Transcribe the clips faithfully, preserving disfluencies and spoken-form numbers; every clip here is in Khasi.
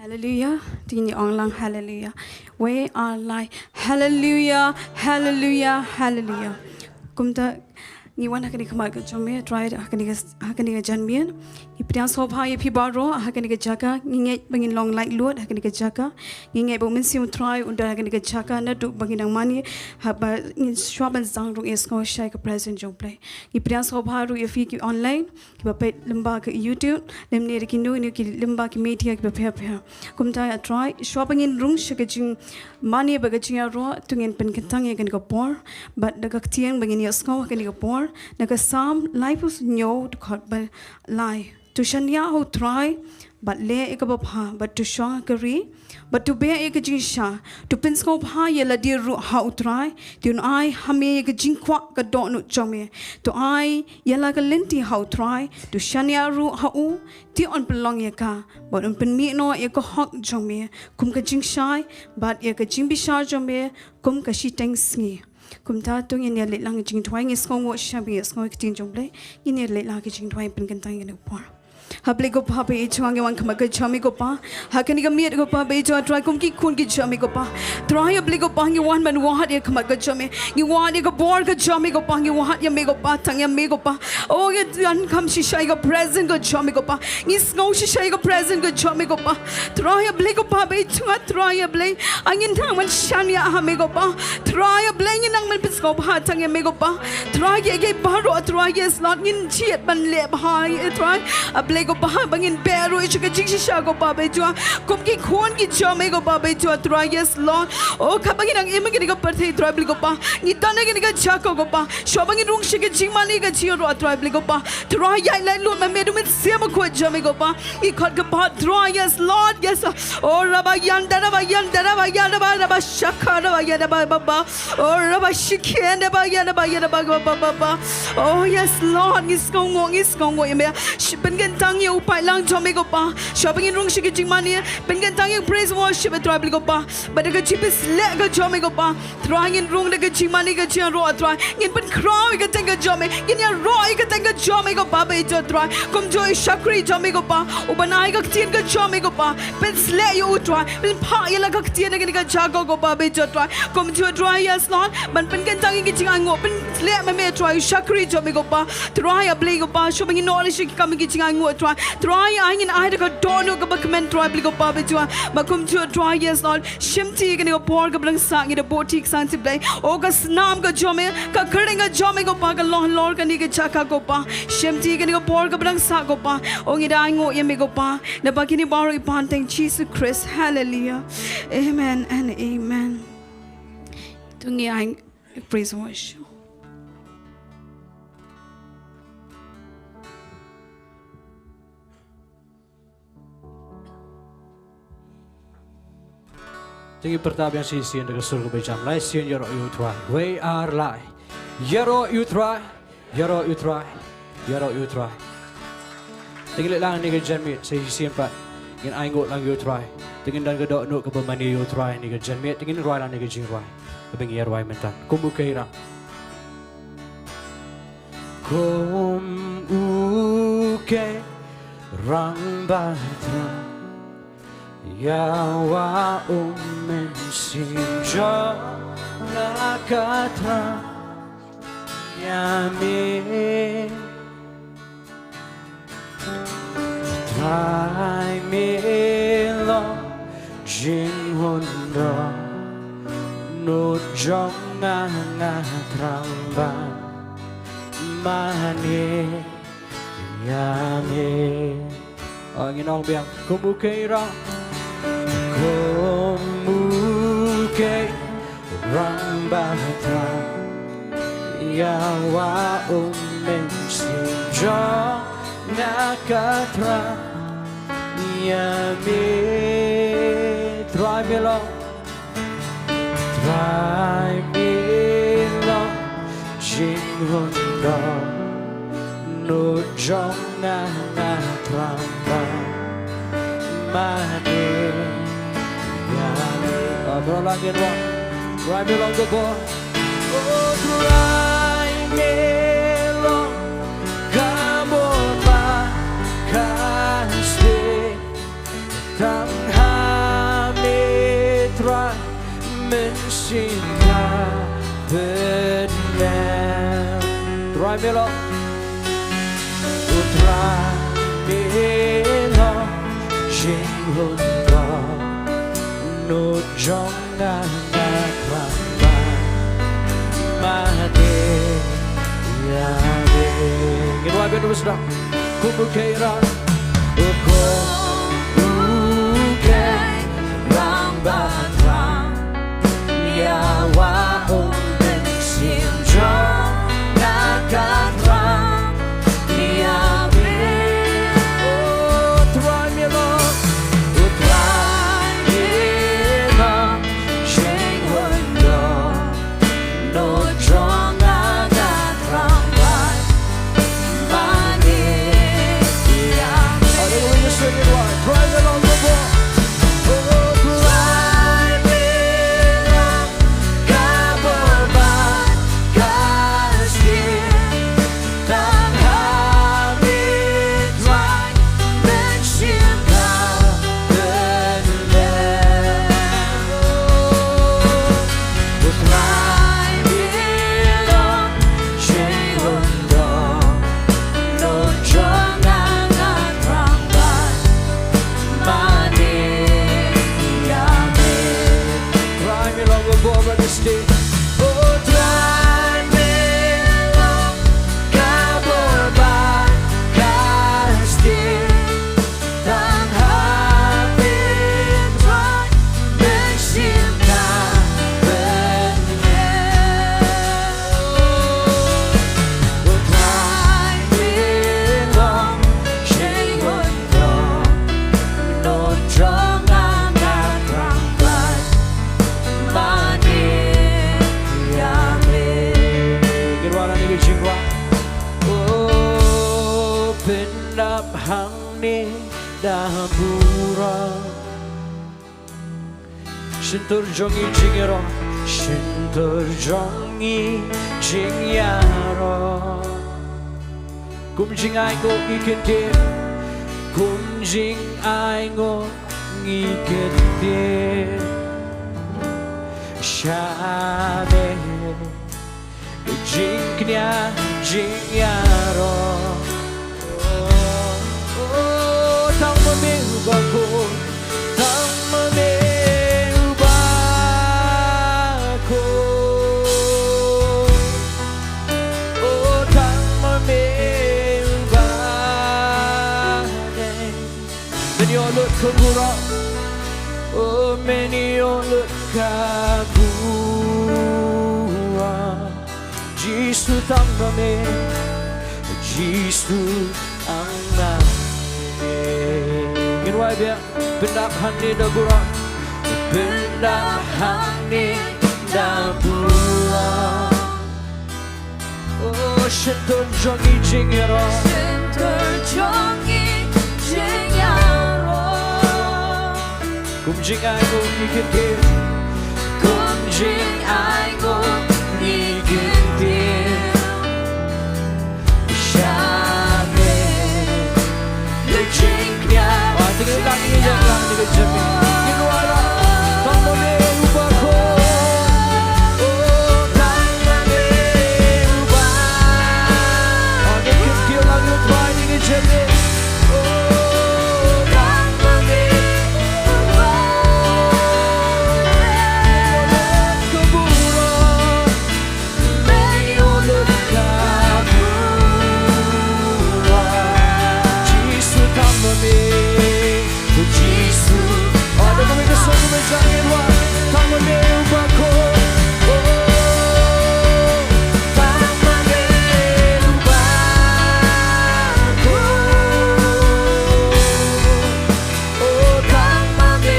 Hallelujah. Te ngin ong lang hallelujah. We are light. Hallelujah. Hallelujah. Hallelujah. Kumta ngi wan ha kane ka khmat ka jong me, Trai, ha kane ka, ha kane ka janmiet. Ngi pdiang sngewbha ïa phi baroh ha kane ka jaka. Ngi ngeit ba ngin long laitluid ha kane ka jaka. Ngi ngeit ba u Mynsiem Trai un don ha kane ka jaka naduh ba ngi dang mane, haba ngin shuwa ban sdang rung ïasngew shai ka presence jong U Blei. Ngi pdiang sngewbha ruh ïa phi ki online, kiba peit lyngba ka YouTube, lymne da kino kino ki lyngba ki media kiba pher pher. Kumta ïa Trai, shuwa ba ngin rung sha ka jingmane bad ka jingïaroh, to ngin pynkyntang ïa kane ka por bad da ka ktien ba ngin ïasngew ha kane ka por, na ka Salm laiphew hynñiew dkhot ba lai. To shaniah ha U Trai bad leh ïa kaba bha, bad to shong ha ka ri bad to beh ïa ka jingshisha. To pynsngewbha ïa lade ruh ha U Trai, te un ai ha me ïa ka jingkwah ka dohnud jong me. To ai ïa la ka lynti ha U Trai, to shaniah ruh ha u, te un pynlong ïa ka, bad un pynmih noh ïa ka hok jong me kum ka jingshai, bad ïa ka jingbishar jong me kum ka shiteng sngi. Kumta to ngin ïa leit lang jingduwai, ngi sngewnguh shisha ba ngi ïa sngew ïa ka ktien jong U Blei. Ngin ïa leit lang ka jingduwai, pynkyntang ïa kane ka por. Ha Blei ko Pa ba ïeit jong nga, ngi wan khmat ka jong me ko Pa. Ha kane ka miet ko Pa ba ïeit jong nga Trai, kum ki khun ki jong me ko Pa. Trai ha Blei ko Pa, ngi wan ban wad ïa khmat ka jong me. Ngi wad ïa ka bor ka jong me ko Pa, ngi wad ïa me ko Pa, tang ïa me ko Pa. Oh, ngi donkam shisha ïa ka presence ka jong me ko Pa. Ngi sngew shisha ïa ka presence ka jong me ko Pa. Trai ha Blei ko Pa ba ïeit jong nga Trai ha Blei. Ngin nang ban shaniah ha me ko Pa. Trai ha Blei ngin nang ban pynsngewbha tang ïa me ko Pa. Trai ïa kiei baroh Trai, yes Lord, ngin jied ban leh bha ïa Trai. Ha Blei ko Pa ba ngin beh ruh ïa ka jingshisha ko Pa ba ïeit jong nga. Kum ki khun ki jong me ko Pa ba ïeit jong nga Trai, yes Lord. Oh, kaba ngi nang im ha kane ka pyrthei Trai Blei ko Pa. Ngi don ha kane ka jaka ko Pa. Shuwa ba ngin rung sha ka jingmane ka jingïaroh Trai Blei ko Pa. Trai ïaid laitluid ma me da u Mynsiem Bakhuid jong me ko Pa. Ngi khot ka pat Trai, yes Lord, yes. Oh, raba yanda, raba yanda, raba yanda, raba, raba shaka, raba yanda, ba, ba, ba. Oh, raba shikhen, raba yanda, ba, yanda, ba, ba, ba, ba, ba. Oh, yes Lord, ngi sngewnguh, ngi sngewnguh ïa me. Shi, pynkyntang ïa u paidlang jong me ko Pa. Shuwa ba ngin rung sha ka jingmane, pynkyntang ïa ka praise worship Trai Blei ko Pa. Bad da ka jingpynshlur ka jong me ko Pa. Trai ngin rung da ka jingmane ka jingïaroh Trai. Ngin pynkhraw ïa ka kyrteng ka jong me. Ngin ïaroh ïa ka kyrteng ka jong me ko Pa ba ïeit jong nga Trai. Kumjuh ïa u shakri jong me ko Pa. Uba ai ka ktien ka jong me ko Pa. Pynsleh ïa u Trai. Pynphah ïa la ka ktien ha kane ka jaka ko Pa ba ïeit jong nga Trai. Kumjuh Trai, yes Lord. Ban pynkyntang ïa ka jingainguh. Pynsleh ma me Trai u shakri jong me ko Pa. Trai ha Blei ko Pa. Shuwa ba ngin noh sha ki kam ki jingainguh Trai. Trai ai ngin ai da ka dohnud kaba kmen Trai Blei ko Pa ba ïeit jong nga. Ba kumjuh Trai, yes Lord. Shimti kane ka por kaba dang sah ngi da buh ïa ka kyrteng Blei. Oh ka snam ka jong me, ka kyrteng ka jong me ko Pa ka long halor kane ka jaka ko Pa. Shimti kane ka por kaba dang sah ko Pa. Oh ngi da ainguh ïa me ko Pa. Naba kine baroh ngi pan ha ka kyrteng Jisu Khrist. Hallelujah. Amen and amen. To ngi ai praise worship. Te ngin pyrta biang shi sien da ka sur kaba jam. Lai sien ïaroh ïa u Trai. Wei ar lai. Ïaroh ïa u Trai. Ïaroh ïa u Trai. Ïaroh ïa u Trai. Te ngin leit lang ha kane ka janmiet sa shisien pat. Ngin ainguh lang ïa u Trai. Te ngin don ka dohnud kaba mane ïa u Trai ha kane ka janmiet. Te ngin rwai lang ha kane ka jingrwai. Kaba ngi ïa rwai mynta. Kum u kheiram. Kum u kheiram ba thrang, ïa wah u Mynsiem jong nga ka thrang ïa me. Trai me long jinghun dohnud jong nga, nga thrang ban mane ïa me. Ah, ngin ong biang. Kum u kheiram. Kum u kheiram ba thrang, ïa wah u Mynsiem jong nga ka thrang ïa me. Trai me long. Trai me long jinghun dohnud jong nga, nga thrang ban mane ïa me. Ah, baroh lang ngin ong. Trai me long ka bor. Oh, Trai me long ka bor ba kan sdie. Tang ha Jingkha bynta. Trai me long. U Trai me long jingkyndong. Nud jong nga nga khlaiñ ban. Ma te ïa me. Ngin wad bad u sdang. Kum u kheiñ rang. Kum u kheiñ rang ba thrang. Ïa wa u mynsiem jong nga ka thrang ïa me. O Trai me long, o Trai me long, jingkyndong. Nud jong nga nga thrang ban. Mane ïa me. Hallelujah, sing it loud. Trai me long, Lord. O Trai me long, ka bor bad ka sniew. Tang ha me Trai, mynsiem ka bynta. O Trai me long jingkyndong. Nud jong nga nga thrang ban. Mane ïa me. Trai me long ka bor bad ka sniew. O Trai me long ka bor bad ka sniew. Tang ha me Trai, mynsiem ka bynta. O Trai me long jingkyndong. Nud jong nga nga thrang ban. Mane ïa me. Ngin wad nangne ka jingrwai. O pyndap hangne da burom. Shyntur jong ngi jingïaroh, shyntur jong ngi jingïaroh. Kum jingainguh ngi kyntiew, kum jingainguh ngi kyntiew. Sha me. Jingkñia, jingïaroh. Oh, oh, tang ma me uba khuid, tang ma me uba khuid. Oh, tang ma me uba dei. Men ïoh lut ka burom. Oh, men ïoh lut ka burom. Jisu tang ma me. Jisu tang ma me. Ngin wad biang. Pyndap hangne da burom. Pyndap hangne da burom. Oh, shyntur jong ngi jingïaroh. Shyntur jong ngi jingïaroh. Kum jingainguh ngi kyntiew. Kum jingainguh ngi kyntiew. Sha me. Ka jingkñia. Wa, tang ïa ka jingkñia, tang ïa ka jingkñia. Ngin wad. Tang ma me uba khuid. Oh, tang ma me uba. Wa, ngin kyntiew lang ïa u Trai, ngin jingkñia. Oh, tang ma me uba. Ka burom. Jisu tang ma me, Jisu. Oh, da kawei ka song kumne, jang ïa wa, tang ma me uba khuid. Oh, tang ma me uba khuid. Oh, tang ma me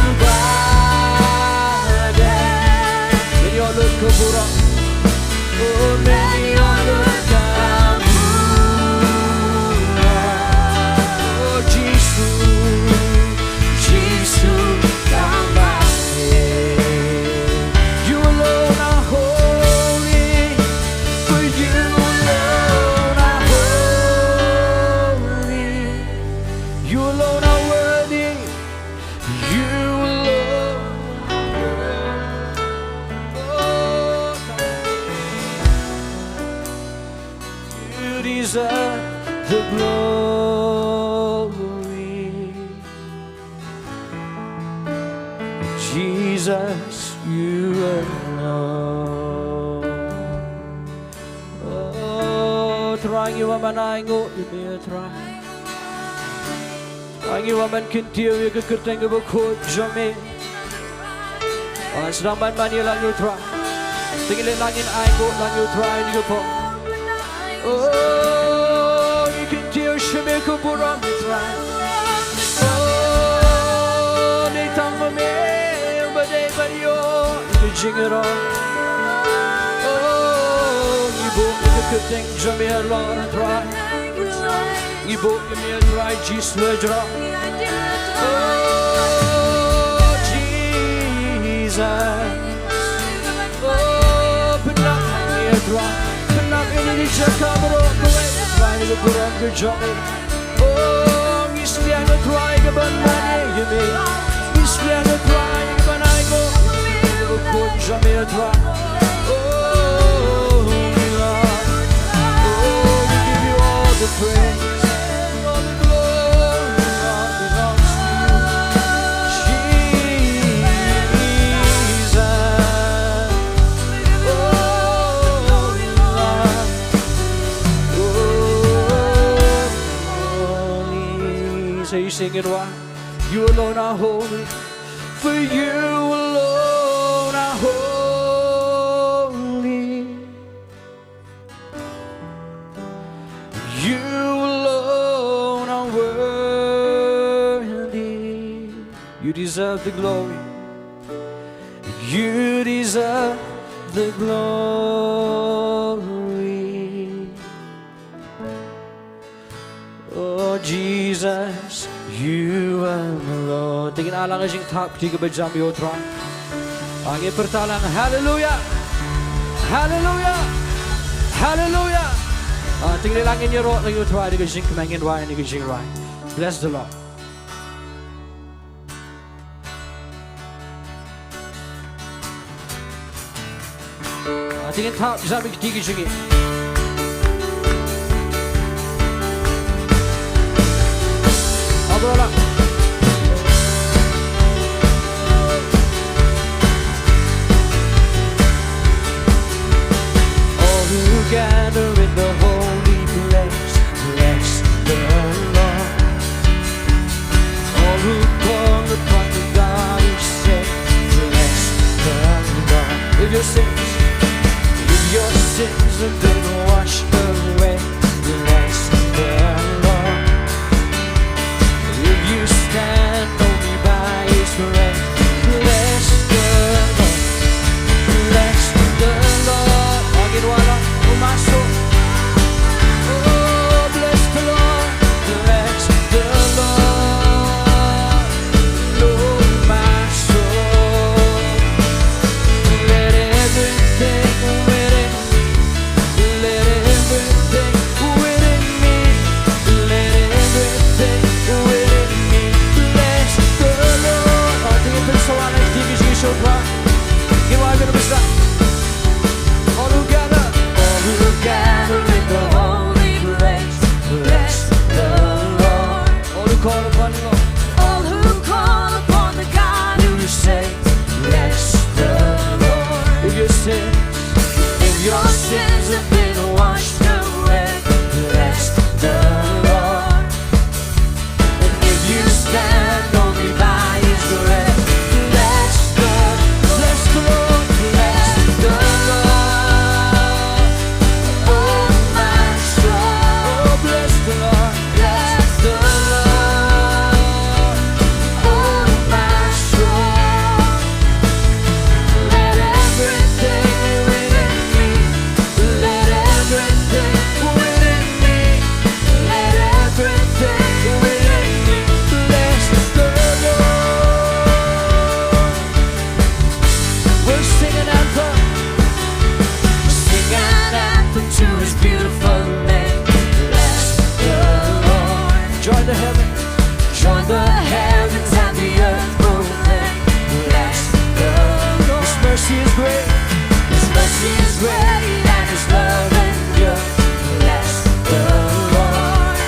uba dei. Men ïoh lut ka burom. Oh, men ïoh lut ka burom. Oh, Jisu, Jisu, tang ma me. You alone are holy, for you alone are holy. You alone are worthy. You alone. Glory, Jesus, you alone. Oh, Trai, ngi wan ban ainguh ïa me, Trai. Trai, ngi wan ban kyntiew ïa ka kyrteng kaba khuid jong me. Wan sdang ban ban ïa la ngi, Trai. Te ngi leit la ngin ainguh la ngi, Trai, ïa ka por. Oh, ngi kyntiew sha me ka burom, Trai. Oh, ngi tang ma me, ba dei ban ïoh ïa ka jingïarap. Oh, ngi buh ïa ka kyrteng jong me halor, Trai. Ngi buh ïa me, Trai Jisu, halor. Oh, Jesus. Oh, pynap ïa ngi, Trai. Pynap ïa ngi na ka jaka baroh kawei, Trai, ïa ka burom ka jong me. Oh, ngi sliang, Trai, ka ban mane ïa me. Ngi sliang, Trai, ka ban ainguh ïa ka burom jong me, Trai. Oh, we love. Oh, we give you all the praise. All the glory, Lord, belongs to you, Jesus. Oh, Lord. Oh, holy. So you sing it, why? You alone are holy. For you alone are holy. You alone are worthy. You deserve the glory. You deserve the glory. Oh, Jesus, you are Lord. Te ngin ai lang ka jingthap kti kaba jam ïa u Trai. Ngin pyrta lang, hallelujah. Hallelujah. Hallelujah. Ah, te ngin lang ngin ïaroh lang ïa u Trai da ka jingkmen, ngin rwai da ka jingrwai. Bless the Lord. Ah, te ngin thap, jam ïa kti ki jong ngi. Abrola. All who gather in the holy place, bless the Lord. All who call upon the God who saves, bless the Lord. If your sins, if your sins have been washed away, bless the Lord. If you stand only by His grace, bless the Lord. Bless the Lord. Again, wala, oh my soul. Oh, bless the Lord. Bless the Lord, oh my soul. Let everything within me, let everything within me, let everything within me bless the Lord. Oh, tingin pynsawa na ïa kti ki jingshukor. Ngin wan ïa ka basa. All who gather, all who gather in the holy place, bless the Lord. All who call upon the Lord, all who call upon the God who saves, bless the Lord. If your sins, if your sins have been washed away, bless the Lord. And if you stand only by His grace, bless the, bless the Lord, bless the Lord, oh my soul. Oh, bless the Lord, bless the Lord, oh my soul. Let everything within me, let everything within me, let everything within me bless the Lord. We'll sing an anthem. Sing an anthem to His beautiful name. Bless the Lord. Join the heavens. Join the heavens and the earth proclaim. Bless the Lord. His mercy is great. His mercy is great and His love endures. Bless the Lord.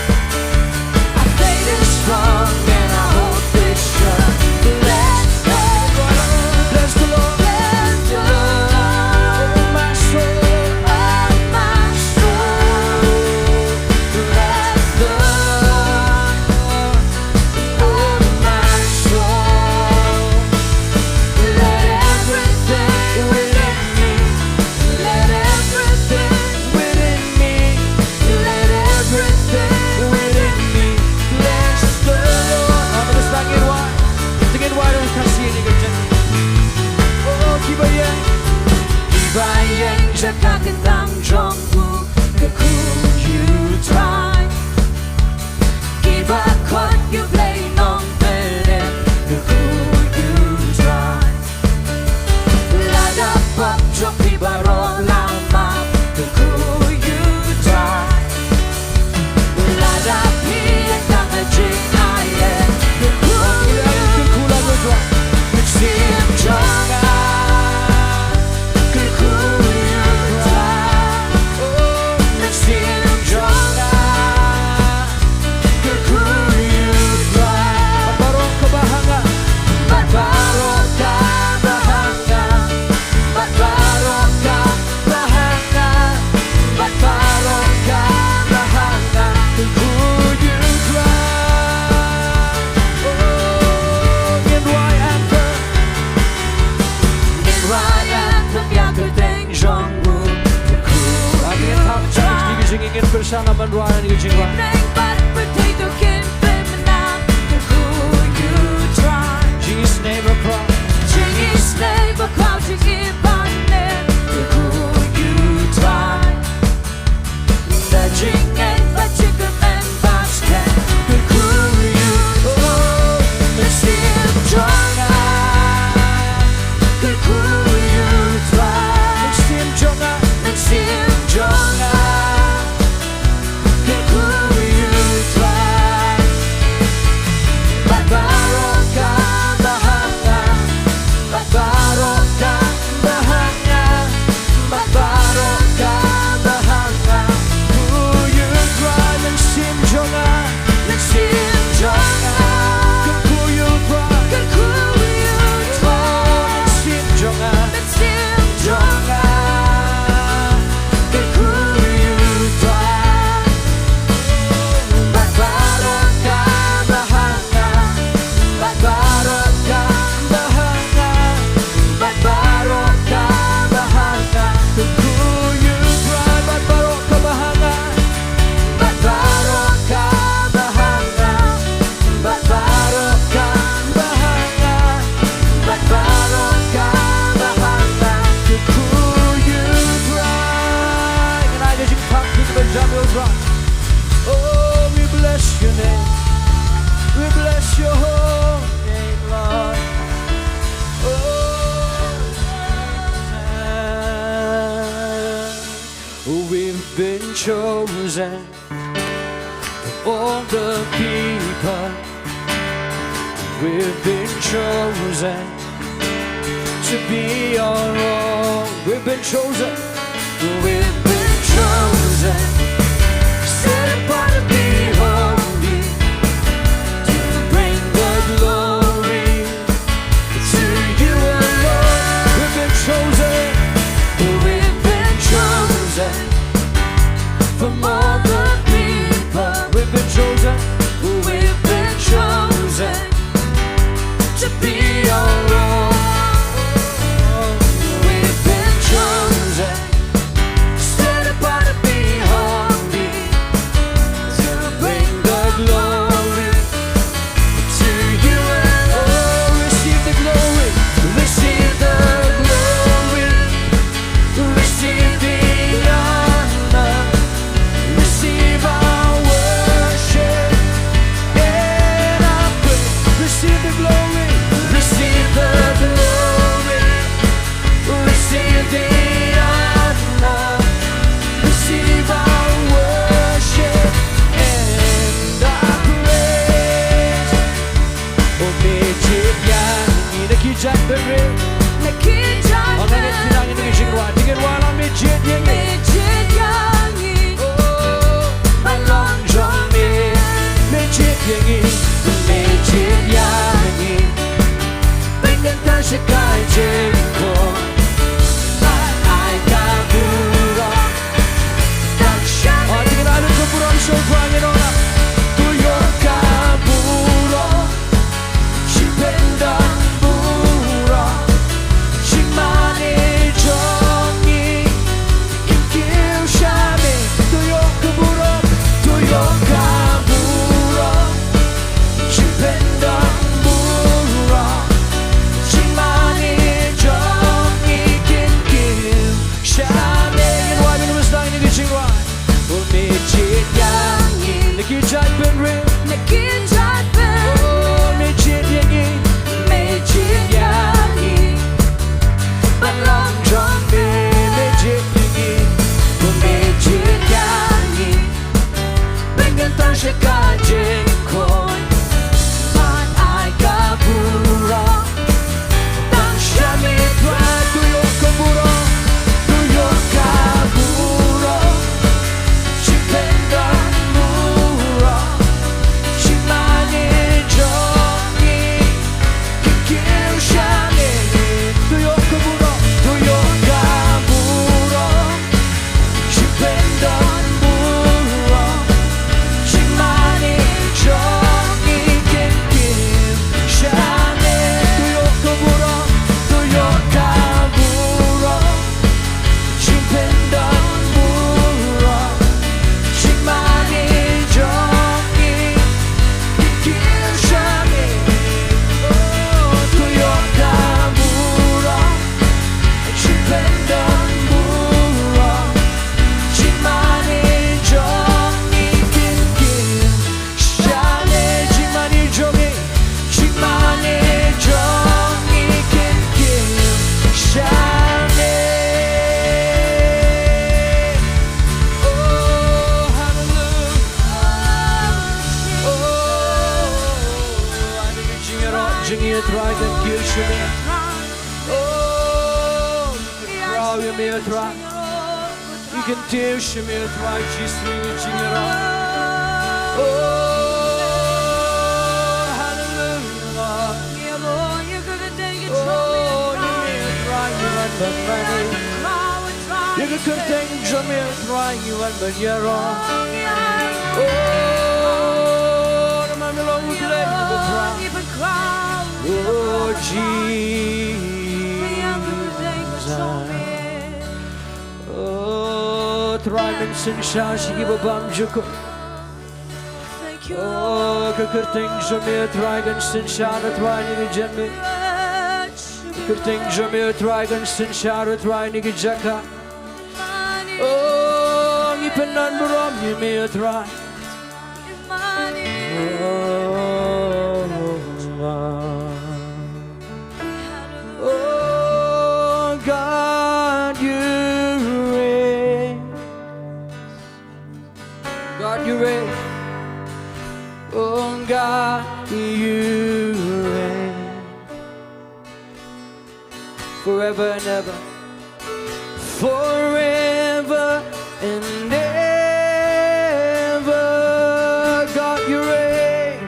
Sa na ban rwai na ka jingrwai. Name bad pyrthei to kin pynmynna, to who you try. Jingïasnei bakhraw. Jingïasnei bakhraw, jingim bad ner, to who you try. Da jingngeit bad jingkyrmen bad skhem, to who you try. Mynsiem jong nga, to who you try. Mynsiem jong nga, mynsiem jong nga. Kin khuid ïa u Trai. Bad baroh kaba ha nga. Bad baroh kaba ha nga. Bad baroh kaba ha nga. Khuid ïa u Trai, mynsiem jong nga. Mynsiem jong nga. Kin khuid ïa u Trai. Kin khuid ïa u Trai. Mynsiem jong nga. Mynsiem jong nga. Kin khuid ïa u Trai. Bad baroh kaba ha nga. Bad baroh kaba ha nga. Bad baroh kaba ha nga. Kin khuid ïa u Trai. Bad baroh kaba ha nga. Bad baroh kaba ha nga. Bad baroh kaba ha nga. Bad baroh kaba ha nga. Kin khuid ïa u Trai. Ngan ai ka jingtharai kaba jam ïa u Trai. Oh, we bless your name. We bless your holy name, Lord. Oh, we've been chosen of all the people, we've been chosen to be your own. We've been chosen. We've been chosen, set apart to be holy, to bring the glory to you alone. We've been chosen. We've been chosen from all the people. We've been chosen. We've been chosen to be your own. We've been chosen, set apart to be holy, to bring the glory to you alone. Receive the glory, receive the glory, receive the honor, receive our worship and our praise. Receive the glory, receive the glory, receive the honor, receive our worship and our praise. Oh, me jied ïa ngi na ki jait bynriew. Na ki jait bynriew. Oh, na ngi na ki jait bynriew. Ngi rwai, ngi rwai, oh, me jied ïa ngi. Me jied ïa ngi. Oh, ban long jong me. Me jied ïa ngi. Me jied ïa ngi. Pynkyntang sha ka jingkor. Ban ai ka burom. Aw, te ngin ai lut ka burom sha u Trai, ngin ong, to ïoh ka burom. Jingpyndonkam burom. Jingmane jong ngi. Kim kiew sha me. To ïoh ka burom. To ïoh ka burom. Jingpyndonkam burom. Jingmane jong Jingïatrai kan kiew sha me. Oh, ngi khraw ïa me Trai. Ngi kyntiew sha me Trai Jisu, ngi jingïarap. Oh, hallelujah, Lord. Oh, ïa me Trai, ngi wan ban mane. Ïa ka kyrteng jong me Trai ngi wan ban ïaroh. Oh, namar me long U Blei uba khraw. Oh, Jesus. Oh, Trai, men synshar sha kiba bymjukut. Oh, ka kyrteng jong me Trai kan synshar, Trai, ïa ka jingmut. Kyrteng jong me Trai kan synshar, Trai, ïa ka jaka. Oh, ngi pyndon burom ïa me Trai. Oh, oh, God, you reign. God, you reign. Oh, God, you reign. Forever and ever. Forever and ever. God, you reign.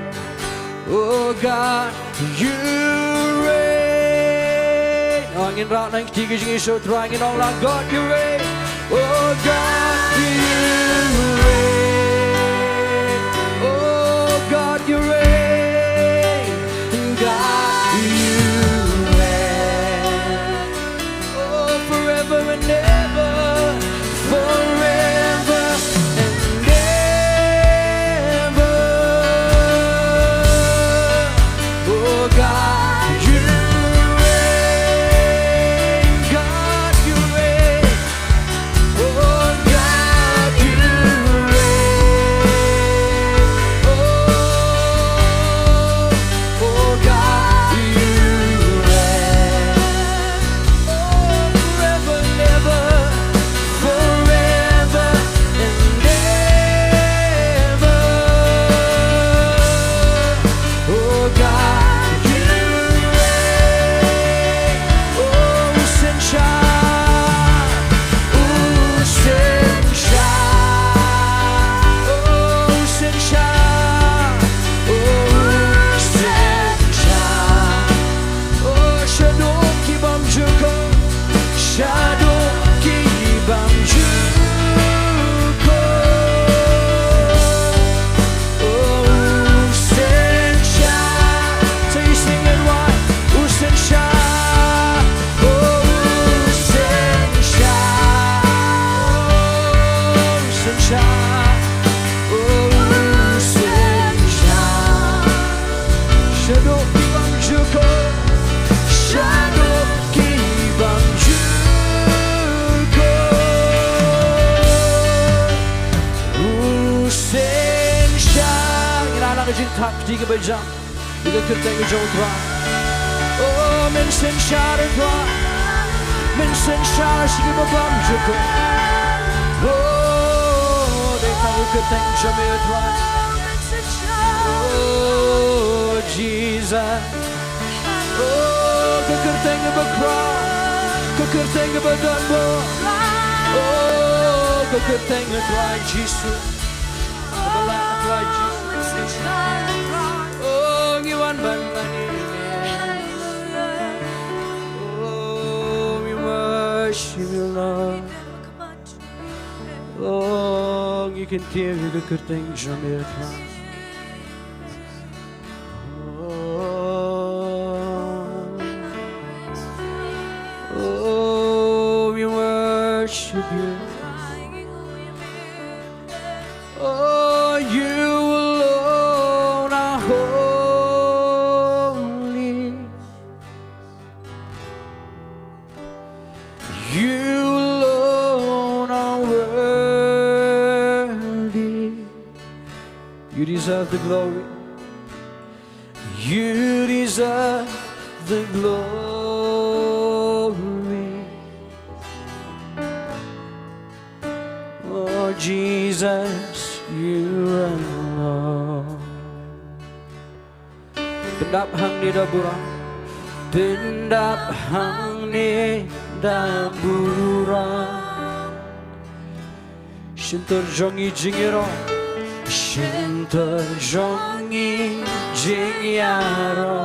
Oh, God, you reign. Oh, ngin rah na ki kti ki jingïasoh Trai, ngin ong lang, God, you reign. Oh, God, you reign. Oh, God, you reign. God, you reign. Oh, forever and ever, forever and ever. Oh, God, you reign, God, you reign. Oh, God, you reign. Oh, oh, God, you reign. Oh, forever and ever, forever and ever. Oh, God, you reign. Oh, u synshar, u synshar, oh, u synshar, oh, u synshar. Oh, shaduh ki bymjukut, shaduh ki bymjukut. Oh, u synshar. So you sing it, why? U synshar. Oh, u synshar. U synshar. Oh, u synshar. Shaduh ki bymjukut, shaduh ki bymjukut. U synshar. Ngin ai lang ka jingthap kti kaba jam ïa ka kyrteng ka jong U Trai. Oh, men synshar, Trai. Men synshar sha kiba bymjukut. Oh, dei tang ka kyrteng jong me, Trai. Oh, Jesus. Oh, ka kyrteng kaba khraw, ka kyrteng kaba donbor. Oh, ka kyrteng, Trai Jisu. Kaba lah, Trai Jisu. Oh, ngi wan ban mane. Oh, we worship you, Lord. Oh, ngi kyntiew ïa ka kyrteng jong me, Trai. Oh, oh, we worship you. Oh, you alone are holy. You alone are worthy. You deserve the glory. You deserve the glory. Oh, Jesus, you alone. Pyndap hangne da burom. Pyndap hangne da burom. Shyntur jong ngi jingïaroh. Shyntur jong ngi jingïaroh.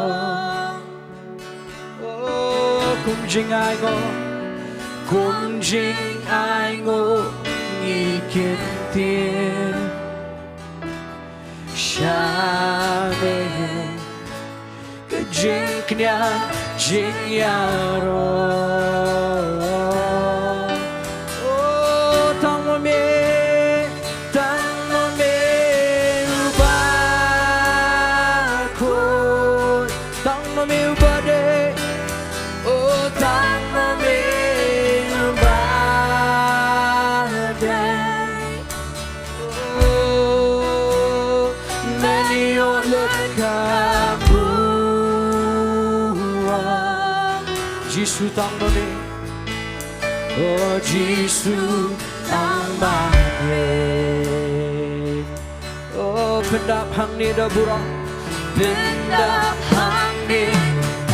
Oh, kum jingainguh, kum jingainguh ngi kyntiew sha me. Ka jingkñia jingïaroh. Oh, tang ma me, tang ma me uba khuid, tang ma me uba dei. Oh, tang ma me uba dei. Oh, men ïoh lut ka burom. Jisu tang ma me. Oh, Jisu tang ma me. Oh, pyndap hangne da burom. Pyndap hangne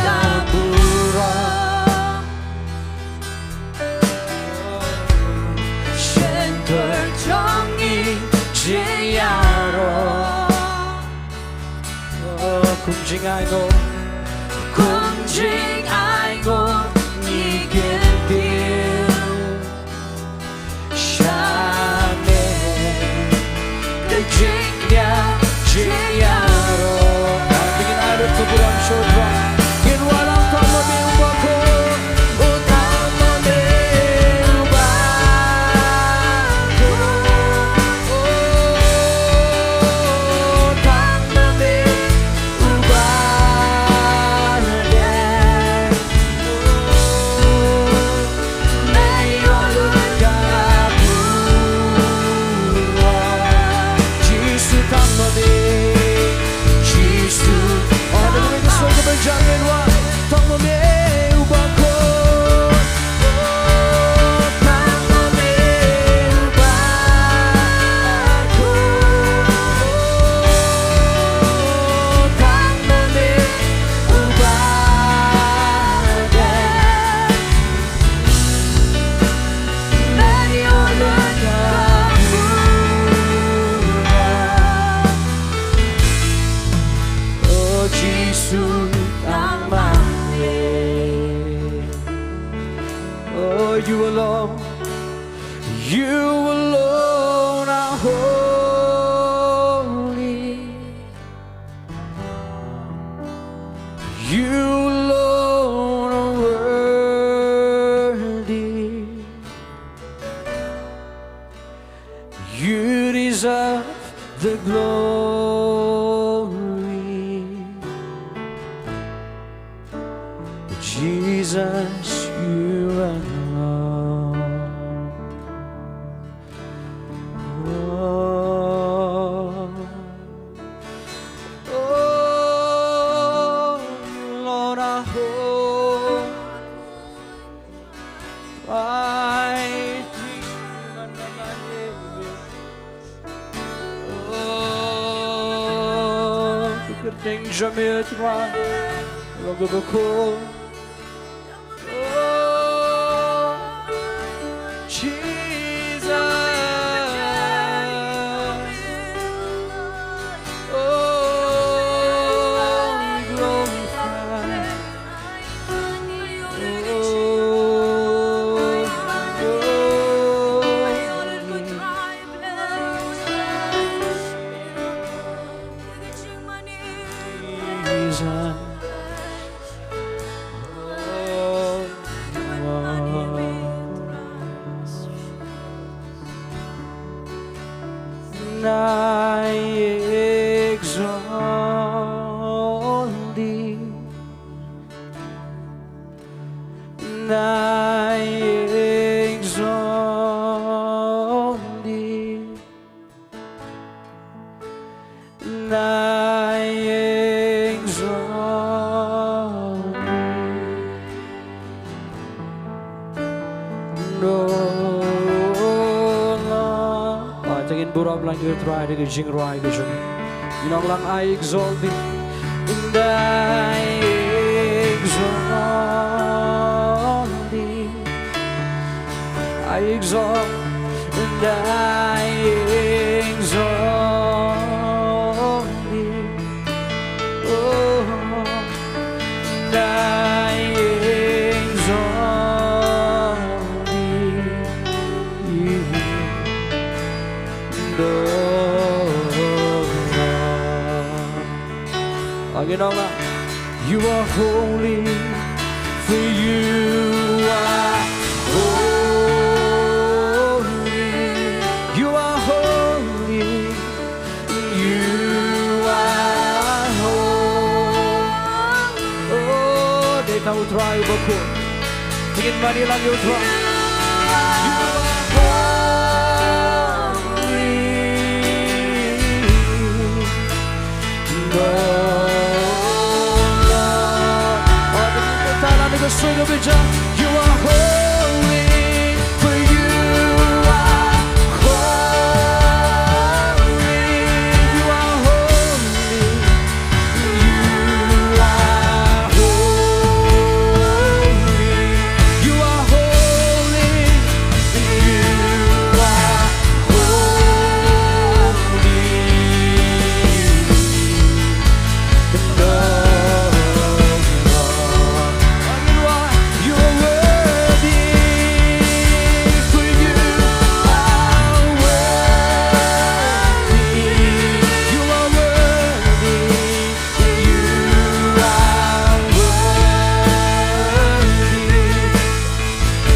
da burom. Shyntur jong ngi jingïaroh. Oh, kum jingainguh, kum jingainguh ngi kyntiew sha me. Ka jingkñia jingïaroh. Ngin ai ruh ka burom sha u Trai. Ngin wallam tang ma me uba khuid. Oh, tang ma me uba khuid. Oh, tang ma me uba dei. Oh, Jisu, tang ma me. Oh, you alone, you alone are holy. You alone are worthy. You deserve the glory. Jesus, you alone. Oh, oh, Lord, I hold. Na exalt thee, na exalt thee. Na exalt thee, O Lord. Ai, to ngin burom lang ïa u Trai da ka jingrwai ka jong ngi. Ngin ong lang, I exalt thee. And Ngin ong, you are holy, for you are holy. You are holy, you are holy. Oh, dei tang U Trai uba khuid. Ngin mane lang ïa U Trai. You are holy. You are holy, for you are holy. You are holy. You are holy. You are holy. You are holy. Lord, you are, you are worthy, for you are worthy. You are worthy. You are worthy.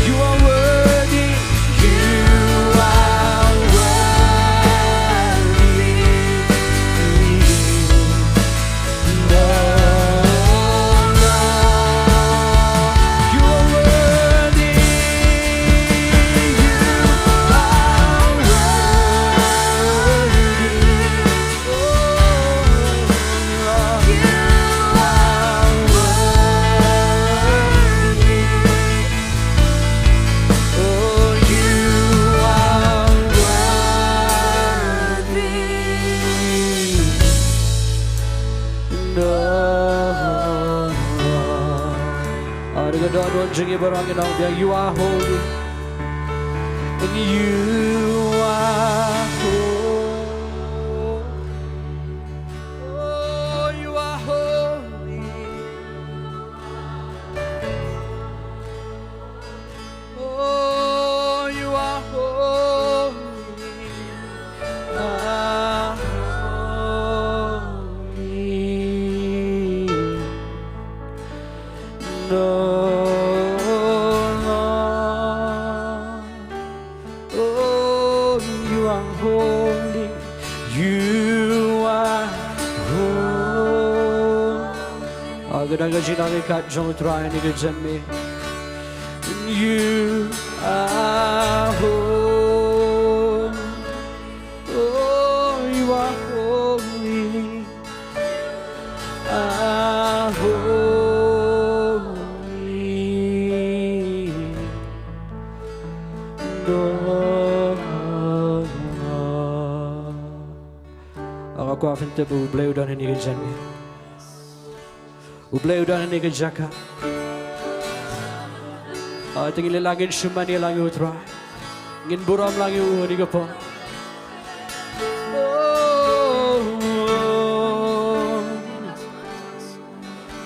You are worthy. You are worthy. No, no. You are worthy. You are worthy. Oh, Lord. You are worthy. Oh, you are worthy. No. Ar ka don wan jong ngi baroh ngi ong biang, you are holy. And you are holy. Oh, you are holy. Oh, you are holy. Are holy. No, Lord. Oh, you are holy. You are holy. Ah, ka don ka jingïakynduh jong U Trai ha kane ka janmiet. You are holy. Oh, you are holy. Are holy. Lord. Nga kwah ban tip ba U Blei u don ha kane ka janmiet. U Blei u don ha kane ka jaka. Ah, te ngin leit lang, ngin shu mane lang ïa U Trai. Ngin burom lang ïa U ha kane ka por. Oh,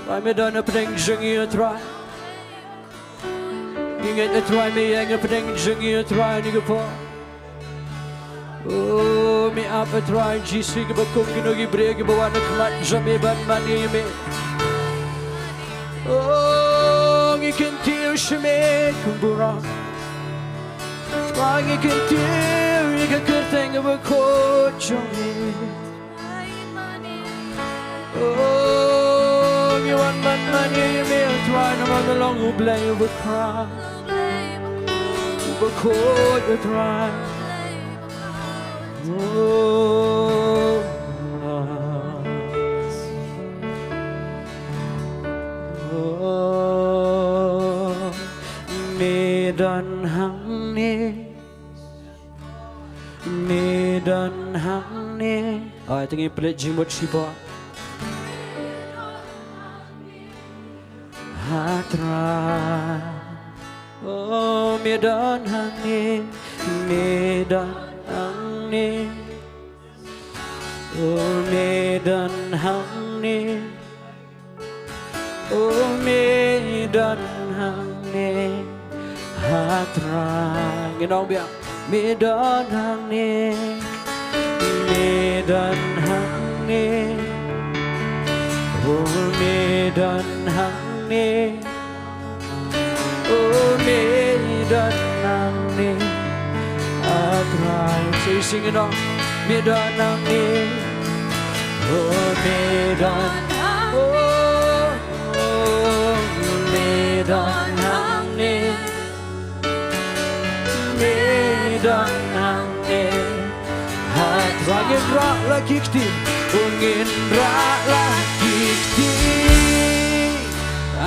Trai, me don hapdeng jong ngi, Trai. Ngi ngeit, Trai, me ïeng hapdeng jong ngi, Trai, ha kane ka por. Oh, me ap, Trai Jisu, kiba kum kino ki briew kiba wan ha khmat jong me ban mane ïa me. Oh, ngi kyntiew sha me ka burom. Trai, ngi kyntiew ïa ka kyrteng kaba khuid jong me. Oh, ngi wan ban mane ïa me, Trai, namar me long U Blei uba khuid. Uba khuid, Trai. Oh, oh, me don hangne. Me don hangne. Ai, te ngin pynleit jingmut shibun. Ha Trai. Oh, me don hangne, me don hangne. Oh, me don hangne. Oh, me don hangne. Ha Trai. Ngin ong biang. Me don hangne. Me don hangne. O me don hangne. O me don hangne. A Trai. Sing, sing it on. Me don hangne. O me don. O, o me don hangne. Me don hangne. Ha Trai. Ngin rah la ki kti. O ngin rah la ki kti.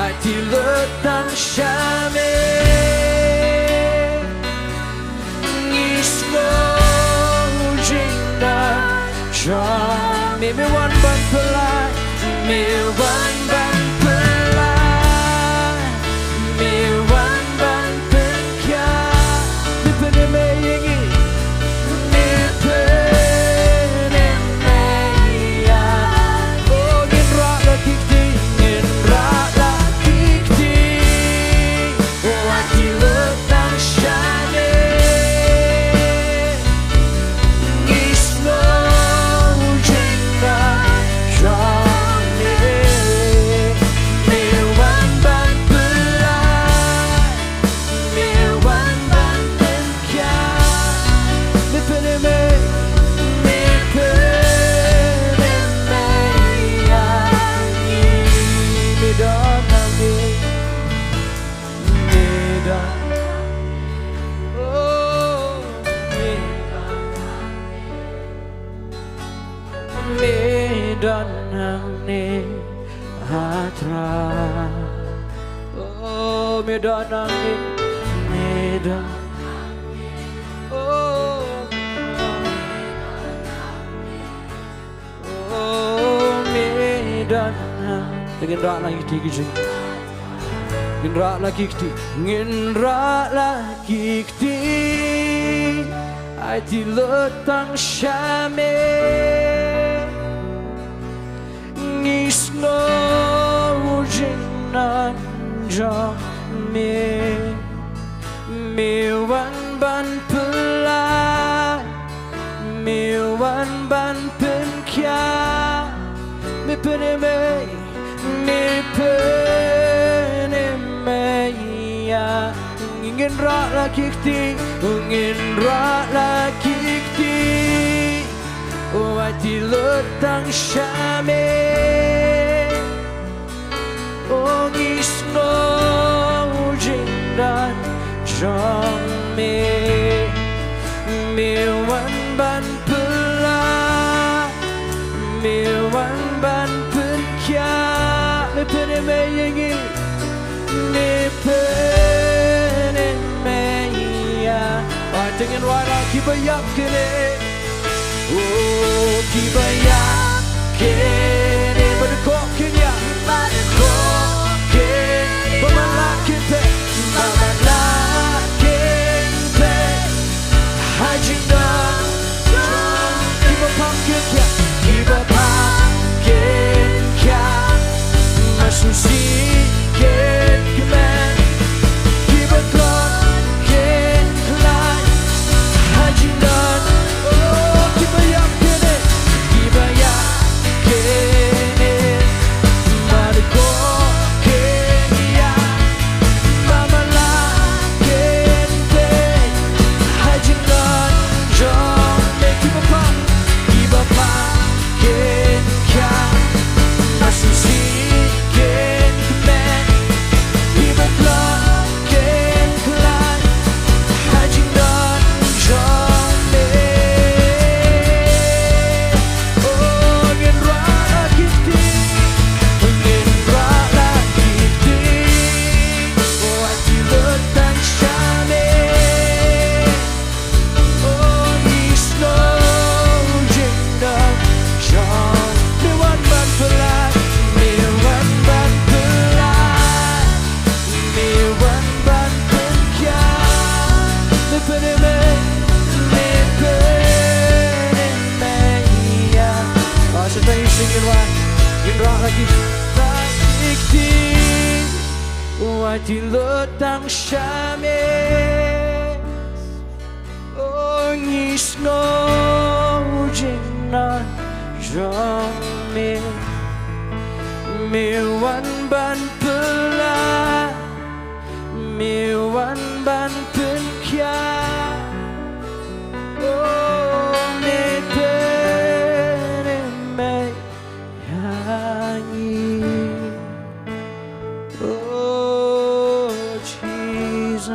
Aiti lut tang sha me. Ngi sngew jingdon jong me. Me wan ban pynlait. Me wan ban pynlait. Me wan ban pynkylla. Me pynim me ïa ngi. Me pynim me ïa. O ngin rah la ki kti. Ngin rah la ki kti. O aiti lut tang sha me. Ngi sngew jingdon jong me. Me wan ban pynlait. Me wan ban pynkylla. Me pynim me. Me pynim me ïa ngi. Me don hangne. Me don. Oh, me don. Me don hangne, A Trai. Oh, me don hangne, me don. Oh. Oh, me don hangne. Ngin rah la ki kti ki jong. Ngin rah la ki kti. Ngin rah la ki kti. Aiti lut tang sha me. Ngi sngew jingdon jong me. Me wan ban pynlait. Me wan ban pynkylla. Me pynim me. Me pynim me ïa. Ngin rah la ki kti. Ngin rah la ki kti. O aiti lut tang sha me. O ngi sngew jingdon jong me. Me wan ban pynlait. Me wan ban pynkylla. Me pynim me ïa ngi. Me pynim me ïa. Ba dang ngin rah la kiba ïap kine. Oh, kiba ïap kine, ba dei ko kin ïap, ba dei ko kin ïap, ba man la kin peit, ba man la kin peit ha jingdon jong, kiba pang kin ïap, kiba pang kin ïap. Ba sngewsih kin kmen, kiba kloi kin khlaiñ ha jingdon. Oh, kiba ïap kine, kiba ïap kine, ba dei ko kin ïap, ba man la kin peit ha jingdon jong me. Kiba pang, kiba pang kin ïap, ba sngewsih kin kmen, kiba kloi kin khlaiñ ha jingdon jong me. Oh, ngin rah la ki kti, ngin rah la ki kti. Oh, aiti lut tang sha me. Oh, ngi sngew jingdon jong me. Wan ban pynlait, me wan ban pynlait, me wan ban pynkylla, me pynim me, me pynim me ïa. Oh, sa tang ïa sing ïa wan, ngin rah la ki kti. Wat ïa lut tang sha me. Oh, ngi sngew jingdon jong me. Me wan ban pynlah, me wan ban pynkhiah. Oh, me pynmih ïa ngi. Oh, Jesus.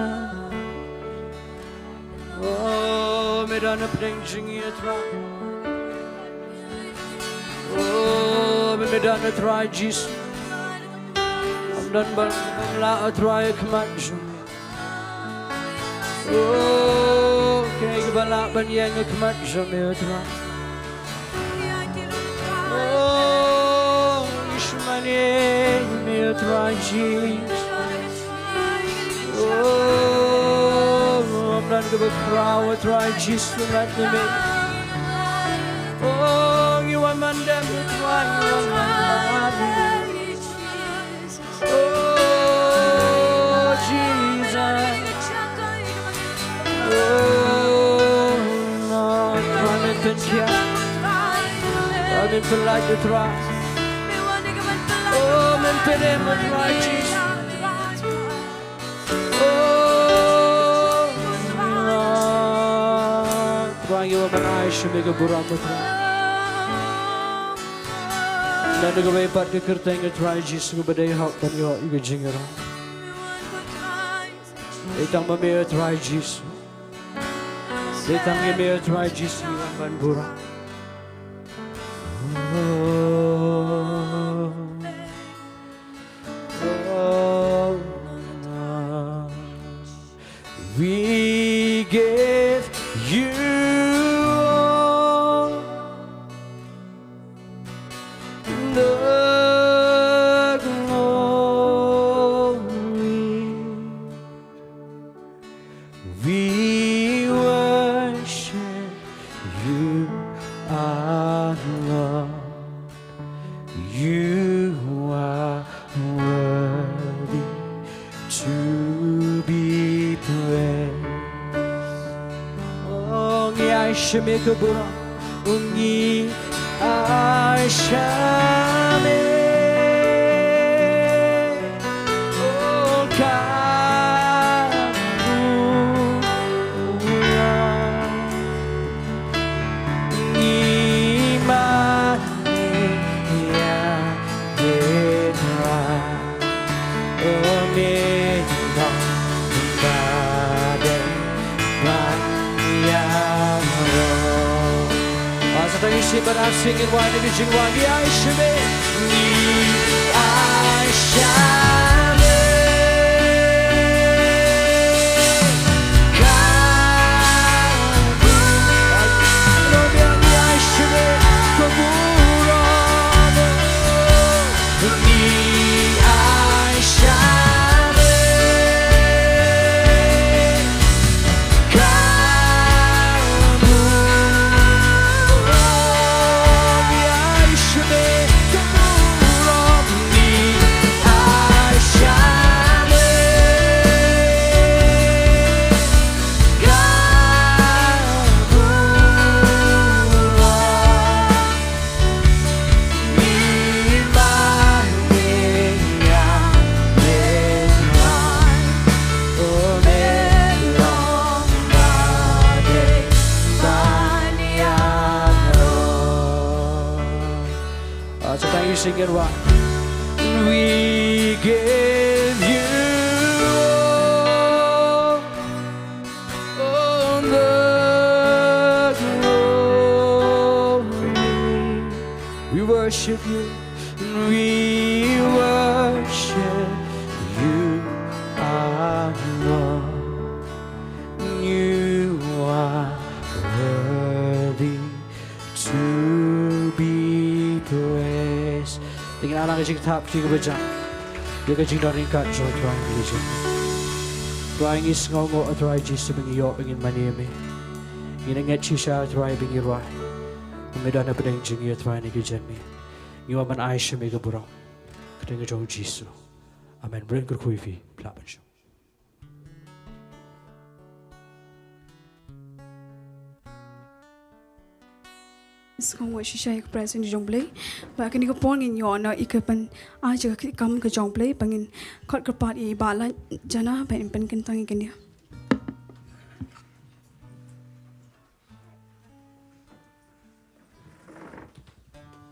Oh, me don ha pdeng jong ngi, Trai. Oh, me, me don, Trai Jisu. Ym don ba, ba lah, Trai, ha khmat jong me. Oh, kaei kaba lah ban ïeng ha khmat jong me, Trai. Oh, Jisu, mane me, Trai Jisu. Oh, ym don kaba khraw, Trai Jisu, lait na me. Oh, ngi wan ban dem, Trai, ngi wan ban dem. Oh, Jesus. Oh, Lord, Trai, men pynkhiah. Trai, men pynlait, Trai. Oh, men pynim, Trai Jesus. Oh, Lord, Trai, ngi wan ban ai sha me ka burom, Trai. Don kawei pat ka kyrteng, Trai Jisu, kaba dei hok ban ïoh ïa ka jingïarap. Dei tang ma me, Trai Jisu. Dei tang ïa me, Trai Jisu, ngi wan ban burom. Oh, oh, oh. We give you all the glory. We worship you, our Lord. You are worthy to be praised. Oh, ngi ai sha me ka burom. Oh, ngi ai sha me. Oh, ka burom. Ngi mane ïa me, Trai. Oh, me long ba dei ban ïaroh. Ah, sa tang ngi sngewbha ban sngewbha ïa ka jingwan, ngi ai sha me. Ngi ai sha me. Ka burom, ngi ai sha me. Ka burom, ngi ai sha me. Ka burom, ngi ai sha me. Ka burom, ngi ai sha me. Ka burom, ngi mane ïa me, Trai. Oh, me long ba dei ban ïaroh. Ah, sa tang ngi sing again, one. We give you all the glory. We worship you. We worship you, our Lord. You are worthy to be praised. Te ngin ai lang ka jingthap, jingkyrpad ïa ka jingdon ryngkat jong u Trai ha ka jingim. Trai, ngi sngewnguh, Trai Jisu, ba ngi ïoh ba ngin mane ïa me. Ngi ngeit shisha, Trai, ba ngi rwai. Me don hapdeng jong ngi, Trai, ha ka jingim. Ngi wan ban ai sha me ka burom. Ka kyrteng jong u Jisu. Amen. Bret kyrkhu ïa phi, phi lah ban shong. Sngewbha shisha ïa ka presence jong U Blei. Bad ha kane ka por ngin ïoh noh ïa ka pyn-, ah, ïa ka kam ka jong U Blei, ba ngin khot kyrpad ïa i Bah Lait Jana ba in pynkyntang ïa kane.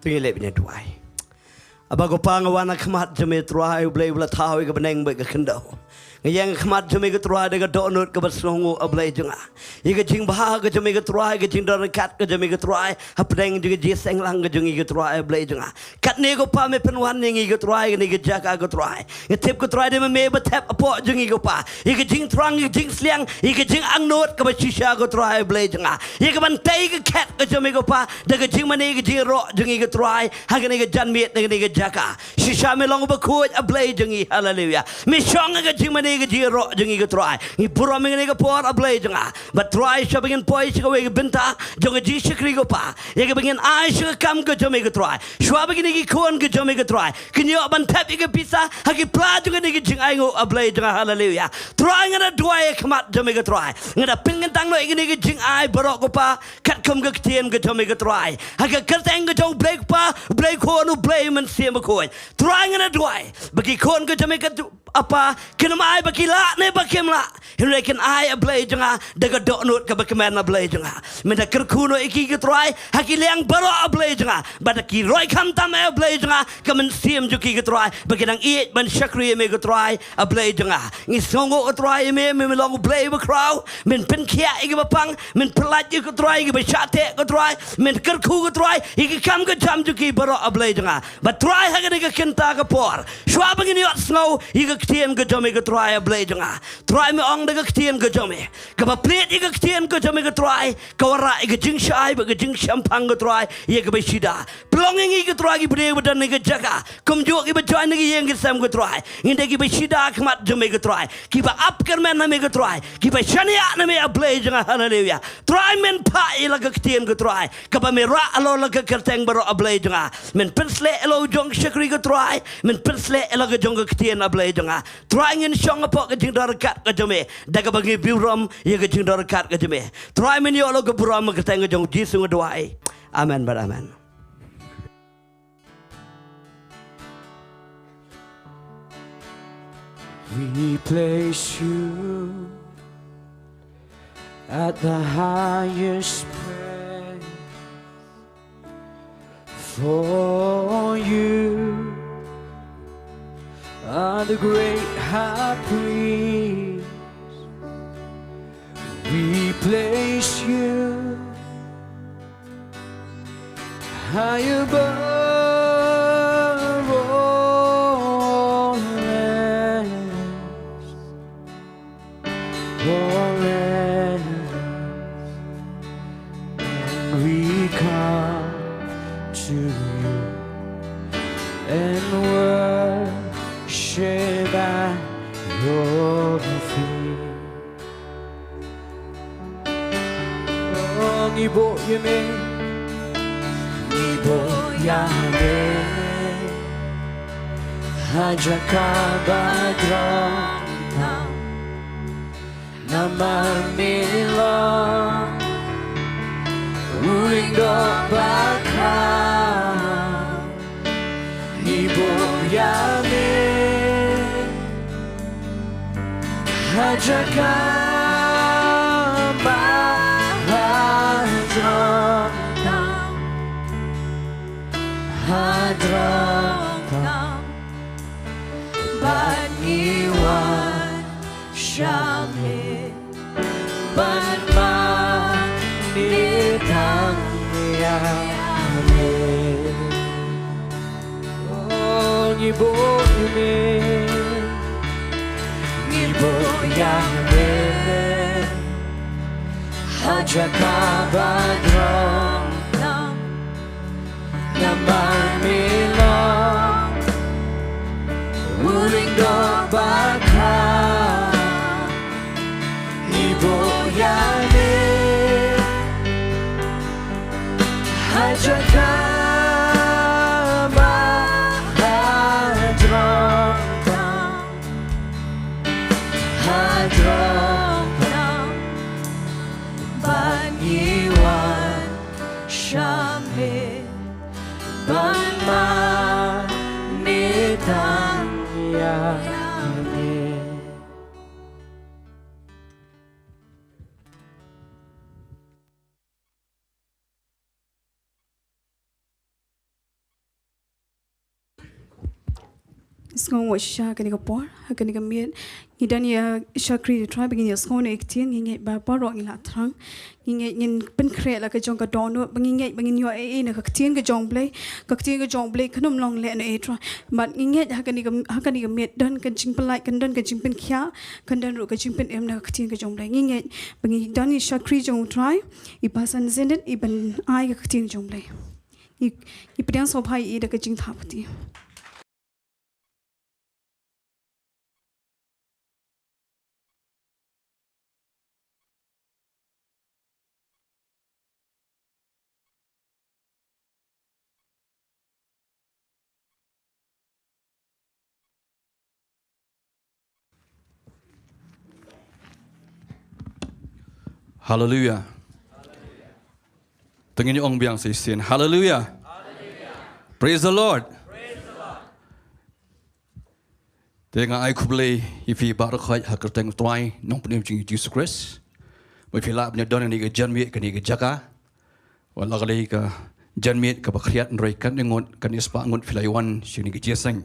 To ngin leh ban ïa duwai. Aba ko Pa, nga wan ha khmat jong me Trai, U Blei uba la thaw ïa ka bneng bad ka khyndew. Nga ïeng ha khmat jong me ko Trai da ka dohnud kaba sngewnguh, A Blei jong nga, ïa ka jingbha ka jong me ko Trai, ka jingdon ryngkat ka jong me ko Trai, hapdeng jong ka jingïaseng lang ka jong ngi ko Trai, A Blei jong nga. Katne ko Pa, me pynwan ïa ngi ko Trai, kane ka jaka ko Trai. Nga tip ko Trai, dei ma me ba thep hapoh jong ngi ko Pa ïa ka jingthrang, ïa ka jingsliang, ïa ka jingangnud kaba shisha ko Trai, A Blei jong nga. Ïa kaban tei ka khet ka jong me ko Pa da ka jingmane, ka jingïaroh jong ngi ko Trai, ha kane ka janmiet, ha kane ka jaka. Shisha me long uba khuid, A Blei jong ngi. Haleluya. Me shong ha ka jingmane, ka jingïaroh jong ngi ko Trai. Ngi burom ïa kane ka por, A Blei jong nga. Bad Trai, shuwa ba ngin poi sha kawei ka bynta jong ka jingshakri ko Pa, ïa kaba ngin ai sha ka kam ka jong me ko Trai, shuwa ba kine ki khun ka jong me ko Trai kin ïoh ban thep ïa ka pisa ha ki pla jong kane ka jingainguh, A Blei jong nga. Haleluya. Trai, nga da duwai ha khmat jong me ko Trai. Nga da pynkyntang noh ïa kine ki jingai baroh ko Pa katkum ka ktien ka jong me ko Trai, ha ka kyrteng ka jong U Blei Kpa, U Blei Khun, U Blei Mynsiem Bakhuid. Trai, nga da duwai ba ki khun ka jong me ko Pa kin ym ai ba ki lah ne ba kim lah, hynrei kin ai, A Blei jong nga, da ka dohnud kaba kmen, A Blei jong nga. Men da kyrkhu noh ïa ki ko Trai ha ki liang baroh, A Blei jong nga, bad da ki roi khamtam, A Blei jong nga, ka mynsiem jong ki ko Trai ba ki nang ïeit ban shakri ïa me ko Trai, A Blei jong nga. Ngi sngewnguh ko Trai ïa me, me long U Blei uba khraw. Men pynkhiah ïa kiba pang, men pyllait ïa ko Trai ïa kiba shah teh ko Trai, men kyrkhu ko Trai ïa ki kam ka jam jong ki baroh, A Blei jong nga. Bad Trai, ha kane ka kynta ka por, shuwa ba ngin ïohsngew ïa ka ktien ka jong me ko Trai, A Blei jong nga. Trai, me ong da ka ktien ka jong me, kaba plied ïa ka ktien ka jong me ko Trai, ka wanrah ïa ka jingshai bad ka jingshemphang ko Trai ïa kaba shida. Pynlong ïa ngi ko Trai ki briew ba don ha ka jaka, kumjuh kiba join ha ka ïing ka sem ko Trai, ngin dei kiba shida ha khmat jong me ko Trai, kiba ap kyrmen ha me ko Trai, kiba shaniah na me, A Blei jong nga. Haleluya. Trai, men phah ïa la ka ktien ko Trai kaba me rah halor la ka kyrteng baroh, A Blei jong nga. Men pynshlur ïa la u jong shakri ko Trai, men pynshlur ïa la ka jong ka ktien, A Blei jong nga. Trai, ngin shong hapoh ka jingdon ryngkat ka jong me da kaba ngi burom ïa ka jingdon ryngkat ka jong me. Trai, men ïoh la ka burom, ha ka kyrteng ka jong U Jisu nga duwai. Amen bad amen. We place you at the highest praise, for you are the great high priest. We place you high above all else, all else. And we come to you and worship at your feet. Oh, ngi buh ïa me, ngi buh ïa me ha jaka ba drong tam, namar me long u lyngdoh ba kham. Ngi buh ïa me ha jaka ba ha drong tam, ha drong tam, bad ngi wan sha me ban mane tang ïa me. Oh, ngi buh ïa me, ngi buh ïa me ha jaka ba drong tam, namar me long u lyngdoh ba kham. Ngi buh ïa me ha jaka ba ha drong tam, ha drong tam, bad ngi wan sha me. Sngew shisha ha kane ka por, ha kane ka miet. Ngi don ïa shakri Trai ba ngin ïa sngew na ïa ka ktien, ngi ngeit ba baroh ngi la thrang. Ngi ngeit ngin pynkhreh la ka jong ka dohnud, ba ngi ngeit ba ngin ïoh ei ei na ka ktien ka jong Blei. Ka ktien ka jong Blei kan ym long lehnohei Trai. Bad ngi ngeit ha kane ka, ha kane ka miet don ka jingpyllait, kan don ka jingpynkhiah, kan don ruh ka jingpynim na ka ktien ka jong Blei. Ngi ngeit ba ngi don ïa shakri jong Trai, i Pastor Zenith, i ban ai ka ktien jong Blei. Ngi, ngi pdiang sngewbha ïa i da ka jingthap kti. Hallelujah. To ngin ong biang shisien. Hallelujah. Praise the Lord. Te nga ai khublei ïa phi baroh khoit ha ka kyrteng Trai Nongpynim jong ngi Jisu Khrist. Ba phi lah ban ïa don ha kane ka janmiet, kane ka jaka. Wat la ka dei ka janmiet kaba khriat, hynrei katne ngut, katne spah ngut phi la ïa wan sha kane ka jingïaseng.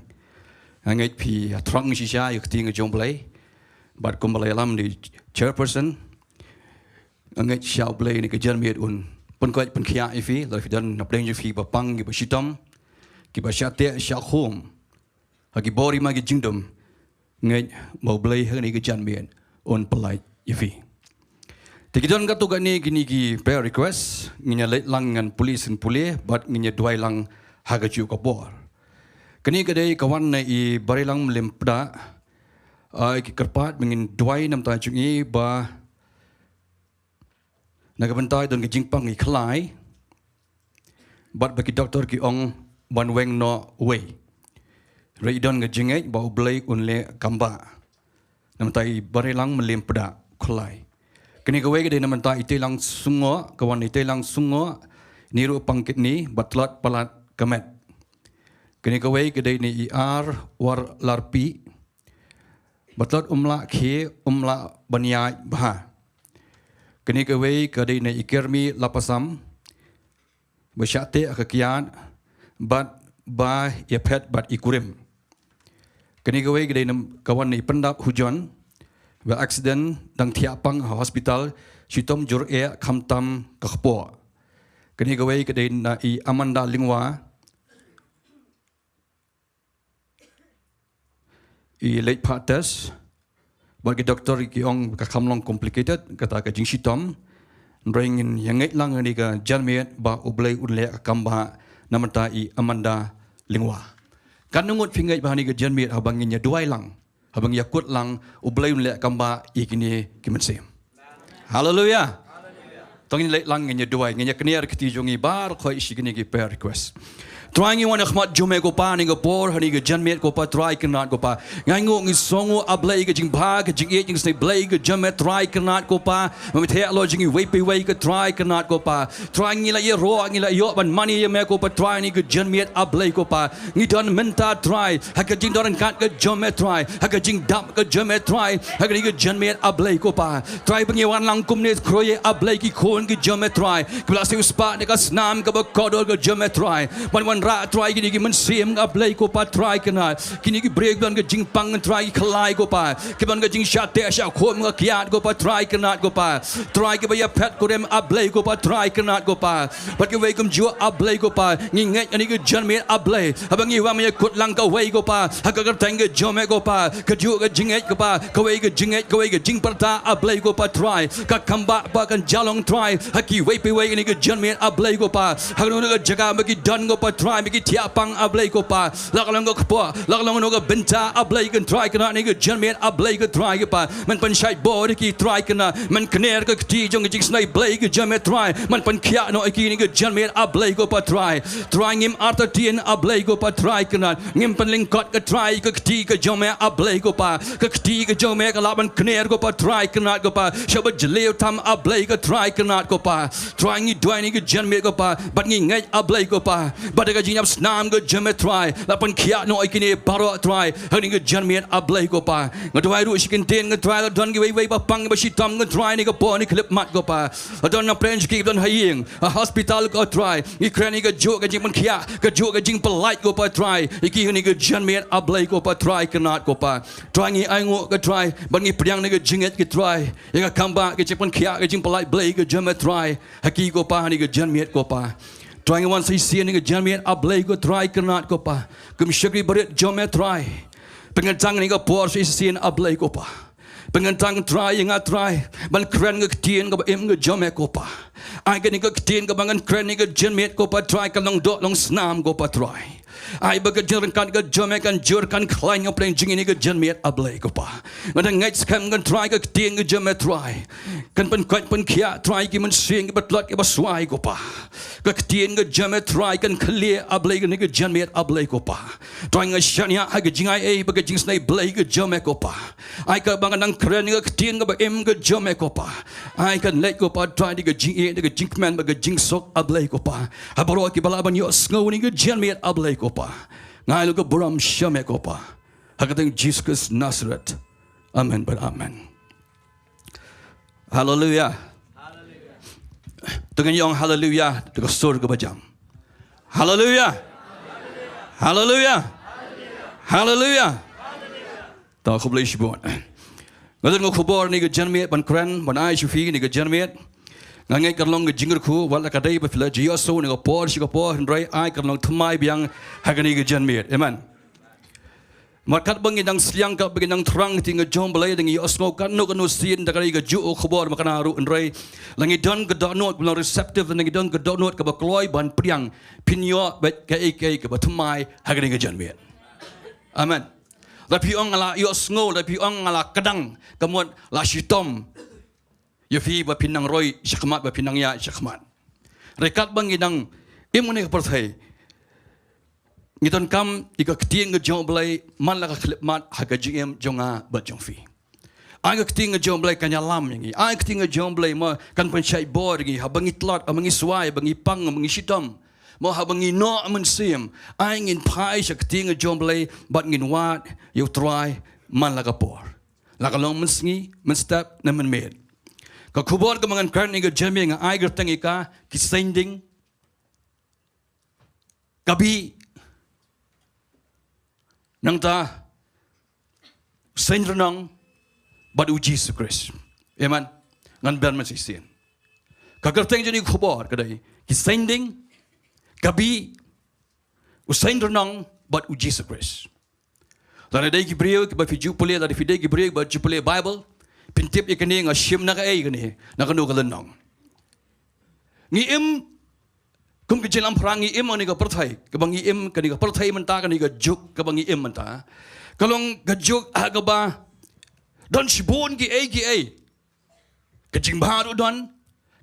Nga ngeit phi ïa thrang shisha ïa ka ktien ka jong Blei. Bad kumba la ïalam da i chairperson, nga ngeit shisha U Blei ha kane ka janmiet un pynkoit pynkhiah ïa phi, lada phi don na pdeng jong phi ba pang, kiba shitom, kiba shah teh shah khum ha ki bor, ïa ma ki jingdum. Ngeit ba U Blei ha kane ka janmiet un pyllait ïa phi. Te ki don katto katne kine ki prayer request, ngin ïa leit lang ngan pule sien pule bad ngin ïa duwai lang ha kajuh ka por. Kane ka dei ka wan na i Bareilang Mylliempdah. Ai, ki kyrpad ba ngin duwai na ka bynta jong i ba na ka bynta i don ka jingpang i khlai, bad ba ki doktor ki ong ban weng noh uwei. Hynrei i don ka jingngeit ba U Blei un leh kambah. Na ka bynta i Bareilang Mylliempdah khlai. Kane kawei ka dei na ka bynta i Teilang Sungoh, ka wan i Teilang Sungoh, ne ruh pang kidney, ba tlot palat ka met. Kane kawei ka dei na i R Warlarpih, ba tlot um lah khie, um lah ban ïaid bha. Kane kawei ka dei na i Kermi Lapasam, ba shah teh ha ka kiad bad ba ïaphet bad i kurim. Kane kawei ka dei na, ka wan na i Pyndap Hujon, ba accident, dang thiah pang ha hospital, shitom jur eh khamtam ka kpoh. Kane kawei ka dei na i Amanda Lyngwa, i leit phah test bad ki doktor ki ong ka kham long complicated kata ka jingshitom. Hynrei ngin ïa ngeit lang ha kane ka janmiet ba U Blei un leh ka kambah na ka bynta i Amanda Lyngwa. Katno ngut phi ngeit ba ha kane ka janmiet haba ngin ïa duwai lang, haba ngin ïa kut lang, U Blei un leh kambah ïa kine ki mynsiem? Haleluia. To ngin leit lang ngin ïa duwai, ngin ïa kner kti jong ngi baroh khoit sha kine ki prayer request. Trai ngi wan ha khmat jong me ko Pa ha kane ka por, ha kane ka janmiet ko Pa, Trai kyrnat ko Pa. Nga ainguh ngi sngewnguh A Blei ka jingbha, ka jingïeit, ka jingisynei Blei ka jong me Trai kyrnat ko Pa. Ba me theh halor jong ngi iwei pa iwei ko Trai kyrnat ko Pa. Trai ngi la ïaroh, ngi la ïoh ban mane ïa me ko Pa Trai ha kane ka janmiet A Blei ko Pa. Ngi don mynta Trai ha ka jingdon ryngkat ka jong me Trai, ha ka jingdap ka jong me Trai, ha kane ka janmiet A Blei ko Pa. Trai ba ngi wan lang kumne khroi A Blei ki khun ki jong me Trai, kiba la siew spah na ka snam kaba kordor ka jong me Trai, ban wanrah Trai kine ki mynsiem A Blei ko Pa Trai kyrnat, kine ki briew kiba don ka jingpang Trai ki khlai ko Pa, kiba don ka jingshah teh shah khum ka kiad ko Pa Trai kyrnat ko Pa. Trai kiba ïaphet kurim A Blei ko Pa Trai kyrnat ko Pa. Bad kiwei kumjuh A Blei ko Pa, ngi ngeit ha kane ka janmiet A Blei, haba ngi wan ïa kut lang kawei ko Pa, ha ka kyrteng ka jong me ko Pa, kajuh ka jingngeit ko Pa, kawei ka jingngeit, kawei ka jingpyrta A Blei ko Pa Trai, ka kambah ba kan ïalong Trai ha kiwei pa iwei ha kane ka janmiet A Blei ko Pa. Ha kano kano ka jaka ba ki don ko Pa Trai, ba ki thiah pang A Blei ko Pa, la ka long ka kpoh, la ka long kano ka bynta A Blei ko Trai kyrnat ha kane ka janmiet A Blei ko Trai ko Pa. Men pynshait bor ïa ki Trai kyrnat, men kner ka kti jong ka jingisynei Blei ka jong me Trai, men pynkhiah noh ïa ki ha kane ka janmiet A Blei ko Pa Trai. Trai ngim artatien A Blei ko Pa Trai kyrnat, ngim pynlyngkot ko Trai ka kti ka jong me A Blei ko Pa. Ka kti ka jong me ka lah ban kner ko Pa Trai kyrnat ko Pa, sha ba jylliew tam A Blei ko Trai kyrnat ko Pa. Trai ngi duwai ha kane ka janmiet ko Pa, bad ngi ngeit A Blei ko Pa, bad jingïap snam ka jong me Trai, la pynkhiah noh ïa kine baroh Trai, ha kane ka janmiet A Blei ko Pa. Nga duwai ruh sha ki ktien nga Trai, la don kiwei kiwei ba pang ba shitom nga Trai, ha kane ka por ha kane ka khyllipmat ko Pa. La don na pdeng jong ki, don ha ïing, ha hospital ko Trai. Ngi kren ïa kajuh ka jingpynkhiah, kajuh ka jingpyllait ko Pa Trai, ïa ki ha kane ka janmiet A Blei ko Pa Trai, kynrad ko Pa. Trai ngi ainguh ko Trai, ba ngi pdiang ïa ka jingngeit ko Trai, ïa ka kam ba ka jingpynkhiah, ka jingpyllait Blei ka jong me Trai, ha ki ko Pa, ha kane ka janmiet ko Pa. Trai ngi wan sa shisien ha kane ka janmiet A Blei ko Trai, kynrad ko Pa. Kum shakri barit jong me Trai, pynkyntang ha kane ka por sa shisien A Blei ko Pa. Pynkyntang Trai ïa nga Trai, ban kren ka ktien kaba im ka jong me ko Pa. Ai kane ka ktien kaba ngan kren ha kane ka janmiet ko Pa Trai, kan long doh long snam ko Pa Trai. Ai ba ka jingryngkat ka jong me kan jur kan khlaiñ ha pdeng jong ngi ha kane ka janmiet A Blei ko Pa. Nga dang ngeit skhem ngan Trai ka ktien ka jong me Trai, kan pynkoit pynkhiah Trai ki mynsiem kiba tlot kiba swai ko Pa. Ka ktien ka jong me Trai kan khlieh A Blei ha kane ka janmiet A Blei ko Pa. Trai nga shaniah ha ka jingai ei bad ka jingsnei Blei ka jong me ko Pa. Ai kaba ngan nang kren ïa ka ktien kaba im ka jong me ko Pa, ai kan leit ko Pa Trai da ka jingïeit, da ka jingkmen bad ka jingsuk A Blei ko Pa, ha baroh kiba lah ban ïohsngew ha kane ka janmiet A Blei ko Pa. Nga ai la ka burom sha me ko Pa, ha ka kyrteng Jisu Khrist Nasaret. Amen bad amen. Haleluia. To ngin ïa ong haleluia da ka sur kaba jam. Haleluia. Haleluia. Haleluia. To khublei shibun. Nga don ka khubor ha kane ka janmiet ban kren, ban ai sha phi ha kane ka janmiet. Nga ngeit kan long ka jingkyrkhu, wat la ka dei ba phi la ju ïohsngew na ka por sha ka por, hynrei ai kan long thymmai biang ha kane ka janmiet. Amen. Namar katba ngi dang sliang, katba ngi dang thrang ha ka ktien ka jong U Blei, dang ïohsngew katno katno sien da ka dei kajuh ka khubor ba kane ruh, hynrei la ngi don ka dohnud kaba long receptive, la ngi don ka dohnud kaba kloi ban pdiang, phin ïoh beit kaei kaei kaba thymmai ha kane ka janmiet. Amen. Lada phi ong nga la ïohsngew, lada phi ong nga la kdang, ka mut la shitom ïa phi ba phin nang roi shakhmat, ba phin nang ïaid shakhmat. Hynrei katba ngi dang im ha kane ka pyrthei, ngi donkam ïa ka ktien ka jong U Blei man la ka khyllipmat ha ka jingim jong nga bad jong phi. Ai ka ktien ka jong U Blei kan ïalam ïa ngi. Ai ka ktien ka jong U Blei mo kan pynshait bor ïa ngi haba ngi tlot, haba ngi swai, haba ngi pang, haba ngi shitom, mo haba ngi noh mynsiem. Ai ngin phai sha ka ktien ka jong U Blei bad ngin wad ïa U Trai man la ka por, la ka long mynsngi, mynstep ne mynmiet. Ka khubor kaba ngan kren ha kane ka janmiet nga ai kyrteng ïa ka, ki saiñ ding, ka bih, nangta u saiñ rnong bad U Jisu Khrist. Amen. Ngan bynta sa shisien. Ka kyrteng jong kane ka khubor ka dei ki saiñ ding, ka bih, u saiñ rnong bad U Jisu Khrist. Lada dei ki briew kiba phi ju pule, lada phi dei ki briew kiba ju pule Baibl, phin tip ïa kane nga shim na kaei kane, na kano ka lynnong. Ngi im kum ka jingïalam phrang, ngi im ha kane ka pyrthei, kaba ngi im, kane ka pyrthei mynta, kane ka juk kaba ngi im mynta, ka long ka juk ha kaba don shibun kiei kiei. Ka jingbha ruh don,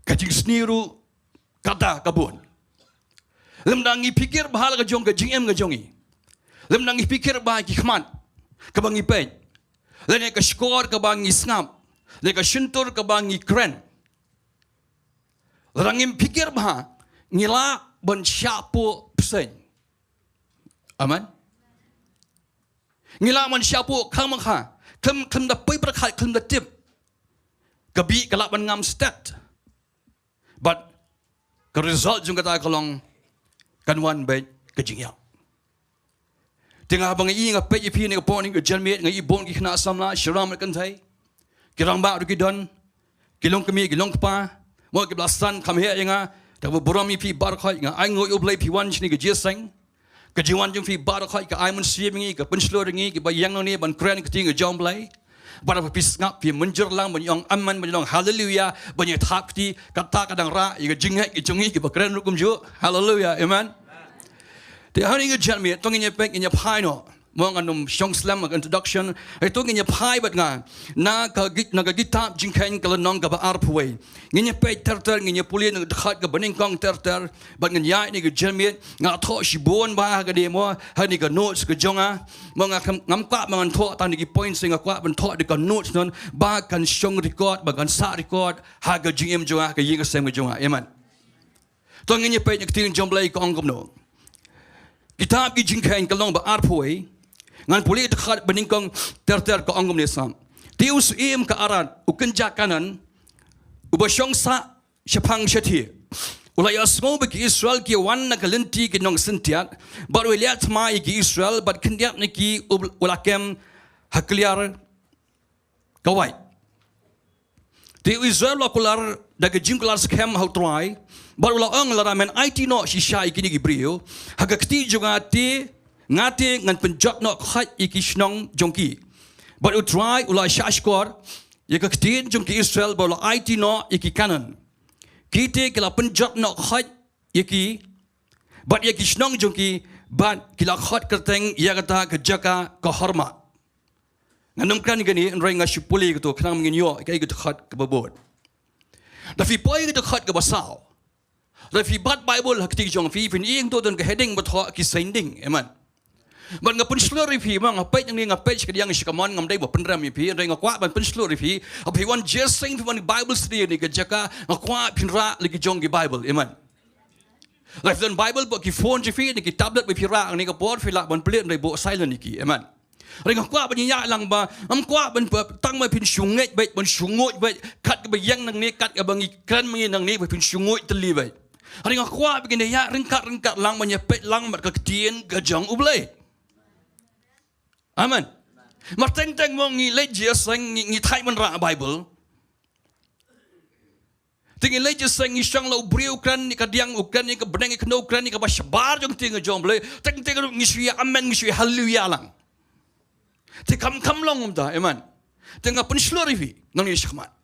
ka jingsniew ruh kata ka bun. Lymda ngi pyrkhat bha la ka jong ka jingim ka jong ngi, lymda ngi pyrkhat bha ki khmat kaba ngi peit, lane ka shkor kaba ngi sngap, lane ka shyntur kaba ngi kren, lada ngim pyrkhat bha, ngi lah ban shah puh bseiñ. Amen. Ngi lah ban shah puh kham kha, khlem, khlem da poi pyrkhat, khlem da tip. Ka bih ka lah ban ngam stet. Bad ka result jong kata ka long kan wan beit ka jingïap. Te nga haba nga ïohi, nga peit ïa phi ha kane ka por, ha kane ka janmiet, nga ïohi bun ki khynnah samla, sharum bad kynthei, ki rangbah ruh ki don, ki long kmie, ki long kpa, mo kiba la san kham heh ïa nga. Te kaba burom ïa phi baroh khoit, nga ainguh ïa U Blei phi wan sha kane ka jingïaseng. Ka jingwan jong phi baroh khoit ka ai mynsiem ïa ngi, ka pynshlur ïa ngi kiba ïeng nangne ban kren ka ktien ka jong U Blei. Bad haba phi sngap phi mynjur lang ban ong amen, ban ong haleluia, ban ïa thap kti, kata ka dang rah ïa ka jingngeit ka jong ngi kiba kren ruh kumjuh. Haleluia, amen. Te ha kane ka janmiet to ngin ïa peit, ngin ïa phai noh. Mo ngan ym shong slem ha ka introduction. Hynrei to ngin ïa phai bad nga na ka ki-, na ka kitab Jingkheiñ ka lynnong kaba arphew wei. Ngin ïa peit ter ter, ngin ïa pule na ka dkhot kaba nyngkong ter ter. Bad ngin ïaid ha kane ka janmiet, nga thoh shibun bha ha kane mo, ha kane ka notes ka jong nga. Mo nga khlem, ngam kwah ba ngan thoh tang da ki points, nga kwah ban thoh da ka notes, namar ba kan shong record, ba kan sah record ha ka jingim jong nga, ha ka ïing ka sem ka jong nga. Amen. To ngin ïa peit na ka ktien jong U Blei ka ong kumno. Kitab ki Jingkheiñ ka lynnong ba arphew wei, ngan pule dkhot ba nyngkong ter ter, ka ong kumne: Te u syiem ka Arad, u kynja Kanaan, uba shong sah shaphang shathie, u la ïohsngew ba ki Israel ki wan na ka lynti ki nongsyntiat, bad u la leit thma ïa ki Israel, bad khyndiat na ki u la kem ha kliar ka wait. Te u Israel u la kular da ka jingkular skhem ha U Trai, bad u la ong: Lada men aiti noh shisha ïa kine ki briew ha ka kti jong nga, te nga te ngan pynjot noh khoit ïa ki shnong jong ki. Bad U Trai u la shahshkor ïa ka ktien jong ki Israel, bad u la aiti noh ïa ki Kanaan. Ki te ki la pynjot noh khoit ïa ki bad ïa ki shnong jong ki, bad ki la khot kyrteng ïa kata ka jaka ka Horma. Ngan ym kren ïa kane, hynrei nga shu pule ïa kato khnang ba ngin ïoh ïa ka dkhot kaba bud. Lada phi poi ïa ka dkhot kaba saw, lada phi bat Baibl ha kti jong phi, phin ïohi to don ka heading ba thoh Ki Seiñ Ding. Amen. Bad nga pynshlur ïa phi, ma nga peit nangne, nga peit sha kadiang sha kamon, ngam dei ba pynrem ïa phi, hynrei nga kwah ban pynshlur ïa phi. Haba phi wan jingseng, phi wan Bible study ha kane ka jaka, nga kwah phin rah la ki jong ki Baibl. Amen. Lada phi don Baibl bad ki phone jong phi ne ki tablet ba phi rah ha kane ka por, phi lah ban plie, hynrei buh silent ïa ki. Amen. Hynrei nga kwah ban ïaid lang ba ngam kwah ban, ba tang ba phin shu ngeit beit, ban shu nguid beit, kat kaba ïeng nangne, kat kaba ngi kren ma ngi nangne, ba phin shu nguid tylli beit. Hynrei nga kwah ba ngin ïaid ryngkat ryngkat lang, ban ïa peit lang bad ka ktien ka jong U Blei. Amen. Mar teng teng mo ngi leit jingseng, ngi, ngi thait ban rah Baibl. Te ngi leit jingseng, ngi shong la u briew u kren ïa kadiang, u kren ïa ka bneng, ïa ka kynnoh, u kren ïa kaba shabar jong ka ktien ka jong U Blei. Teng teng ngi shu ïa amen, ngi shu ïa haleluya lang. Te kam, kam long kumta. Amen. Te nga pynshlur ïa phi nangne shakhmat,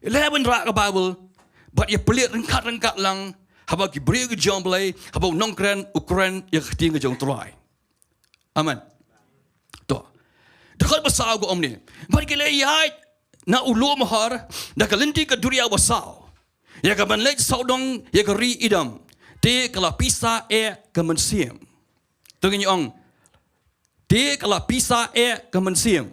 ïaleh ban rah ka Baibl bad ïa plie ryngkat ryngkat lang, haba ki briew ki jong U Blei, haba u nongkren u kren ïa ka ktien ka jong U Trai. Amen. To. Dkhot ba saw ka ong kumne: Bad ki la ïaid na u lum hor da ka lynti ka duriaw ba saw, ïa kaban leit sawdong ïa ka ri Edom. Te ka la pisa eh ka mynsiem. To ngin ong: Te ka la pisa eh ka mynsiem.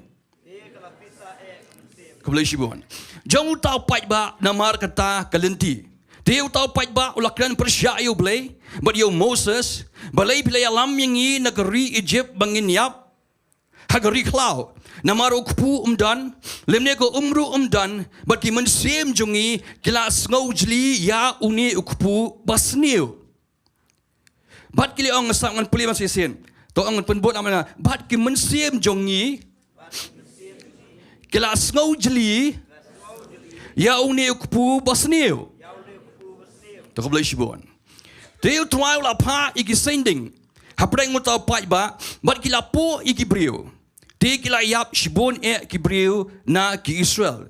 Khublei shibun. Jong uta u paidbah namar kata ka lynti. Te uta u paidbah u la kren pyrshah ïa U Blei bad ïa u Moses: Balei phi la ïalam ïa ngi na ka ri Ijipt ba ngin ïap ha ka ri khlaw? Namar u kpu um don, lymne ka umru um don, bad ki mynsiem jong ngi ki la sngewjli ïa une u kpu basniew. Bad ki la ong, sngap, ngan pule ban shisien. To ong, ngan pynbud namar nga. Bad ki mynsiem jong ngi ki la sngewjli ïa une u kpu basniew. To khublei shibun. Te U Trai u la phah ïa ki seiñ ding hapdeng uta u paidbah, bad ki la puh ïa ki briew. Te ki la ïap shibun eh ki briew na ki Israel.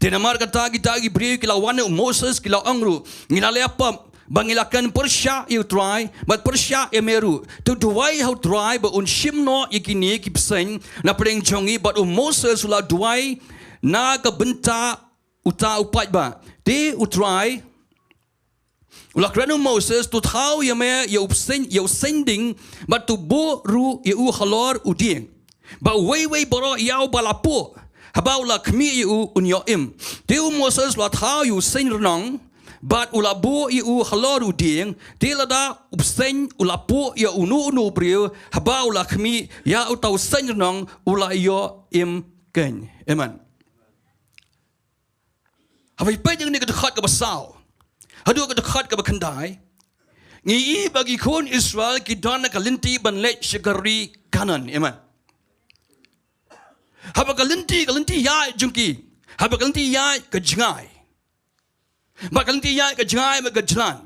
Te namar kata kita ki briew ki la wan ha u Moses, ki la ong ruh: Ngi la leh pop ba ngi la kren pyrshah ïa U Trai bad pyrshah ïa me ruh. To duwai ha U Trai ba un shim noh ïa kine ki bseiñ napdeng jong ngi. Bad u Moses u la duwai na ka bynta uta u paidbah. Te U Trai u la kren ha u Moses: To thaw ïa me ïa u bseiñ, ïa u seiñ ding, bad to buh ruh ïa u halor u dieng, ba uwei uwei baroh ïa uba la puh, haba u la khmih ïa u, un ïoh im. Te u Moses u la thaw ïa u seiñ rnong bad u la buh ïa u halor u dieng. Te lada u bseiñ u la puh ïa uno uno u briew, haba u la khmih ïa uta u seiñ rnong, u la ïoh im keiñ. Amen. Haba phi peit ïa kane ka dkhot kaba saw haduh ka dkhot kaba khyndai, ngi i ba ki khun Israel ki don ha ka lynti ban leit sha ka ri Kanaan. Amen. Haba ka lynti, ka lynti ïaid jong ki, haba ka lynti ïaid ka jngai, bad ka lynti ïaid ka jngai bad ka jlan,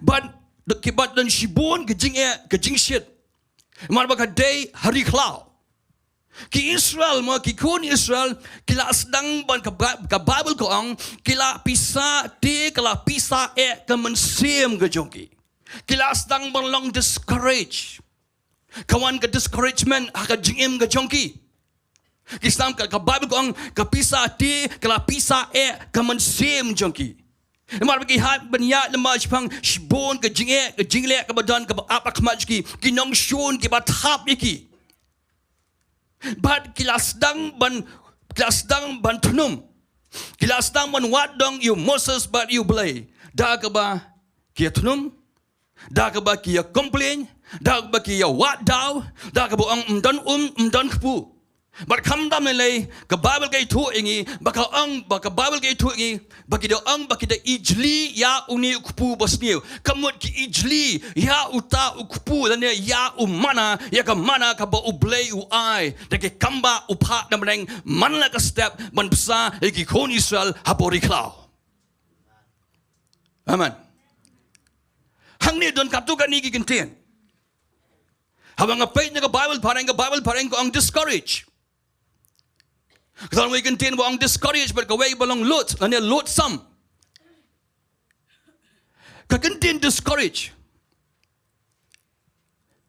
bad ki, bad don shibun ka jingeh ka jingshit, namar ba ka dei ha ri khlaw. Ki Israel mo, ki khun Israel ki la sdang ban, ka Ba-, ka Baibl ka ong, ki la pisa, te ka la pisa eh ka mynsiem ka jong ki. Ki la sdang ban long discourage. Ka wan ka discouragement ha ka jingim ka jong ki. Ki sdang, ka, ka Baibl ka ong, ka pisa, te ka la pisa eh ka mynsiem jong ki. Namar ba ki hap ban ïaid lem bad shaphang shibun ka jingeh ka jingleh kaba don, kaba ap ha khmat jong ki, ki nongshun kiba thap ïa ki. Bad ki la sdang ban, ki la sdang ban thnum. Ki la sdang ban wad dong ïa u Moses bad ïa u Blei. Da kaba ki ïa thnum, Da kaba ki ïa complain, da kaba ki ïa wad daw, da kaba ong ym don um, ym don kpu. Bad khamtam lei lei, ka Baibl ka ïathuh ïa ngi, ba ka ong, ba ka Baibl ka ïathuh ïa ngi, ba ki da ong, ba ki da ijli ïa une u kpu basniew. Ka mut ki ijli ïa uta u kpu, lane ïa u manna, ïa ka manna kaba U Blei u ai. Da ki kamba u phah na bneng man la ka step, ban bsa ïa ki khun Israel hapoh ri khlaw. Amen. Hangne don katto katne ki kyntien. Haba nga peit na ka Baibl phareng, ka Baibl phareng ka ong discourage. Ka don wei kyntien ba ong discourage, bad kawei ba long loath, lane loathsome. Ka kyntien discourage,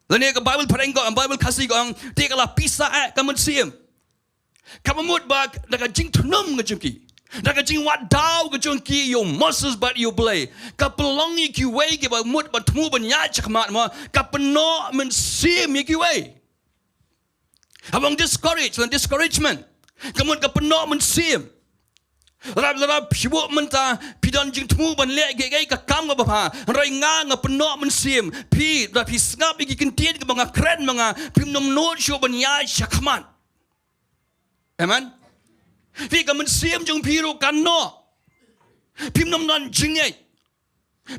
lane ka Baibl phareng ka ong, Baibl Khasi ka ong, te ka la pisa eh ka mynsiem. Kaba mut ba da ka jingthnum ka jong ki, da ka jingwad daw ka jong ki ïa u Moses bad ïa U Blei, ka pynlong ïa kiwei kiba mut ban thmu ban ïaid shakhmat, mo, ka pynnoh mynsiem ïa kiwei. Haba ong discourage, lane discouragement, ka mut ka pynnoh mynsiem. Lada, lada phi buh mynta, phi don jingthmu ban leh kiei kiei ka kam kaba bha, hynrei nga, nga pynnoh mynsiem. Phi, lada phi sngap ïa ki kyntien kiba nga kren ma nga, phim nym nud shuh ban ïaid shakhmat. Amen. Phi, ka mynsiem jong phi ruh kan noh. Phim nym don jingngeit.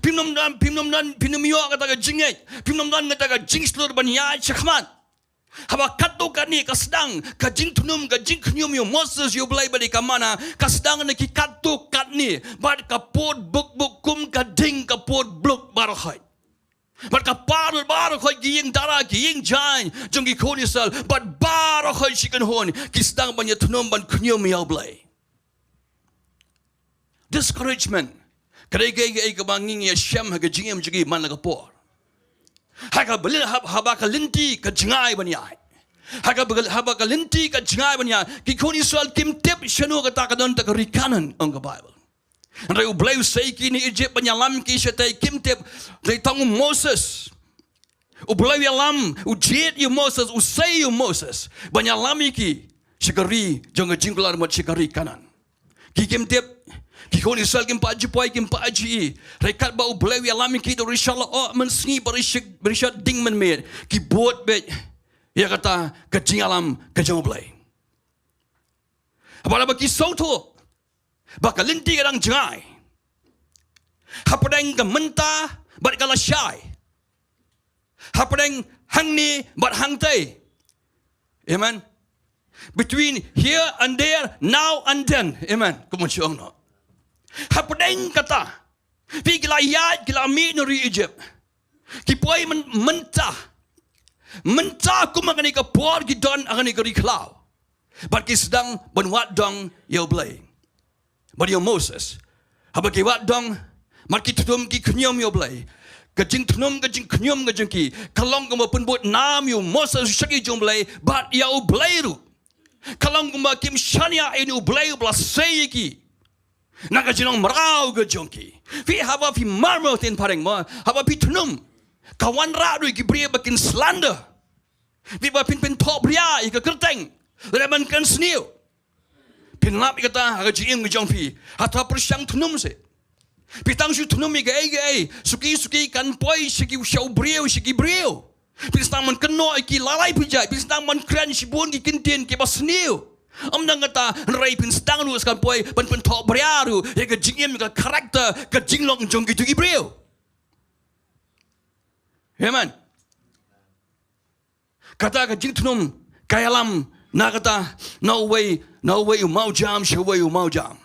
Phim nym don, phim nym don, phim nym ïoh kata ka jingngeit. Phim nym don kata ka jingshlur ban ïaid shakhmat. Haba katto katne ka sdang, ka jingthnum, ka jingkhñium ïa u Moses, ïa U Blei bad ïa ka manna, ka sdang na ki katto katne, bad ka pud buk buk kum ka ding ka pud bluk baroh khoit. Bad ka par baroh khoit ki ïing dara, ki ïing jaiñ jong ki khun Israel, bad baroh khoit shi kynhun ki sdang ban ïathnum ban khñium ïa U Blei. Discouragement ka dei kaei kaei kaba ngi ngi ïashem ha ka jingim jong ngi man la ka por. Ha kaba lyn-, hab-, haba ka lynti ka jngai ban ïaid. Ha kaba, haba ka lynti ka jngai ban ïaid, ki khun Israel kim tip shano kata ka don kata ka ri Kanaan, ong ka Baibl. Hynrei U Blei u sei ki na Ijipt ban ïalam ki shatei, kim tip. Dei tang u Moses. U Blei u ïalam, u jied ïa u Moses, u sei ïa u Moses ban ïalam ïa ki sha ka ri jong ka jingkular, mut sha ka ri Kanaan. Ki kim tip, ki khun Israel kim pat ju poi, kim pat ju ïohi. Hynrei katba U Blei u ïalam ïa ki, da u rishot la oh mynsngi, ba rishot, ba rishot ding mynmiet, ki bud beit ïa kata ka jingïalam ka jong U Blei. Haba, haba ki sngewthuh ba ka lynti ka dang jngai hapdeng ka mynta bad ka lashai, hapdeng hangne bad hangtei. Amen. Between here and there, now and then. Amen. Kumno shu ong noh. Hapdeng kata, phi, ki la ïaid, ki la mih na ri Ijipt. Ki poi myn-, mynta. Mynta kum ha kane ka por ki don ha kane ka ri khlaw. Bad ki sdang ban wad dong ïa U Blei bad ïa u Moses. Haba ki wad dong, bad ki thnum ki khñium ïa U Blei, ka jingthnum ka jingkhñium ka jong ki ka long kumba pynbud nam ïa u Moses u shakri jong U Blei bad ïa U Blei ruh. Ka long kumba kim shaniah ïa une U Blei uba la sei ïa ki na ka jinglong mraw ka jong ki. Phi, haba phi mar mo, ktien phareng mo, haba phi thnum, ka wanrah ruh ïa ki briew ba kin slander. Phi, ba phin, phin thohbria ïa ka kyrteng, lane ban kren sniew. Phin lap ïa kata ha ka jingim ka jong phi. Hata pyrshang thnum seh. Phi tang shu thnum ïa kaei kaei, suki suki kan poi sha ki, sha u briew, sha ki briew. Phin sdang ban kynnoh ïa ki lai lai pyrjai, phin sdang ban kren shibun ki kyntien kiba sniew. Ym tang kata, hynrei phin sdang ruh, kan poi ban pynthohbria ruh ïa ka jingim, ïa ka character, ka jinglong jong kito ki briew. Amen. Kata ka jingthnum ka ïalam na kata, na uwei, na uwei u mawjam sha uwei u mawjam.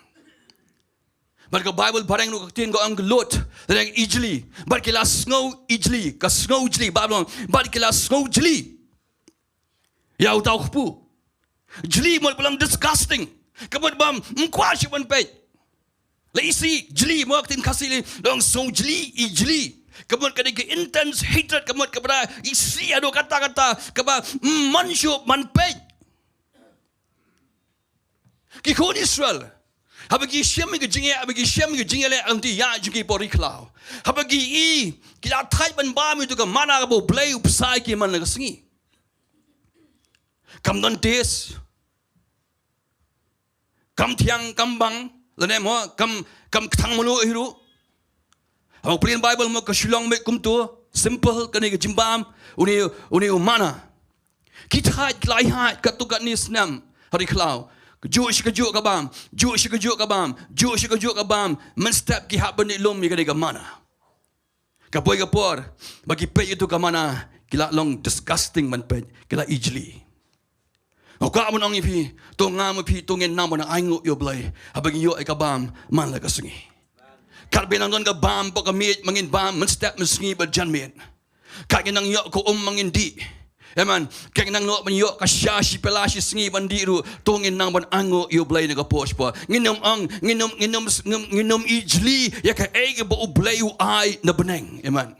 Bad ka Baibl phareng ruh ka ktien ka ong ka lut, lane ijli. Bad ki la sngew ijli, ka sngew jli, Baibl ong, bad ki la sngew jli ïa uta u kpu. Jli mut ba long disgusting. Ka mut ba ym kwah shuh ban peit. La isih jli, mo, ka ktien Khasi lei, long sngew jli, ijli. Ka mut ka dei ka intense hatred, ka mut kaba da isih haduh katta katta, kaba ym mon shuh ban peit. Ki khun Israel, haba ki shem ïa ka jingeh, haba ki shem ïa ka jingeh leh, ïa lynti ïaid jong ki hapoh ri khlaw, haba ki i, ki la thait ban bam ïa uto ka manna kaba U Blei u bsa ïa ki man la ka sngi. Kam don taste, kam thiang, kam bang, lane mo, kam, kam kthang mluh hi ruh. Haba pule Bible mo ka shu long mei kumto, simple kane ka jingbam, une, une u manna. Ki thait ki la ïaid katto katne snem ha ri khlaw. Ka juh shi ka juh ka bam, juh shi ka juh ka bam, juh shi ka juh ka bam. Mynstep ki hap ban ïalum ïa kane ka manna. Ka poi ka por ba ki peit ïa tu ka manna, ki la long disgusting ban peit, ki la ijli. Nga kwah ban ong ïa phi, to nga ma phi to ngin nang ban ainguh ïa U Blei haba ngi ïoh ïa ka bam man la ka sngi. Katba nang don ka bam hapoh ka miej, ma ngin bam mynstep mynsngi bad janmiet. Kat ngin nang ïoh ka um ma ngin dih. Amen. Kat ngin nang ïoh ban ïoh ka sha shi pela shi sngi ban dih ruh, to ngin nang ban ainguh ïa U Blei na ka por sha por. Ngin ym ong, ngin ym, ngin ym, ngin ym, ngin ym ijli ïa kaei kaba U Blei u ai na bneng. Amen.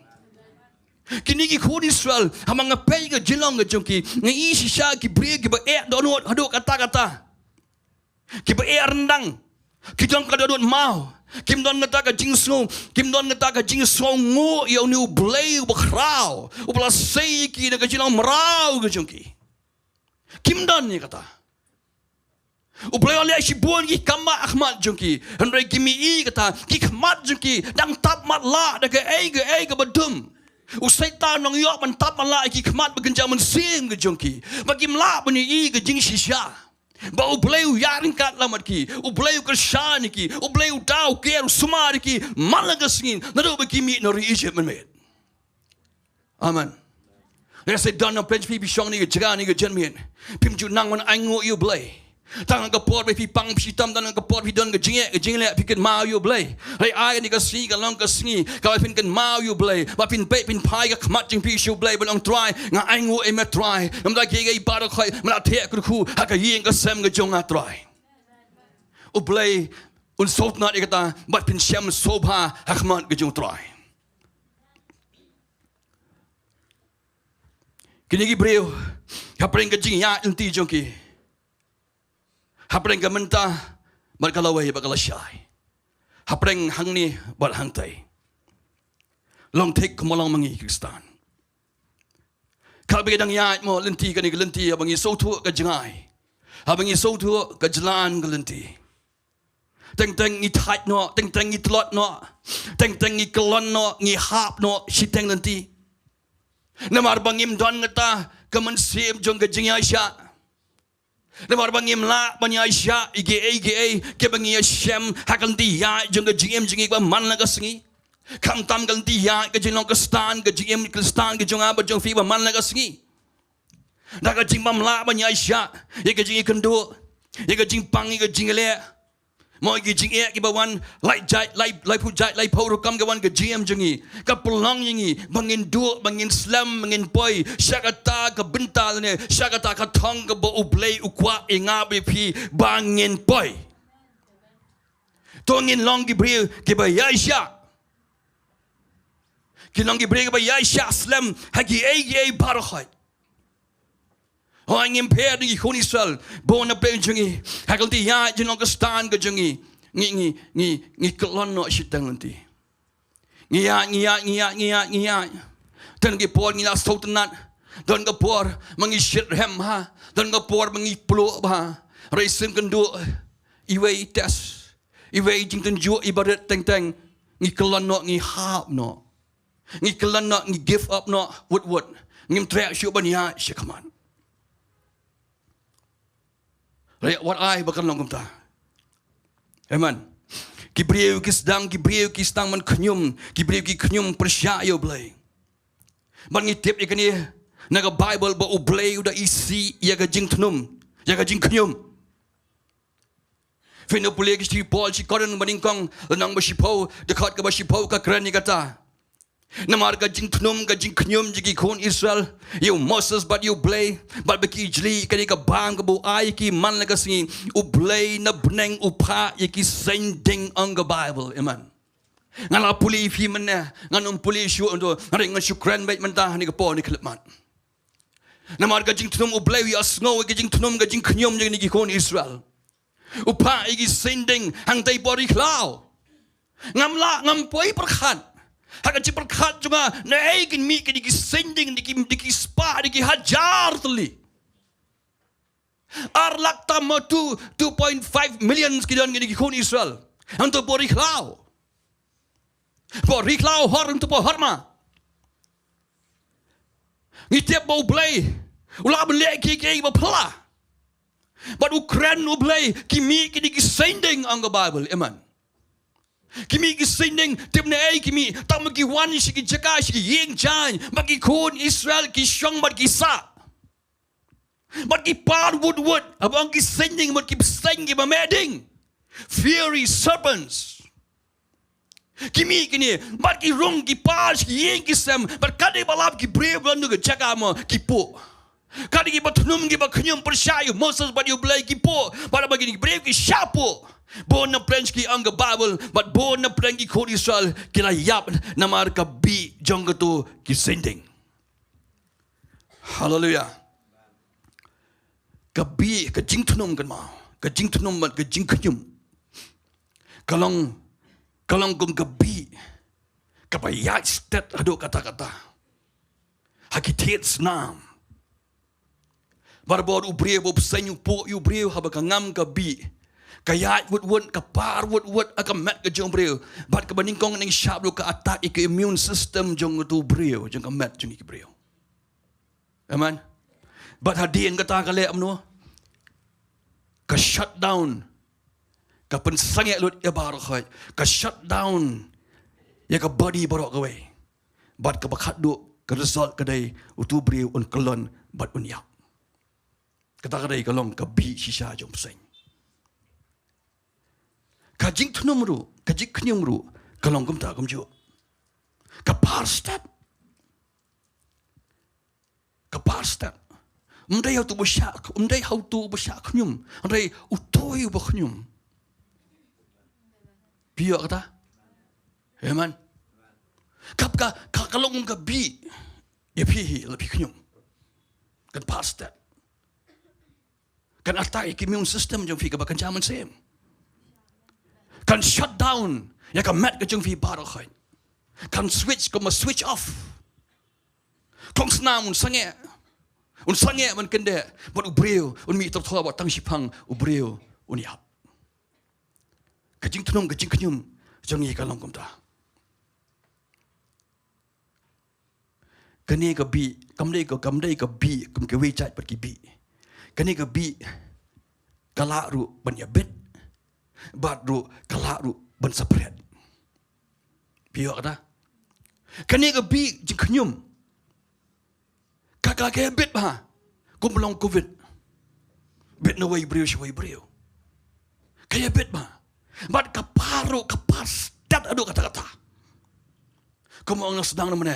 Kine ki khun Israel, haba nga peit ka jinglong ka jong ki, nga i shisha ki briew kiba eh dohnud haduh katta katta. Kiba eh ryndang. Ki jong ka dohnud maw. Kim don kata ka jingsngew, kim don kata ka jingsngewnguh ïa une U Blei uba khraw, uba la sei ïa ki na ka jinglong mraw ka jong ki. Kim don ïa kata. U Blei u la leh shibun ki kam ha khmat jong ki. Hynrei kim i kata, ki khmat jong ki dang tap matlah da kaei kaei kaba dum. U Soitan u nang ïoh ban tap matlah ïa ki khmat ba kynja mynsiem ka jong ki, ba kim lah ban i ka jingshisha. Ba U Blei u ïaryngkat lem bad ki, U Blei u kyrshan ïa ki, U Blei u daw ker u sumar ïa ki man la ka sngi naduh ba ki mih na ri Egypt mynmiet. Amen. Lehse don na pyrshah phi, phi shong ne ka jaka ne ka janmiet, phim ju nang ban ainguh ïa U Blei. Tang ha ka por ba phi pang phi shitom, tang ha ka por phi don ka jingeh ka jingleh, phi kynmaw ïa U Blei. Hynrei ai kane ka sngi ka long ka sngi kaba phin kynmaw ïa U Blei, ba phin peit phin phai ka khmat jong phi sha U Blei ban ong, Trai, nga ainguh ïa me Trai. Namar da kiei kiei baroh khoit me la theh kyrkhu ha ka ïing ka sem ka jong nga Trai. U Blei un sngewtynnad ïa kata bad phin shem sngewbha ha khmat ka jong U Trai. Kine ki briew, hapdeng ka jingïaid lynti jong ki, hapdeng ka mynta bad ka lawei bad ka lashai, hapdeng hangne bad hangtai, long thik kumba long ma ngi Khristan. Katba ngi dang ïaid mo lynti kane ka lynti, haba ngi sngewthuh ka jngai, haba ngi sngewthuh ka jlan ka lynti, teng teng ngi thait noh, teng teng ngi tlot noh, teng teng ngi kyllon noh, ngi hap noh shiteng lynti. Namar ba ngim don kata ka mynsiem jong ka jingïaishah. Namar ba ngim lah ban ïaishah ïa kiei kiei kiba ngi ïashem ha ka lynti ïaid jong ka jingim jong ngi ba man la ka sngi. Khamtam ka lynti ïaid ka jinglong Khristan, ka jingim Khristan ka jong nga bad jong phi ba man la ka sngi. Da ka jingbym lah ban ïaishah ïa ka jingïakynduh, ïa ka jingpang, ïa ka jingleh, mo, ïa ka jingeh kiba wan lai jait, lai, laiphew jait, laiphew rukom ka wan ka jingim jong ngi, ka pynlong ïa ngi ba ngin duh, ba ngin slem, ba ngin poi sha kata ka bynta lane sha kata ka thong kaba U Blei u kwah ïa nga bad ïa phi ba ngin poi. To ngin long ki briew kiba ïaishah. Ki long ki briew kiba ïaishah slem ha kiei kiei baroh khoit. Hooid, ngim pher na ki khun Israel. Bun na pdeng jong ngi, ha ka lynti ïaid jinglong Khristan ka jong ngi, ngi, ngi, ngi, ngi kyllon noh shiteng lynti. Ngi ïaid, ngi ïaid, ngi ïaid, ngi ïaid, ngi ïaid. Don ki por ngi la sngewtynnad. Don ka por ma ngi shitrhem bha. Don ka por ma ngi pluh bha. Hynrei sngewkynduh, iwei i test, iwei i jingtynjuh iba rit, teng teng ngi kyllon noh, ngi hap noh. Ngi kyllon noh, ngi give up noh wut wut. Ngim treh shuh ban ïaid shakhmat. Hynrei wat ai ba kan long kumta. Amen. Ki briew ki sdang, ki briew ki sdang ban khñium, ki briew ki khñium pyrshah ïa U Blei. Bad ngi tip ïa kane na ka Baibl ba U Blei u da isih ïa ka jingthnum, ïa ka jingkhñium. Phin ïoh pule ki shithi Paul sha ki Korinth banyngkong, lynnong ba shiphew, dkhot kaba shiphew, ka kren ïa kata. Namar ka jingthnum, ka jingkhñium jong ki khun Israel ïa u Moses bad ïa U Blei, bad ba ki ijli ïa kane ka bam kaba u ai ïa ki man la ka sngi, U Blei na bneng u phah ïa ki saiñ ding, ong ka Baibl. Amen. Nga la pule ïa phi mynne, ngan ym pule shuh hangto, hynrei ngan shu kren beit mynta ha kane ka por, ha kane ka khyllipmat. Namar ka jingthnum, U Blei u ïohsngew ïa ka jingthnum, ka jingkhñium jong kine ki khun Israel. U phah ïa ki saiñ ding hangtei hapoh ri khlaw. Ngam lah, ngam poi pyrkhat ha ka jingpyrkhat jong nga naei kin mih kine ki saiñ ding, da ki, da ki spah, da ki hajar tylli. Ar lak tam mo, two, two point five million ki don kine ki khun Israel hangto hapoh ri khlaw. Ba ri khlaw hor, ym tip ba hor ma. Ngi tip ba U Blei u lah ban leh kiei kiei ba phylla. Bad u kren U Blei, ki mih kine ki seng dieng, ong ka Baibl. Amen. Ki mih ki seng dieng, tip ne ei ki mih, tang ba ki wan sha ki jaka, sha ki ïing jaiñ, bad ki khun Israel ki shong bad ki sah. Bad ki par wut wut, haba ong ki seng dieng, bad ki bseiñ kiba meh dieng. Fiery serpents. Ki mih kine, bad ki rung, ki par sha ki ïing ki sem, bad katba lap ki briew ba don ha ka jaka mo, ki puh. Katba ki ba thnum ki ba khñium pyrshah ïa u Moses bad ïa U Blei, ki puh. Bad haba kine ki briew ki shah puh, bun na pdeng ki, ong ka Baibl, bad bun na pdeng ki khun Israel ki la ïap namar ka bih jong kato ki seng dieng. Haleluia. Ka bih, ka jingthnum, kynmaw, ka jingthnum bad ka jingkhñium ka long, ka long kum ka bih kaba ïaid stet haduh katta katta ha ki thied snam. Barabor u briew ba bseiñ u puh ïa u briew, haba ka ngam ka bih, ka ïaid wut wut, ka par wut wut ha ka met ka jong u briew. Bad kaba nyngkong nyngshap ruh ka attack ïa ka immune system jong utu u briew, jong ka met jong ki briew. Amen. Bad hadien kata ka leh kumno? Ka shutdown, ka pynsangeh lut ïa baroh khoit, ka shutdown ïa ka body baroh kawei. Bad kaba khatduh, ka result ka dei utu u briew un kyllon bad un ïap. Kata ka dei ka long ka bih shisha jong bseiñ. Ka jingthnum ruh, ka jingkhñium ruh ka long kumta kumjuh. Ka par stet. Ka par stet. Ym dei ha utu ba shah, ym dei ha utu ba shah khñium, hynrei utu uba khñium. Phi ïoh kata? Amen. Ka, ka, ka, ka long ka bih ïa phi hi la phi khñium. Kan par stet. Kan attack ïa ka immune system jong phi kaba kynja mynsiem. Kan shutdown ïa ka met ka jong phi baroh khoit. Kan switch, kumba switch off. Kong snam un sangeh, un sangeh ban kyndeh, bad u briew un mih tyrthoh, bad tang shiphang u briew un ïap. Ka jingthnum, ka jingkhñium jong ngi ka long kumta. Kane ka bih kam dei ka, kam dei ka bih kum kiwei jait pat ki bih. Kane ka bih ka lah ruh ban ïabit, bad ruh ka lah ruh ban saphriat. Phi ïoh kata? Kane ka bih jingkhñium ka, ka, ka ïabit bha, kum ba long covid. Bit na wei briew sha wei briew. Ka ïabit bha. Bad ka par ruh, ka par stet haduh katta katta. Kumba nga sdang na mynne,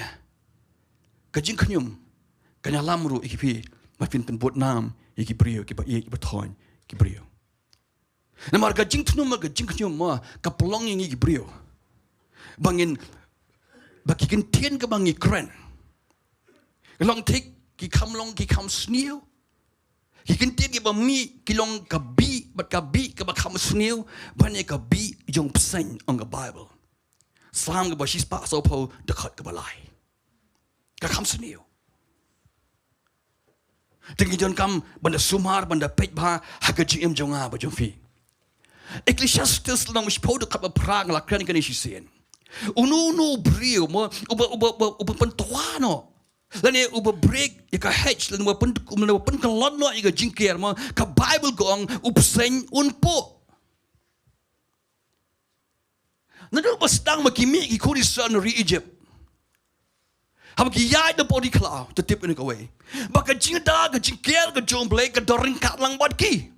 ka jingkhñium kan ïalam ruh ïa ki phi, ba phin pynbud nam ïa ki briew, kiba ïeit, kiba thoiñ, ki briew. Namar ka jingthnum, ka jingkhñium mo, ka pynlong ïa ngi ki briew ba ngin, ba ki kyntien kiba ngi kren, ki long thik, ki kham long, ki kham sniew. Ki kyntien kiba mih ki long ka bih, bad ka bih kaba kham sniew ban ïa ka bih jong bseiñ, ong ka Baibl. Salm kaba shispah sawphew, dkhot kaba lai. Ka kham sniew. Te ngi donkam ban da sumar, ban da peit bha ha ka jingim jong nga bad jong phi. Ecclesiastes lynnong shiphew, dkhot ba phra, nga la kren kane shisien. Uno uno u briew mo, uba, uba, uba, uba pyntwa noh, lane uba break ïa ka hedge, lane uba pyn, lane uba pynkyllon noh ïa ka jingker mo, ka Baibl ka ong u bseiñ un puh. Naduh ba sdang ba ki mih ki khun Israel na ri Egypt, haba ki ïaid na bor ri khlaw, te tip ïa kawei, ba ka jingda, ka jingker ka jong U Blei ka don ryngkat lang bad ki.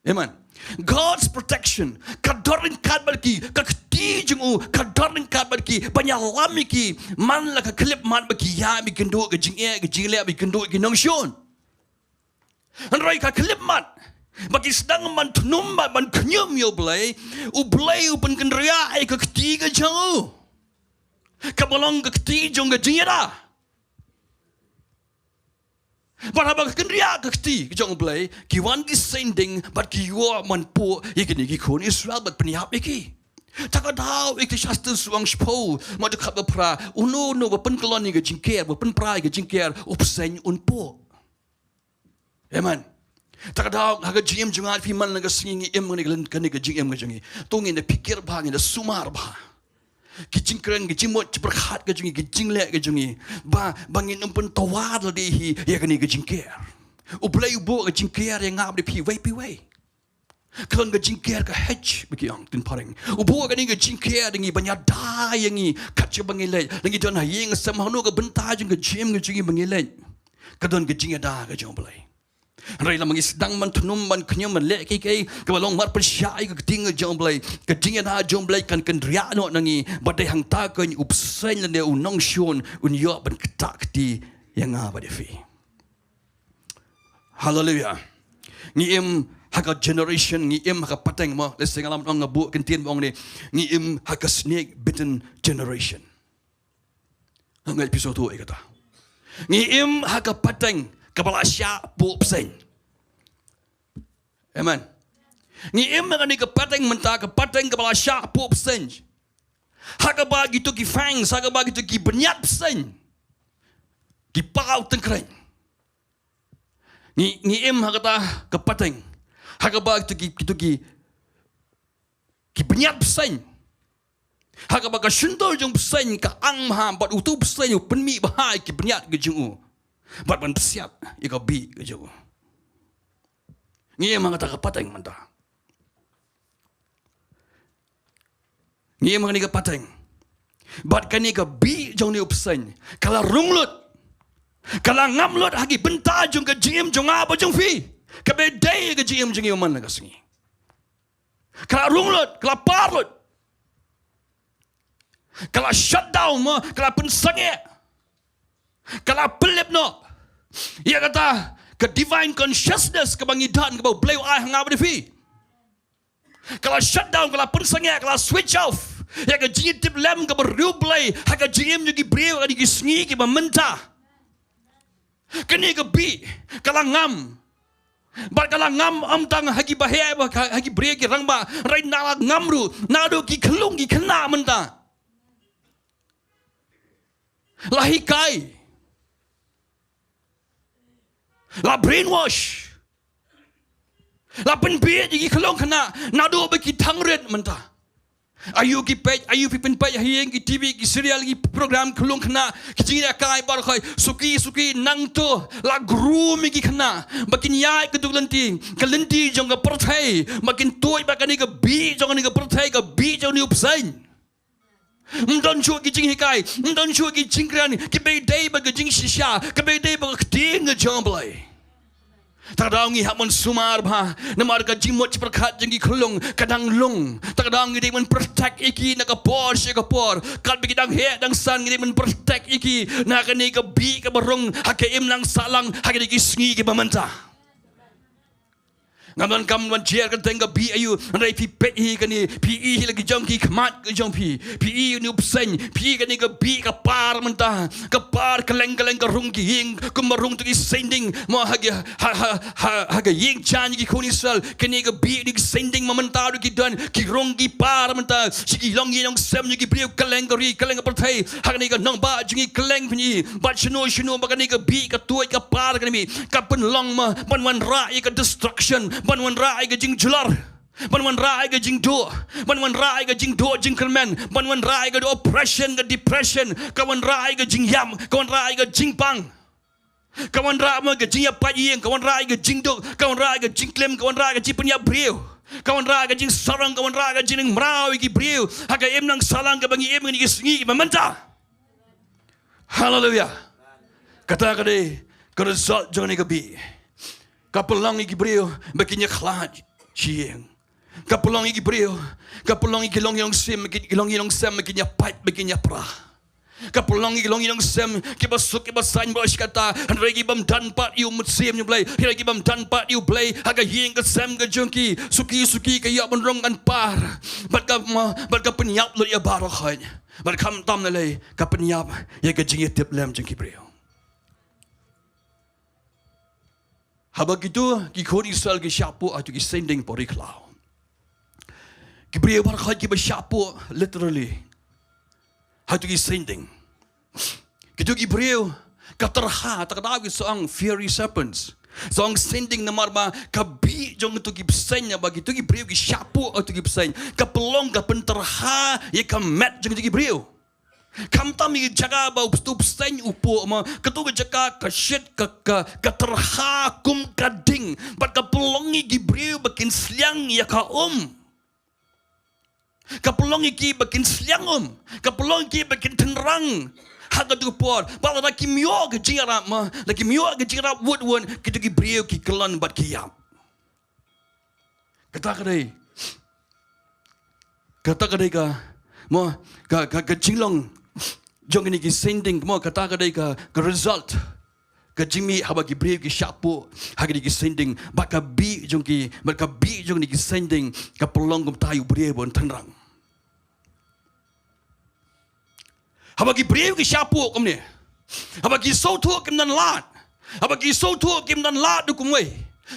Amen. God's protection ka don ryngkat bad ki, ka kti jong u ka don ryngkat bad ki ban ïalam ïa ki man la ka khyllipmat, ba ki ïaid ba ki kynduh ka jingeh, ka jingleh, ba ki kynduh ki nongshun. Hynrei ka khyllipmat, ba ki sdang ban thnum, ban, ban khñium ïa U Blei, U Blei u pynkynriah ïa ka kti ka jong u, kaba long ka kti jong ka jingïada. Bad haba ka kynriah ka kti ka jong U Blei, ki wan ki seng dieng bad ki ïoh ban puh ïa kine ki khun Israel bad pynïap ïa ki. Ta ka daw Ecclesiastes lynnong shiphew, dkhot ba phra, uno uno ba pynkyllon ïa ka jingker, ba pynpra ïa ka jingker, u bseiñ un puh. Amen. Ta ka daw ha ka jingim jong nga, phi, man la ka sngi ngi im kane ka, kane ka jingim ka jong ngi, to ngin da pyrkhat bha, ngin da sumar bha. Ki jingkren, ki jingmut, jingpyrkhat ka jong ngi, ki jingleh ka jong ngi. Ba, ba ngin ym pyntawa lade hi, ïa kane ka jingker. U Blei u buh ka jingker, ïa nga bad phi, wei pa wei. Ka don ka jingker ka H, ba ki ong, ktien phareng. U buh kane ka jingker, da ngi ban ïada ïa ngi, kat shaba ngi leit. Da ngi don ha ïing ha sem hano ka bynta jong ka jingim ka jong ngi ba ngi leit. Ka don ka jingïada ka jong u Blei. Hynrei lada ngi sdang ban thnum, ban khñium, ban leh kiei kiei kaba long marpyrshah ïa ka ktien ka jong u Blei, ka jingïada jong u Blei kan kynriah noh na ngi, bad dei hangta keiñ u bseiñ lane u nongshun un ïoh ban ktah kti ïa nga bad ïa phi. Haleluia. Ngi im ha ka generation, ngi im ha ka pateng mo, lehse nga lah ban ong, nga buh kyntien ba ong ne, ngi im ha ka snake bitten generation. Nga ngeit phi sngewthuh ïa kata. Ngi im ha ka pateng kaba la shah puh bseiñ. Amen. Ngi im ha kane ka pateng mynta, ka pateng kaba la shah puh bseiñ. Ha kaba kito ki fangs, ha kaba kito ki bniat bseiñ ki paw tyngkreiñ. Ngi, ngi im ha kata ka pateng ha kaba kito ki, kito ki, ki bniat bseiñ. Ha kaba ka shyntur jong u bseiñ ka ang bha, bad uto u bseiñ u pynmih bha ïa ki bniat ka jong u. Bad ban psiat ïa ka bih ka jong u. Ngi im ha kata ka pateng mynta. Ngi im ha kane ka pateng. Bad kane ka bih jong une u bseiñ ka la rung lut, ka la ngam lut ha ki bynta jong ka jingim jong nga bad jong phi. Kaba dei ka jingim jong ngi man la ka sngi. Ka la rung lut, ka la par lut. Ka la shut down mo, ka la pynsangeh. Ka la pynlip noh ïa kata ka divine consciousness kaba ngi don, kaba u Blei u ai ha nga bad phi. Ka la shut down, ka la pynsangeh, ka la switch off ïa ka jingïatiplem kaba riewblei ha ka jingim jong ki briew ha kine ki sngi kiba mynta. Kane ka bih ka la ngam. Bad ka la ngam ym tang ha ki baheh, ha ki briew ki rangbah, hynrei la ngam ruh naduh ki khyllung ki khynnah mynta. La hikai, la brainwash, la pynbieit ïa ki khyllung khynnah naduh ba ki thang rit mynta. Aïu ki peit, aïu phi pynpeit ha ïing, ki TV, ki serial, ki program khyllung khynnah, ki jingïalehkai baroh khoit, suki suki nangta la groom ïa ki khynnah ba kin ïaid ka duk lynti, ka lynti jong ka pyrthei, ba kin tuid bad kane ka bih jong kane ka pyrthei, ka bih jong une u bseiñ. Ym don shuh ki jinghikai, ym don shuh ki jingkren kiba dei bad ka jingshisha, kiba dei bad ka ktien ka jong u Blei. Te ka daw ngi hap ban sumar bha namar ka jingmut jingpyrkhat jong ki khyllung ka dang long. Te ka daw ngi dei ban protect ïa ki na ka por sha ka por. Katba ki dang heh dang san ngi dei ban protect ïa ki na kane ka bih kaba rung ha ka imlang sahlang ha kine ki sngi kiba mynta. Ngam donkam ban jer kyrteng ka bih aïu, hynrei phi peit hi kane, phi i hi la ki jong ki khmat ki jong phi, phi i une u bseiñ, phi i kane ka bih ka par mynta, ka par kylleng kylleng, ka rung ki ïing kumba rung tu ki sending mo ha ki, ha, ha, ha, ha ka ïing jaiñ ki khun Israel. Kane ka bih une ki sending ma mynta ruh ki don, ki rung ki par mynta sha ki longïing longsem jong ki briew kylleng ka ri, kylleng ka pyrthei. Ha kane ka nongbah jong ngi kylleng phi i, bad shano shano ba kane ka bih ka tuid ka par kane bih ka pynlong ma ban wanrah ïa ka destruction, ban wanrah ïa ka jingjulor, ban wanrah ïa ka jingduh, ban wanrah ïa ka jingduh jingkyrmen, ban wanrah ïa ka oppression, ka depression, ka wanrah ïa ka jingïap, ka wanrah ïa ka jingpang, ka wanrah ma ka jingïapait ïing, ka wanrah ïa ka jingduk, ka wanrah ïa ka jingklim, ka wanrah ïa ka jingpynïap briew, ka wanrah ïa ka jingsarong, ka wanrah ïa ka jingnang mraw ïa ki briew ha ka imlang sahlang kaba ngi im ha kine ki sngi kiba mynta. Haleluia. Kata ka dei ka result jong kane ka bih. Ka pynlong ïa ki briew ba kin ïakhlad shi ïing. Ka pynlong ïa ki briew, ka pynlong ïa ki longïing longsem, ki longïing longsem ba kin ïapait, ba kin ïapra. Ka pynlong ïa ki longïing longsem kiba suk kiba saiñ baroh shi katta, hynrei ki bym don pat ïa u Mynsiem jong u Blei, hynrei ki bym don pat ïa u Blei ha ka ïing ka sem ka jong ki. Suki suki ka ïoh ban rung kan par, bad ka ma, bad ka pynïap lut ïa baroh khoit. Bad khamtam lei lei ka pynïap ïa ka jingïatiplem jong ki briew. Haba kito ki khun Israel ki shah puh ha kito ki sending pori khlaw, ki briew baroh khoit kiba shah puh literally ha kito ki sending. Kito ki briew ka tyrha, te ka daw ki sa ong fiery serpents. Sa ong sending namar ba ka bih jong kito ki bseiñ, ba kito ki briew ki shah puh ha kito ki bseiñ, ka pynlong ka pynterha ïa ka met jong kito ki briew. Khamtam ïa ka jaka ba uto u bseiñ u puh mo, kato ka jaka ka shit, ka, ka, ka terha kum ka ding. Bad ka pynlong ïa ki briew ba kin sliang ïa ka um. Ka pynlong ïa ki ba kin sliang um. Ka pynlong ïa ki ba kin tynrang ha kato ka por. Bad lada kim ïoh ka jingïarap mo, lada kim ïoh ka jingïarap wut wut, kito ki briew ki kyllon bad ki ïap. Kata ka dei, kata ka dei ka, mo, ka, ka, ka jinglong jong kine ki sending, mo, kata ka dei ka, ka result. Ka jingmih haba ki briew ki shah puh ha kine ki sending, bad ka bih jong ki, bad ka bih jong kine ki sending ka pynlong kumta ïa u briew ban tynrang. Haba ki briew ki shah puh kumne, haba ki sngewthuh kim don lad, haba ki sngewthuh kim don lad da kumwei,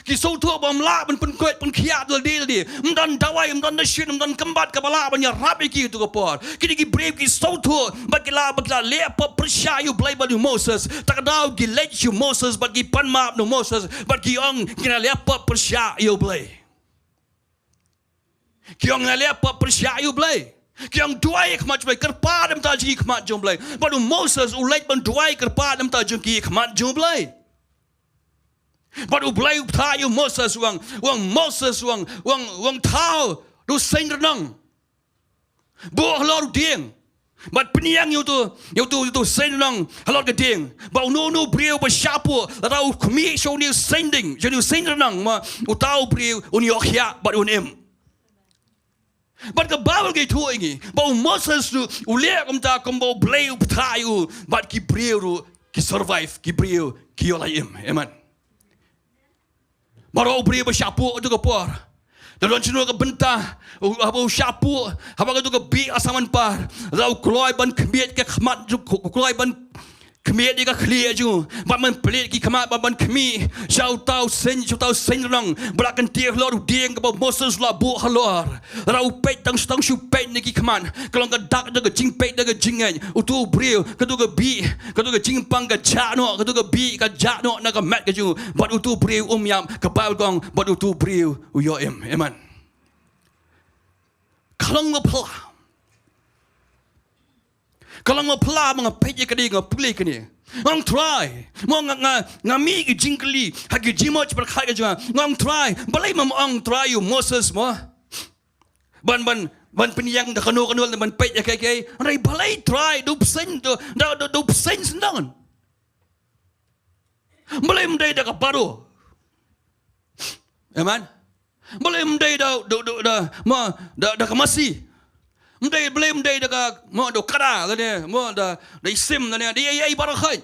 ki sngewthuh ba ym lah ban pynkhuid pynkhiah da lade lade, ym don dawai, ym don dashin, ym don kynbat kaba lah ban ïarap ïa ki ha kato ka por. Kine ki briew ki sngewthuh ba ki lah, ba ki lah leh pop pyrshah ïa u Blei bad u Moses. Kata ka daw ki leit sha u Moses bad ki pan map na u Moses bad ki ong, ki la leh pop pyrshah ïa u Blei. Ki ong, la leh pop pyrshah ïa u Blei. Ki ong, duwai ha khmat jong u Blei, kyrpad na ka bynta jong ki ha khmat jong u Blei. Bad u Moses u leit ban duwai kyrpad na ka bynta jong ki ha khmat jong u Blei. Bad u Blei u bthah ïa u Moses, u ong, u ong, Moses, u ong, u ong, u ong, thaw da u seiñ rnong, buh halor u dieng bad pynïeng ïa uto, ïa uto, ïa uto u seiñ rnong halor ka dieng. Bad uno uno u briew ba shah puh, lada u khmih sha une u seiñ dieng, sha une u seiñ rnong mo, uta u briew un ïoh khiah bad un im. Bad ka Baibl ka ïathuh ïa ngi ba u Moses ruh u leh kumta, kumba u Blei u bthah ïa u, bad ki briew ruh ki survive, ki briew ki ïoh lait im. Amen. Baroh u briew ba shah puh ha kato ka por, da don shano ka bynta, u, haba u shah puh, haba kato ka bih ka sah manpar, lada u kloi ban khmied ka khmat, u kloi ban khmied ïa ka khlieh jong u, bad ban plie ki khmat, bad ban khmih sha uta u seiñ, sha uta u seiñ rnong ba la kyntiew halor u dieng kaba u Moses u la buh halor. Lada u peit tang shu, tang shu peit na ki khmat, ka long ka dak jong ka jingpeit da ka jingngeit. Uto u briew, kato ka bih, kato ka jingpang ka jah noh, kato ka bih ka jah noh na ka met ka jong u. Bad uto u briew um ïap, ka Baibl ka ong, bad uto u briew u ïoh im. Amen. Ka long ba phylla. Ka long ba phylla ba nga peit ïa kane, nga pule ïa kane. Nga ong Trai, mo, nga, nga, nga mih ki jingkylli ha ki jingmut jingpyrkhat ka jong nga. Nga ong Trai, balei me ym ong Trai ïa u Moses mo, ban, ban, ban pynïeng da kano kano, ban peit ïa kaei kaei. Hynrei balei Trai, da u bseiñ, da, da, da, da u bseiñ syndon? Balei ym dei da ka baro? Amen. Balei ym dei da, da, da, da, mo, da, da ka masi? Ym dei, balei ym dei da ka, mo, da u kada lane, mo, da, da i sim lane, da ei ei baroh khoit?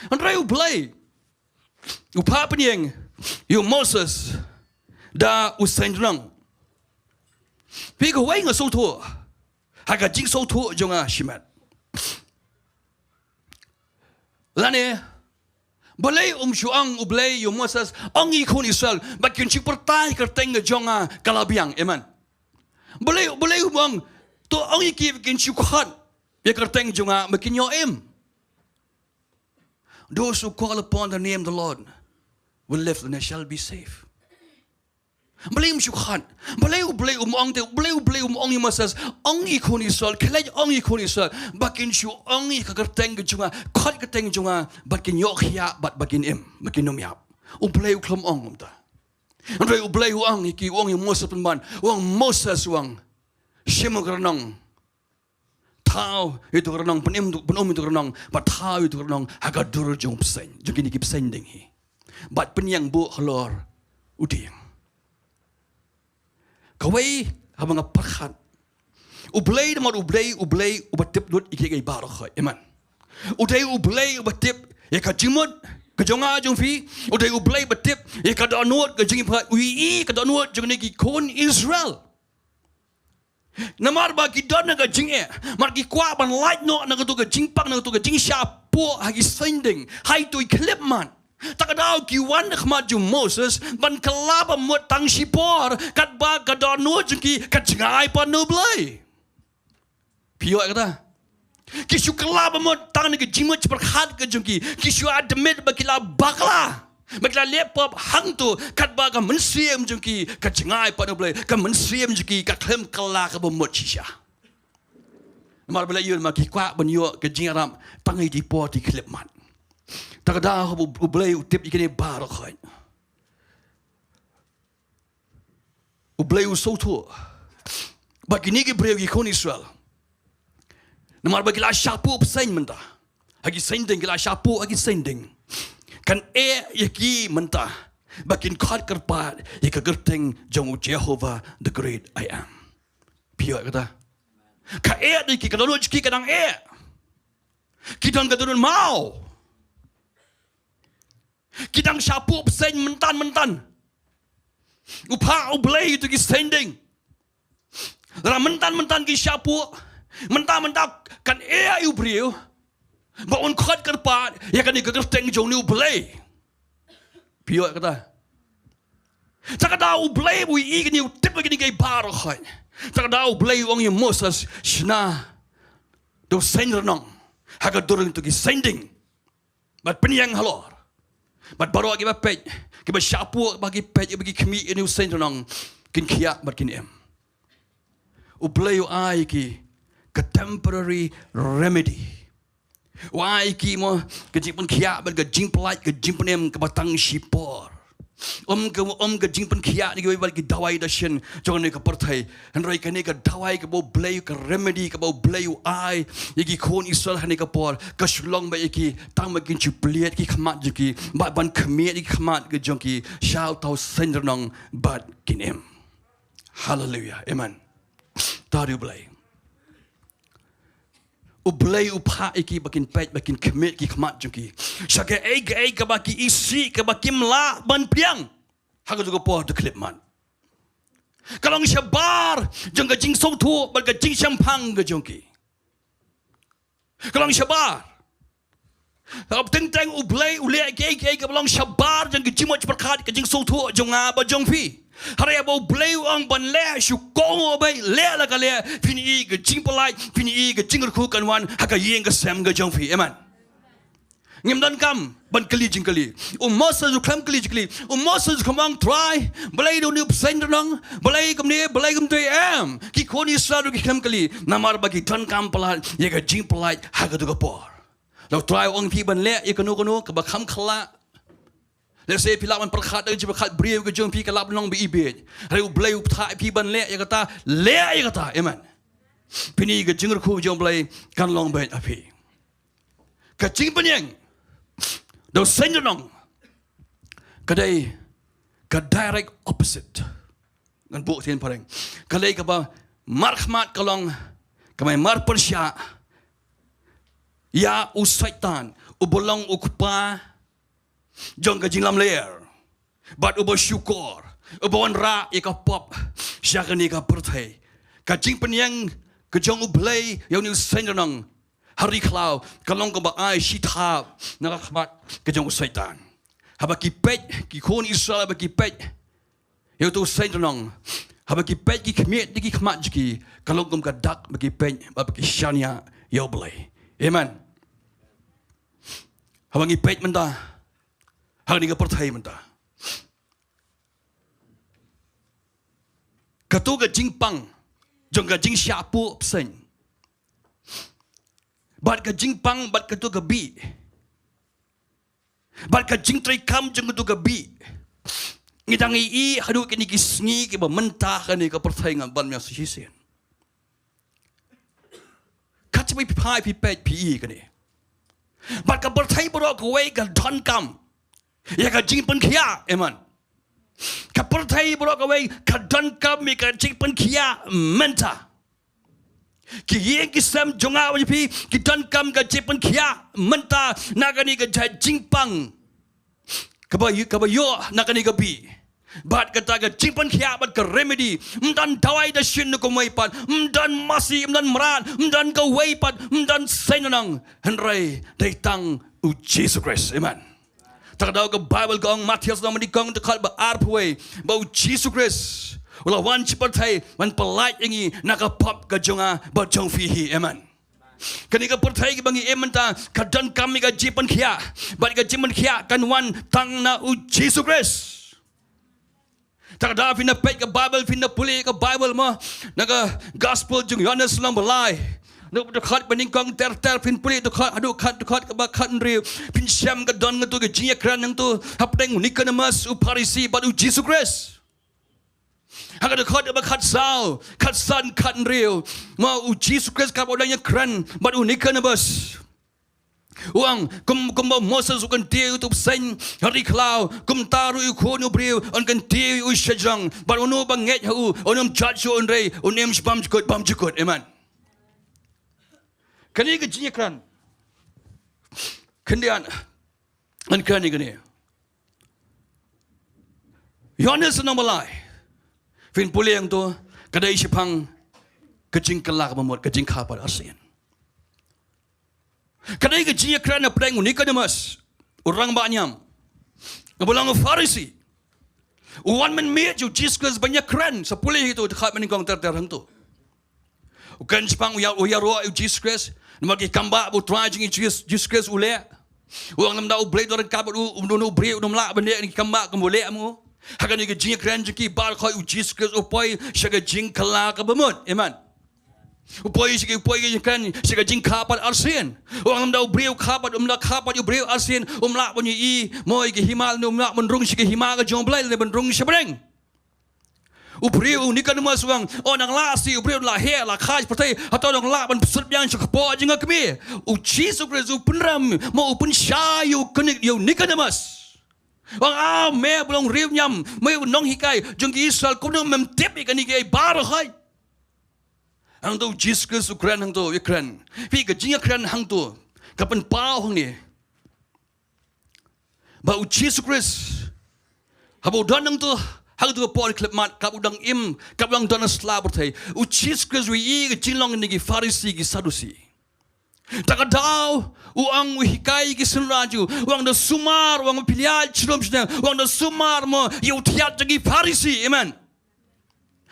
Hynrei u Blei u phah pynïeng ïa u Moses da u seiñ rnong. Phi, kawei nga sngewthuh ha ka jingsngewthuh jong nga shimet. Lane, balei um shu ong u Blei ïa u Moses, ong ïa ki khun Israel ba kin shu pyrta ïa ka kyrteng ka jong nga ka la biang? Amen. Balei, balei um ong, to ong ïa ki ba kin shu khot ïa ka kyrteng jong nga ba kin ïoh im? Those who call upon the name of the Lord will live and they shall be saved. Balei um shu khot? Balei u Blei um ong te, balei u Blei um ong ïa u Moses, ong ïa ki khun Israel, khie leit ong ïa ki khun Israel ba kin shu ong ïa ka kyrteng ka jong nga, khot ka kyrteng jong nga, ba kin ïoh khiah bad ba kin im, ba kin ym ïap? U Blei u khlem ong kumta. Hynrei u Blei u ong ïa ki, u ong ïa u Moses pynban, u ong, Moses, u ong, shim ïa ka rnong, thaw ïa uto ka rnong, pyn-im, pyn-um ïa uto ka rnong, bad thaw ïa uto ka rnong ha ka dur jong u bseiñ, jong kine ki bseiñ dieng hi, bad pynïeng buh halor u dieng. Kawei, haba nga pyrkhat, u Blei, namar u Blei, u Blei uba tip lut ïa kiei kiei baroh khoit. Amen. U dei u Blei uba tip ïa ka jingmut ka jong nga jong phi. U dei u Blei uba tip ïa ka dohnud ka jingpyrkhat, u ïohi ïa ka dohnud jong kine ki khun Israel. Namar ba ki don ha ka jingeh, namar ki kwah ban lait noh na kato ka jingpang, na kato ka jingshah puh ha ki seiñ dieng, ha ito i khyllipmat. Kata ka daw ki wan ha khmat jong u Moses ban kylla ba mut tang shipor, katba ka dohnud jong ki ka jngai pat na u Blei. Phi ïoh ïa kata? Ki shu kylla ba mut tang na ka jingmut jingpyrkhat ka jong ki. Ki shu admit ba ki la bakla. Ba ki la leh pop hangto, katba ka mynsiem jong ki ka jngai pat na U Blei, ka mynsiem jong ki ka khlem kylla kaba mut shisha. Namar balei? Ïa ma ki kwah ban ïoh ka jingïarap tang ïa ki por ki khyllipmat. Ta ka daw U Blei u tip ïa kine baroh khoit. U Blei u sngewthuh ba kine ki briew ki khun Israel, namar ba ki la shah puh bseiñ mynta ha ki seiñ dieng, ki la shah puh ha ki seiñ dieng, kan eh ïa ki mynta ba kin khot kyrpad ïa ka kyrteng jong u Jehovah the Great I Am. Phi ïoh kata? Ka eh ïa ki, ka dohnud jong ki ka dang eh. Ki don ka dohnud maw. Ki dang shah puh bseiñ mynta mynta. U phah U Blei ïa kito ki seiñ dieng. Lada mynta mynta ki shah puh, mynta mynta kan eh ïa u briew ba un khot kyrpad ïa kane ka kyrteng jong une U Blei. Phi ïoh kata? Ta ka daw U Blei u ïohi ïa kine, u tip ïa kine kiei baroh khoit. Ta ka daw U Blei u ong ïa u Moses, shna da u seiñ rnong ha ka dur jong kito ki seiñ dieng. Bad pynïeng halor. Bad baroh kiba peit, kiba shah puh, ba ki peit, ba ki khmih ïa une u seiñ rnong, kin khiah bad kin im. U Blei u ai ki ka temporary remedy. U ai ki mo ka jingpynkhiah bad ka jingpyllait, ka jingpynim kaba tang shipor. Ym ka, ym ka jingpynkhiah na kiwei pat ki dawai dashin jong kane ka pyrthei. Hynrei kane ka dawai kaba U Blei, ka remedy kaba U Blei u ai ïa ki khun Israel ha kane ka por, ka shu long ba ïa ki tang ba kin shu plied ki khmat jong ki, bad ban khmih ïa ki khmat ka jong ki sha uta u seiñ rnong bad kin im. Haleluia. Amen. Tari U Blei. U Blei u phah ïa ki ba kin peit, ba kin khmih ki khmat jong ki sha kaei kaei kaba ki isih, kaba kim lah ban pdiang ha kato ka por khyllipmat. Ka long shabar jong ka jingsngewthuh bad ka jingshemphang ka jong ki. Ka long shabar. Haba teng teng U Blei u leh kiei kiei kaba long shabar jong ka jingmut jingpyrkhat, ka jingsngewthuh jong nga bad jong phi. Hynrei haba U Blei u ong ban leh, shu kohnguh beit, leh la ka leh, phin ïohi ka jingpyllait, phin ïohi ka jingkyrkhu kan wan ha ka ïing ka sem ka jong phi. Amen. Ngim donkam ban kylli jingkylli. U Moses u khlem kylli jingkylli. U Moses u khlem ong, Trai, balei da une u bseiñ rnong, balei kumne, balei kumtei, em. Ki khun Israel ruh ki khlem kylli namar ba ki donkam palat ïa ka jingpyllait ha kato ka por. Lada U Trai u ong phi ban leh ïa kano kano kaba kham khyllah, lehse phi lah ban pyrkhat da ka jingpyrkhat briew ka jong phi, ka lah ban long ba ibiej. Hynrei U Blei u phah ïa phi ban leh ïa kata, leh ïa kata. Amen. Phin ïohi ka jingkyrkhu jong U Blei kan long beit ha phi. Ka jingpynïeng da u seiñ rnong ka dei ka direct opposite. Ngan buh ktien phareng. Ka dei kaba markhmat, ka long ka mei marpyrshah ïa u Soitan, uba long u kpa jong ka jinglamler bad uba shukor, uba wanrah ïa ka pop sha kane ka pyrthei. Ka jingpynïeng ka jong U Blei ïa une u seiñ rnong ha ri khlaw ka long kaba ai shi thap na ka khmat ka jong u Soitan. Haba ki peit, ki khun Israel haba ki peit ïa uto u seiñ rnong, haba ki peit, ki khmih da ki khmat jong ki, ka long kum ka dak ba ki peit bad ba ki shaniah ïa U Blei. Amen. Haba ngi peit mynta ha kane ka pyrthei mynta, kato ka jingpang jong ka jingshah puh bseiñ bad ka jingpang bad kato ka bih bad ka jingtreikam jong kato ka bih, ngi dang ïohi haduh kine ki sngi kiba mynta ha kane ka pyrthei, ngan ban ïa shisien. Kat shaba phi phai phi peit phi ïohi kane. Bad ka pyrthei baroh kawei ka donkam ïa ka jingpynkhiah. Amen. Ka pyrthei baroh kawei ka donkam ïa ka jingpynkhiah mynta. Ki ïing ki sem jong nga bad jong phi ki donkam ka jingpynkhiah mynta na kane ka jingpang kaba ïoh, kaba ïoh na kane ka bih. Bad kata ka jingpynkhiah bad ka remedy, ym don dawai dashin na kawei pat, ym don masi, ym don mrad, ym don kawei pat, ym don seiñ rnong, hynrei dei tang U Jisu Khrist. Amen. Ta ka daw ka Baibl ka ong, Mathaios lynnong ba nyngkong, dkhot ba arphew wei, ba U Jisu Khrist u la wan sha pyrthei ban pyllait ïa ngi na ka pop ka jong nga bad jong phi hi. Amen. Kane ka pyrthei kaba ngi im mynta ka donkam ïa ka jingpynkhiah. Bad ka jingpynkhiah kan wan tang na u Jisu Khrist. Tang da phin da peit ka Bible, phin da pule ka Bible mo, na ka Gospel jong Ïoannis lynnong ba lai, na ka dkhot ba nyngkong ter ter, phin pule dkhot haduh khat, dkhot kaba khathynriew, phin shem ka don katu ka jingïakren hangtu hapdeng u Nikodemus u Pharisi bad u Jisu Khrist. Ha ka dkhot kaba khatsaw, khatsan, khathynriew, mo, u Jisu Khrist kaba u dang ïakren bad u Nikodemus, u ong, kum, kumba Moses u kyntiew ïa uto u bseiñ ha ri khlaw, kumta ruh u Khun u briew un kyntiew ïa u shajrong. Bad uno uba ngeit ha u un ym jot shuh, hynrei un im bymjukut bymjukut. Amen. Kane ka jingïakren, khyndiat, ngan kren ïa kane. Ïoannis lynnong ba lai, phin pule hangtu, ka dei shaphang ka jingkylla kaba mut, ka jingkha pat arsien. Ka dei ka jingïakren hapdeng u Nikodemus, u rangbah niam, uba long u Pharisi. U wan mynmiet ïa u Jisu Khrist ban ïakren, sa pule ïa uto u dkhot ba nyngkong ter ter hangtu. U kren shaphang u ïa, u ïaroh ïa u Jisu Khrist namar ki kambah ba u Trai jong ngi Jisu, Jisu Khrist u leh. U ong lymda U Blei u don ryngkat bad u, u, u briew un ym lah ban leh ïa ki kambah kumba u leh mo. Ha kane ka jingïakren jong ki baroh khoit u Jisu Khrist u poi sha ka jingkylla kaba mut. Amen. U poi sha ka, u poi ka jingkren sha ka jingkha pat arsien. U ong lymda u briew u kha pat, um lah kha pat ïa u briew arsien, um lah ban ïohi mo ïa ka hima, um lah ban rung sha ka hima ka jong U Blei lane ban rung sha bneng. U briew u Nikodemus u ong, o nang lah shi, u briew la heh la kha sha pyrthei, hato nang lah ban pynsut biang sha ka kpoh jong ka kmie? U Jisu Khrist u pynrem mo, u pynshai ïa u kane, ïa u Nikodemus. U ong, a me ba long riewniam, me u nonghikai jong ki Israel, kumno mem tip ïa kane kiei baroh khoit? Hangtu u Jisu Khrist u kren hangtu, u ïakren. Phi, ka jingïakren hangtu ka pynpaw hangne ba u Jisu Khrist haba u don hangtu, hangtu ha ka por khyllipmat, kaba u dang im, kaba u dang don ha sla pyrthei, u Jisu Khrist u ïohi ka jinglong kine ki Pharisi, ki Saddusi. Te ka daw u ong, u hikai ki synran jong u, u ong da sumar, u ong phi ïaid sharum shaneng, u ong da sumar mo ïa u thiat jong ki Pharisi. Amen.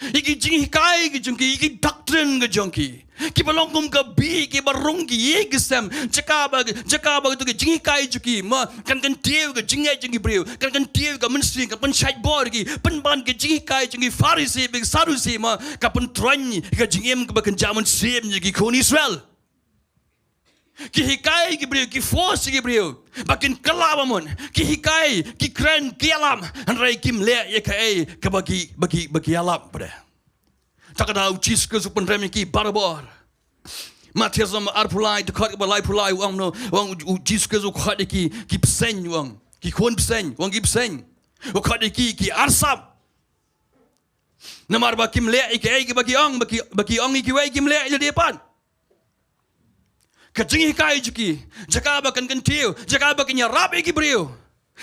Ïa ki jinghikai ki jong ki, ïa ki doctrine ki jong ki, kiba long kum ka bih, kiba rung ki ïing ki sem. Jaka ba, jaka ba kito ki jinghikai jong ki mo kan kyntiew ka jingngeit jong ki briew, kan kyntiew ka mynsiem, kan pynshait bor ïa ki, pynban ki jinghikai jong ki Pharisi bad ki Saddusi mo ka pyntroiñ ïa ka jingim kaba kynja mynsiem jong ki khun Israel. Ki hikai ki briew, ki force ki briew ba kin kylla ba mut. Ki hikai, ki kren, ki ïalap, hynrei kim leh ïa kaei kaba ki, ba ki, ba ki ïalap pat. Te ka daw u Jisu Khrist u pynrem ïa ki barabor. Mathaios lynnong arphew lai, dkhot kaba laiphew lai, u ong no, u ong u Jisu Khrist u khot ïa ki, ki bseiñ, u ong, ki khun bseiñ, u ong ki bseiñ. U khot ïa ki, ki arsap. Namar ba kim leh ïa kaei kaba ki ong, ba ki, ba ki ong ïa kiwei, kim leh ïa lade pat. Ka jinghikai jong ki, jaka ba kan kyntiew, jaka ba kan ïarap ïa ki briew,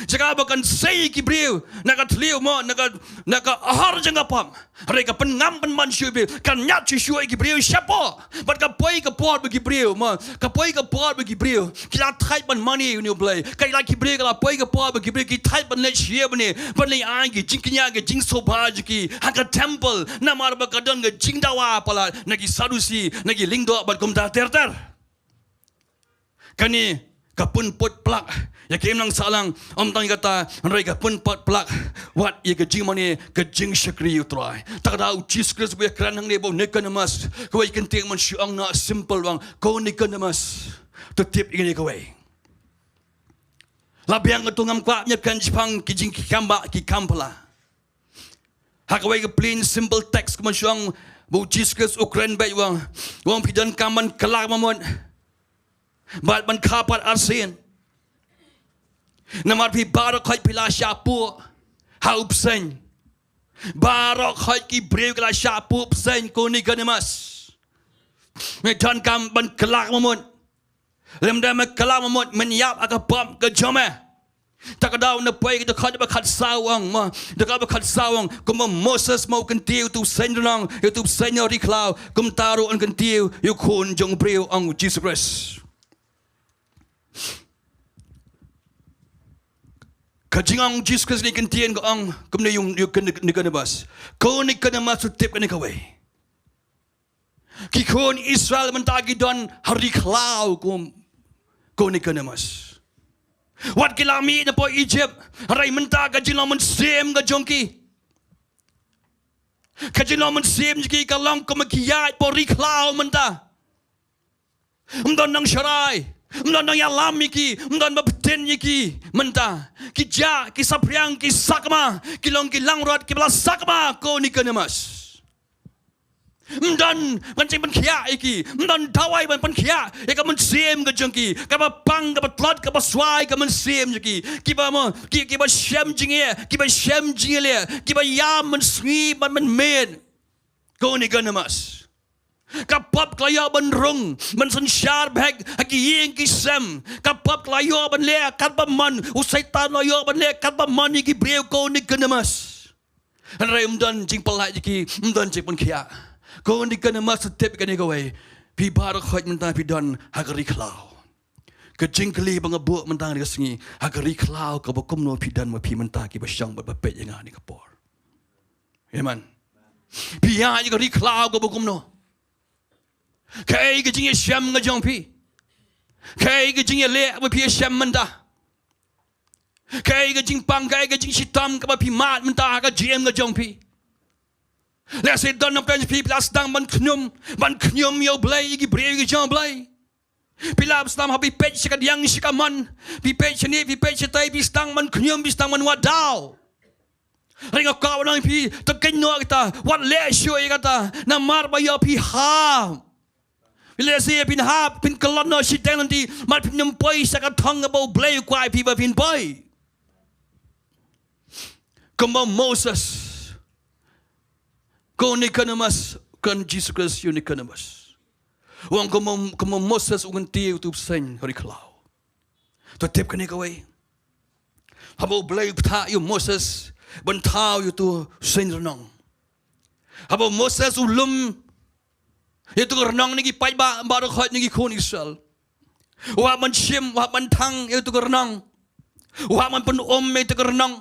jaka ba kan sei ïa ki briew na ka thliew mo, na ka, na ka ahor jong ka pop, hynrei ka pynngam pynban shuh ïa ki briew, kan ñiad shuh shuh ïa ki briew shapoh. Bad ka poi ka por ba ki briew mo, ka poi ka por ba ki briew ki la thait ban mane ïa une U Blei. Ka la, ki briew, ka la poi ka por ba ki briew ki thait ban leit sha ïing bad ne, ban leit ai ki jingkñia, ki jingsngewbha jong ki ha ka temple, namar ba ka don ka jingdawa palat na ki Sadusi, na ki lyngdoh bad kumta ter ter. Kane ka pynput plak ïa ka imlang sahlang, ym tang ïa kata, hynrei ka pynput plak wat ïa ka jingmane, ka jingshakri ïa U Trai. Te ka daw u Jisu Khrist ba u ïakren hangne bad u Nikodemus, kawei ka ktien mynshuwa, u ong simple, u ong, ko Nikodemus, to tip ïa kane kawei. La biang kato, ngam kwah ban ïakren shaphang ki jingkam ba ki kam pala. Ha kawei ka plain simple text kumba shu ong, ba u Jisu Khrist u kren beit, u ong, u ong phi donkam ban kylla ba mut bad ban kha pat arsien. Namar phi baroh khoit phi la shah puh ha u bseiñ. Baroh khoit ki briew ki la shah puh bseiñ, ko Nikodemus. Me donkam ban kylla ba mut. Lymda me kylla ba mut, men ïap ha ka pop ka jong me. Te ka daw na poi ka dkhot ba khatsaw, u ong mo, dkhot ba khatsaw, u ong, kumba Moses mo u kyntiew ïa uto u bseiñ rnong, ïa uto u bseiñ ha ri khlaw, kumta ruh un kyntiew ïa u Khun jong u briew, ong u Jisu Khrist. Ka jingong u Jisu Khrist ne ka ktien ka ong kumne ïa u, ïa u Nikodemus. Ko Nikodemus, to tip kane kawei. Ki khun Israel mynta ki don ha ri khlaw kum, ko Nicodemus. Wat ki la mih na pdeng Egypt, hynrei mynta ka jinglong mynsiem ka jong ki, ka jinglong mynsiem jong ki ka long kum ki ïaid pdeng ri khlaw mynta. Ym don nang sharai, ym don nang ïalam ïa ki, ym don ba pyntin ïa ki mynta. Ki jah, ki saphriang, ki sakma, ki long ki langrot, ki ba la sakma, ko Nicodemus. Ym don ban jingpynkhiah ïa ki, ym don dawai ban pynkhiah ïa ka mynsiem ka jong ki, kaba pang, kaba tlot, kaba swai ka mynsiem jong ki. Kiba mo, ki, kiba shem jingeh, kiba shem jingeh, kiba ïam mynsngi bad mynmiet. Ko Nicodemus. Ka pop ka la ïoh ban rung, ban synshar beit ha ki ïing ki sem. Ka pop ka la ïoh ban leh katba mon, u Soitan u la ïoh ban leh katba mon ïa ki briew, ko Nicodemus. Hynrei ym don jingpyllait ïa ki, ym don jingpynkhiah. Ko Nicodemus, tip kane kawei. Phi baroh khoit mynta phi don ha ka ri khlaw. Ka jingkylli ba nga buh mynta kane ka sngi, ha ka ri khlaw kaba kumno phi don ma phi mynta kiba shong bad ba peit ïa nga ha kane ka por. Amen. Phi ïaid ha ka ri khlaw kaba kumno? Kaei ka jingïashem ka jong phi? Kaei ka jingïaleh ba phi ïashem mynta? Kaei ka jingpang, kaei ka jingshitom kaba phi mad mynta ha ka jingim ka jong phi? Lehse don na pdeng phi, phi la sdang ban khñium, ban khñium ïa U Blei, ïa ki briew ki jong U Blei. Phi la sdang ha, phi peit sha kadiang sha kamon, phi peit shane, phi peit shatai, phi sdang ban khñium, phi sdang ban wad daw. Hynrei nga kwah ban ong ïa phi, to kynnoh kata, wat leh shuh ïa kata, namar ba ïoh phi hap. Lehse phin hap, phin kyllon noh shiteng lynti, namar phin ym poi sha ka thong kaba U Blei u kwah ïa phi ba phin poi. Kumba Moses, ko Nicodemus, kren Jisu Khrist ïa u Nicodemus. U ong kumba, kumba Moses u kyntiew ïa uto u bseiñ ha ri khlaw. To tip kane kawei. Haba U Blei u ktah ïa u Moses ban thaw ïa uto u seiñ rnong. Haba u Moses u lum ïa uto u rnong na ki paidbah baroh khoit na ki khun Israel. U hap ban shim, u hap ban thang ïa uto u rnong. U hap ban pyn-um ïa uto u rnong.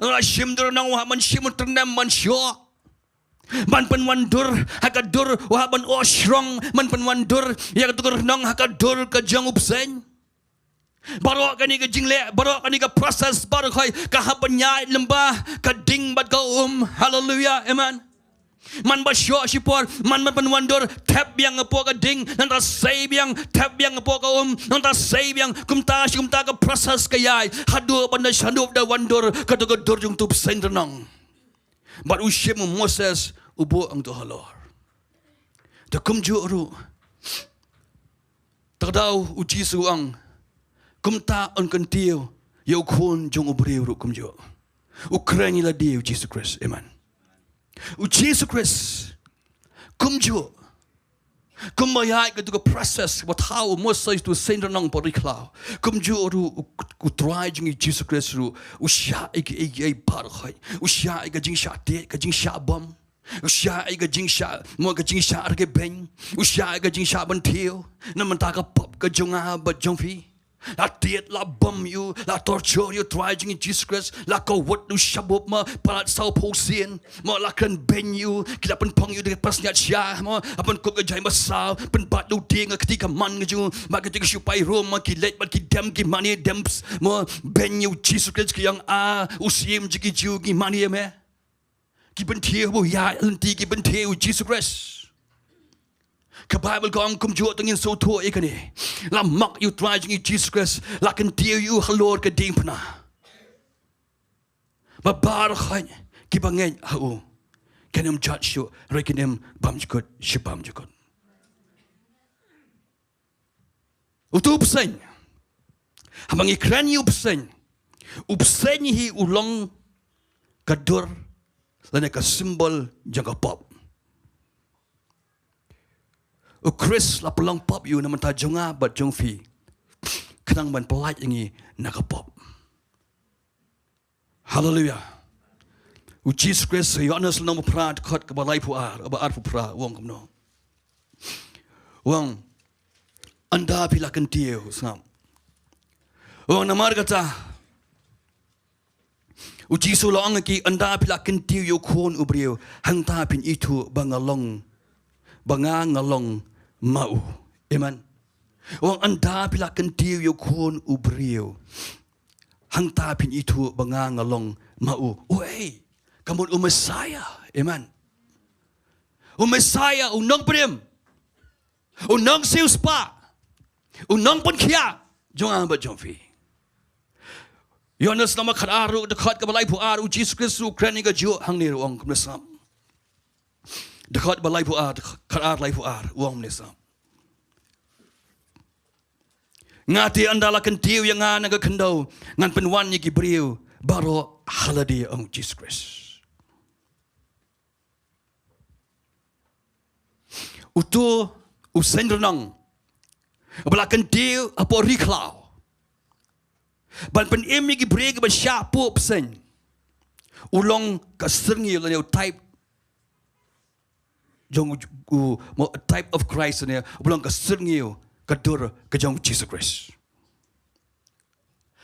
La shim uto u rnong, u hap ban shim u tyrnem ban shoh. Ban pynwandur ha ka dur, u hap ban oh shrong, ban pynwandur ïa uto u rnong ha ka dur ka jong u bseiñ. Baroh kane ka jingleh, baroh kane ka process, baroh khoit ka hap ban ïaid lyngba ka ding bad ka um. Haleluia, amen. Man ba shoh shipor, man ban pynwandur, thep biang hapoh ka ding, nangta sei biang, thep biang hapoh ka um, nangta sei biang, kumta shi kumta ka process ka ïaid, haduh ban da shah, haduh da wandur kato ka dur jong uto u bseiñ rnong. Bad u shim u Moses u buh hangto halor. Te kumjuh ruh, te ka daw u Jisu u ong, kumta un kyntiew ïa u Khun jong u briew ruh kumjuh. U kren ïa lade u Jisu Khrist. Amen. U Jisu Khrist kumjuh. Kumba ïaid kato ka process ba thaw u Moses uto u seiñ rnong ha ri khlaw, kumjuh ruh u, u Trai jong ngi Jisu Khrist ruh u shah ïa kiei kiei baroh khoit. U shah ïa ka jingshah tied, ka jingshah bom. U shah ïa ka jingshah, mo, ka jingshah rkebeiñ. U shah ïa ka jingshah bynthiew na bynta ka pop ka jong nga bad jong phi. La tied, la bom ïa u, la torture ïa u Trai jong ngi Jisu Khrist, la kawut ïa u shabup, mo, palat saw phew sien, mo, la kren beiñ ïa u, ki la pynphong ïa u da ka pas niat sha, mo, la pynkup ka jaiñ basaw, pynbat ïa u da ka kti kamon ka jong u, bad kita ki sipai Rom, mo, ki leit bad ki dem, ki mane dem, mo, beiñ ïa u Jisu Khrist, ki ong, a u Syiem jong ki Jiw, ngi mane ïa me. Ki bynta ba u ïaid lynti, ki bynta u Jisu Khrist. Ka Baibl ka ong kumjuh, to ngin sngewthuh ïa kane. La mok ïa u Trai jong ngi Jisu Khrist, la kyntiew ïa u halor ka diengphna. Ba baroh khoit kiba ngeit ha u kin ym jot shuh, hynrei kin ym bymjukut shi bymjukut. Uto u bseiñ. Haba ngi kren ïa u bseiñ, u bseiñ hi u long ka dur lane ka symbol jong ka pop. U Khrist la pynlong pop ïa u na bynta jong nga bad jong phi, khnang ban pyllait ïa ngi na ka pop. Haleluia. U Jisu Khrist, Ïoannis lynnong ba phra, dkhot kaba laiphew ar, ba arphew phra, u ong kumno? U ong, ynda phi la kyntiew, sngap. U ong, namar kata, u Jisu u la ong ïa ki, ynda phi la kyntiew ïa u Khun u briew, hangta phin ithuh ba nga long ba nga nga long ma u. Amen. U ong ynda phi la kyntiew ïa u khun u briew, hangta phin ithuh ba nga nga long ma u. Uei? Ka mut u Messiah. Amen. U Messiah, u nongpynim, u nongsiewspah, u nongpynkhiah jong nga bad jong phi. Ïoannis lynnong khatar, dkhot kaba laiphew ar, u Jisu Khrist u kren ïa kajuh hangne, u ong kumne, sngap. Dkhot ba laiphew ar, khatar laiphew ar, u ong kumne, sngap. Nga te ynda la kyntiew ïa nga na ka khyndew, ngan pynwan ïa ki briew baroh ha lade, ong u Jisu Khrist. Uto u seiñranong uba la kyntiew hapoh ri khlaw ban pynim ïa ki briew kiba shah puh bseiñ, u long ka syrngiew lane u type jong u, u, mo, type of Christ ne, u long ka syrngiew ka dur ka jong u Jisu Khrist.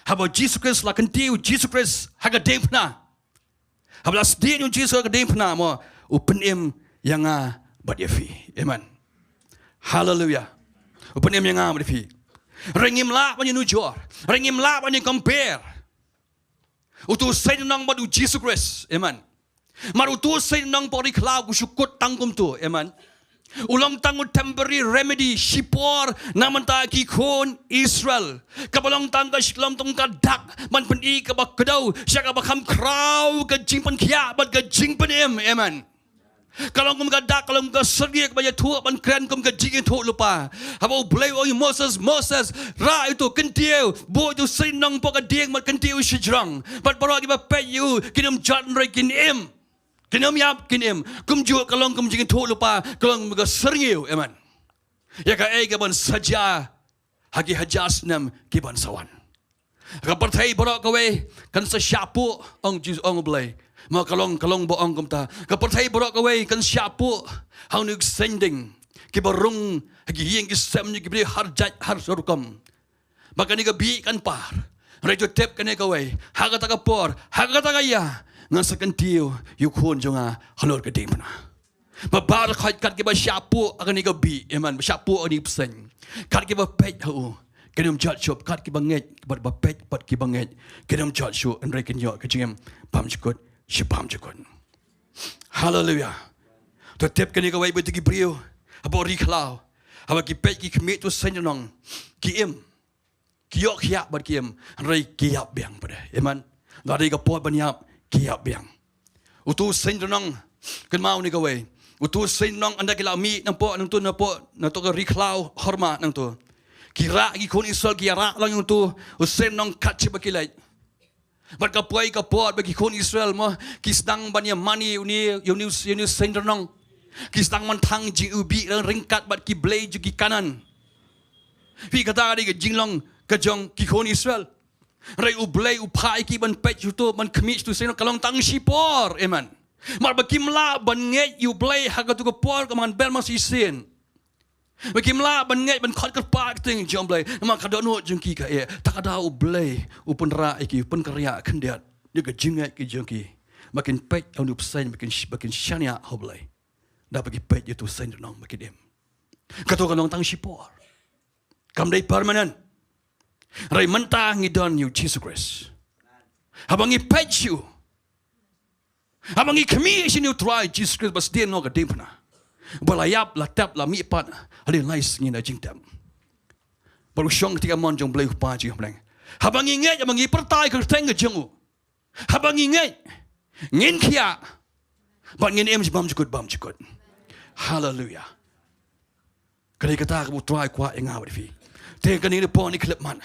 Haba u Jisu Khrist la kyntiew, u Jisu Khrist ha ka diengphna, haba la sdien u Jisu ha ka diengphna, mo, u pynim ïa nga bad ïa phi. Amen. Haleluia. U pynim ïa nga bad ïa phi. Hynrei ngim lah ban ïanujor, hynrei ngim lah ban ïa compare uto u seiñranong bad u Jisu Khrist. Amen. Namar uto u seiñranong hapoh ri khlaw u shu kut tang kumto. Amen. U long tang u temporary remedy, shipor na bynta ki khun Israel. Kaba long tang ka, long tang ka dak ban pyni kaba kdew sha kaba kham khraw ka jingpynkhiah bad ka jingpynim. Amen. Ka long kum ka dak, ka long kum ka syrngiew kaba ïathuh ban kren kum ka jingïathuhlypa. Haba U Blei u ong ïa u Moses, Moses, rah ïa uto, kyntiew, buh ïa uto u seiñranong hapoh ka dieng bad kyntiew shajrong. Bad baroh kiba peit ïa u kin ym jot hynrei kin im. Kin ym ïap, kin im. Kumjuh ka long kum jingïathuhlypa, ka long kum ka syrngiew. Amen. Ïa kaei kaban sa jia ha ki hajar snem kiban sa wan. Ka pyrthei baroh kawei kan sa shah puh, ong Jisu, ong U Blei. Ma ka long, ka long ba ong kumta. Ka pyrthei baroh kawei kan shah puh ha une u seiñding, kiba rung ha ki ïing ki sem jong ki briew har jait har rukom. Ba kane ka bih kan par. Hynrei to tip kane kawei, ha kata ka por, ha kata ka ïa, ngan sa kyntiew ïa u khun jong nga halor ka diengphna. Ba baroh khoit kat kiba shah puh ha kane ka bih, amen, ba shah puh ha kane ka bseiñ, kat kiba peit ha u kin ym jot shuh, kat kiba ngeit, bad ba peit bad kiba ngeit kin ym jot shuh, hynrei kin ïoh ka jingim bymjukut shi bymjukut. Haleluia. To tip kane kawei, ba ïa ki briew hapoh ri khlaw, haba ki peit ki khmih uto u seiñranong, ki im. Ki ïoh khiah bad ki im, hynrei ki ïap biang pat. Amen. Lada dei ka por ban ïap, ki ïap biang. Uto u seiñranong, kynmaw kane kawei. Uto u seiñranong ynda ki la mih napoh, nangto napoh, nato ka ri khlaw Horma nangto, ki rah, ki khun Israel ki rah lang ïa uto u seiñranong kat shaba ki leit. Bad ka poi ka por ba ki khun Israel, mo, ki sdang ban ïa mane ïa une, ïa une, ïa une u seiñranong. Ki sdang ban thang jingïohi ryngkat bad ki blei jong ki Kanaan. Phi, kata ka dei ka jinglong ka jong ki khun Israel. Hynrei U Blei u phah ïa ki ban peit sha uto, ban khmih sha uto u seiñranong, ka long tang shipor. Amen. Namar ba kim lah ban ngeit ïa U Blei ha kato ka por kaba ngan ber ma shisien. Ba kim lah ban ngeit, ban khot kyrpad ïa ka kyrteng jong U Blei. Namar ka dohnud jong ki ka eh. Te ka daw U Blei u pynrah ïa ki, u pynkhreh khyndiat ïa ka jingngeit ka jong ki, ba kin peit ha une u bseiñ, ba kin, ba kin shaniah ha U Blei. Da ba ki peit ïa uto u seiñranong ba kin im. Kato ka long tang shipor, kam dei permanent. Hynrei mynta ngi don ïa u Jisu Khrist. Haba ngi peit sha u, haba ngi khmih sha une u Trai Jisu Khrist ba sdien noh ha ka diengphna, ba la ïap, la tep, la mihpat hadien lai sngi na jingtep, bad u shong ha ka kti kamon jong U Blei U Kpa jong ngi ha bneng. Haba ngi ngeit, haba ngi pyrta ïa ka kyrteng ka jong u, haba ngi ngeit, ngin khiah bad ngin im shi bymjukut bymjukut. Haleluia. Ka dei kata kaba U Trai u kwah ïa nga bad ïa phi. Te kane ka por ngi khlem man,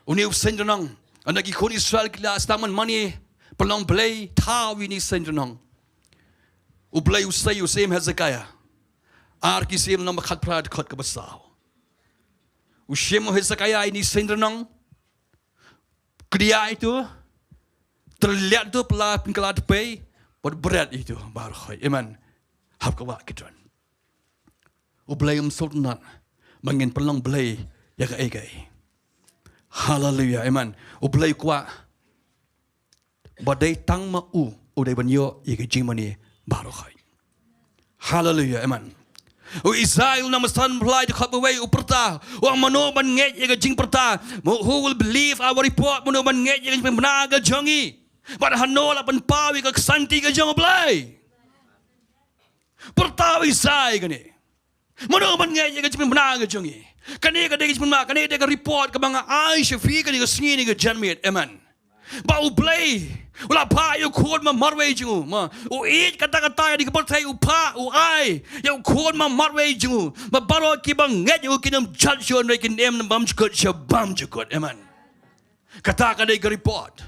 une u seiñranong, ynda ki khun Israel ki la sdang ban mane, pynlong blei thaw ïa une u seiñranong, U Blei u sei ïa u Syiem Hezekiah. Ar Ki Syiem lynnong ba khatphra, dkhot kaba saw. U shim u Hezekiah ïa une u seiñranong, kdiah ïa uto, tylliat uto, pynkylla, pynkylla tpei, bad bret ïa uto baroh khoit. Amen. Hap ka wah Kidron. U Blei um sngewtynnat ba ngin pynlong blei ïa kaei kaei. Haleluia. Amen. U Blei u kwah ba dei tang ma u u dei ban ïoh ïa ka jingmane baroh khoit. Haleluia. Amen. U Isaiah lynnong ba san, dkhot ba wei u pyrta, u ong, mano ban ngeit ïa ka jingpyrta? Who will believe our report? Mano ban ngeit ïa ka jingpynbna ka jong ngi? Bad hano la pynpaw ïa ka ksangti ka jong U Blei? Pyrta u Isaiah kane. Mano ban ngeit ïa ka jingpynbna ka jong ngi? Kane ka dei ka jingpynbna, kane ka dei ka report kaba nga ai sha phi kane ka sngi, kane ka janmiet. Amen. Ba U Blei u la phah ïa u Khun marwei jong u, ma, u ïeit katta katta ïa kane ka pyrthei, u phah, u ai ïa u Khun marwei jong u, ba baroh kiba ngeit ïa u kin ym jot shuh, hynrei kin im bymjukut sha bymjukut. Amen. Kata ka dei ka report.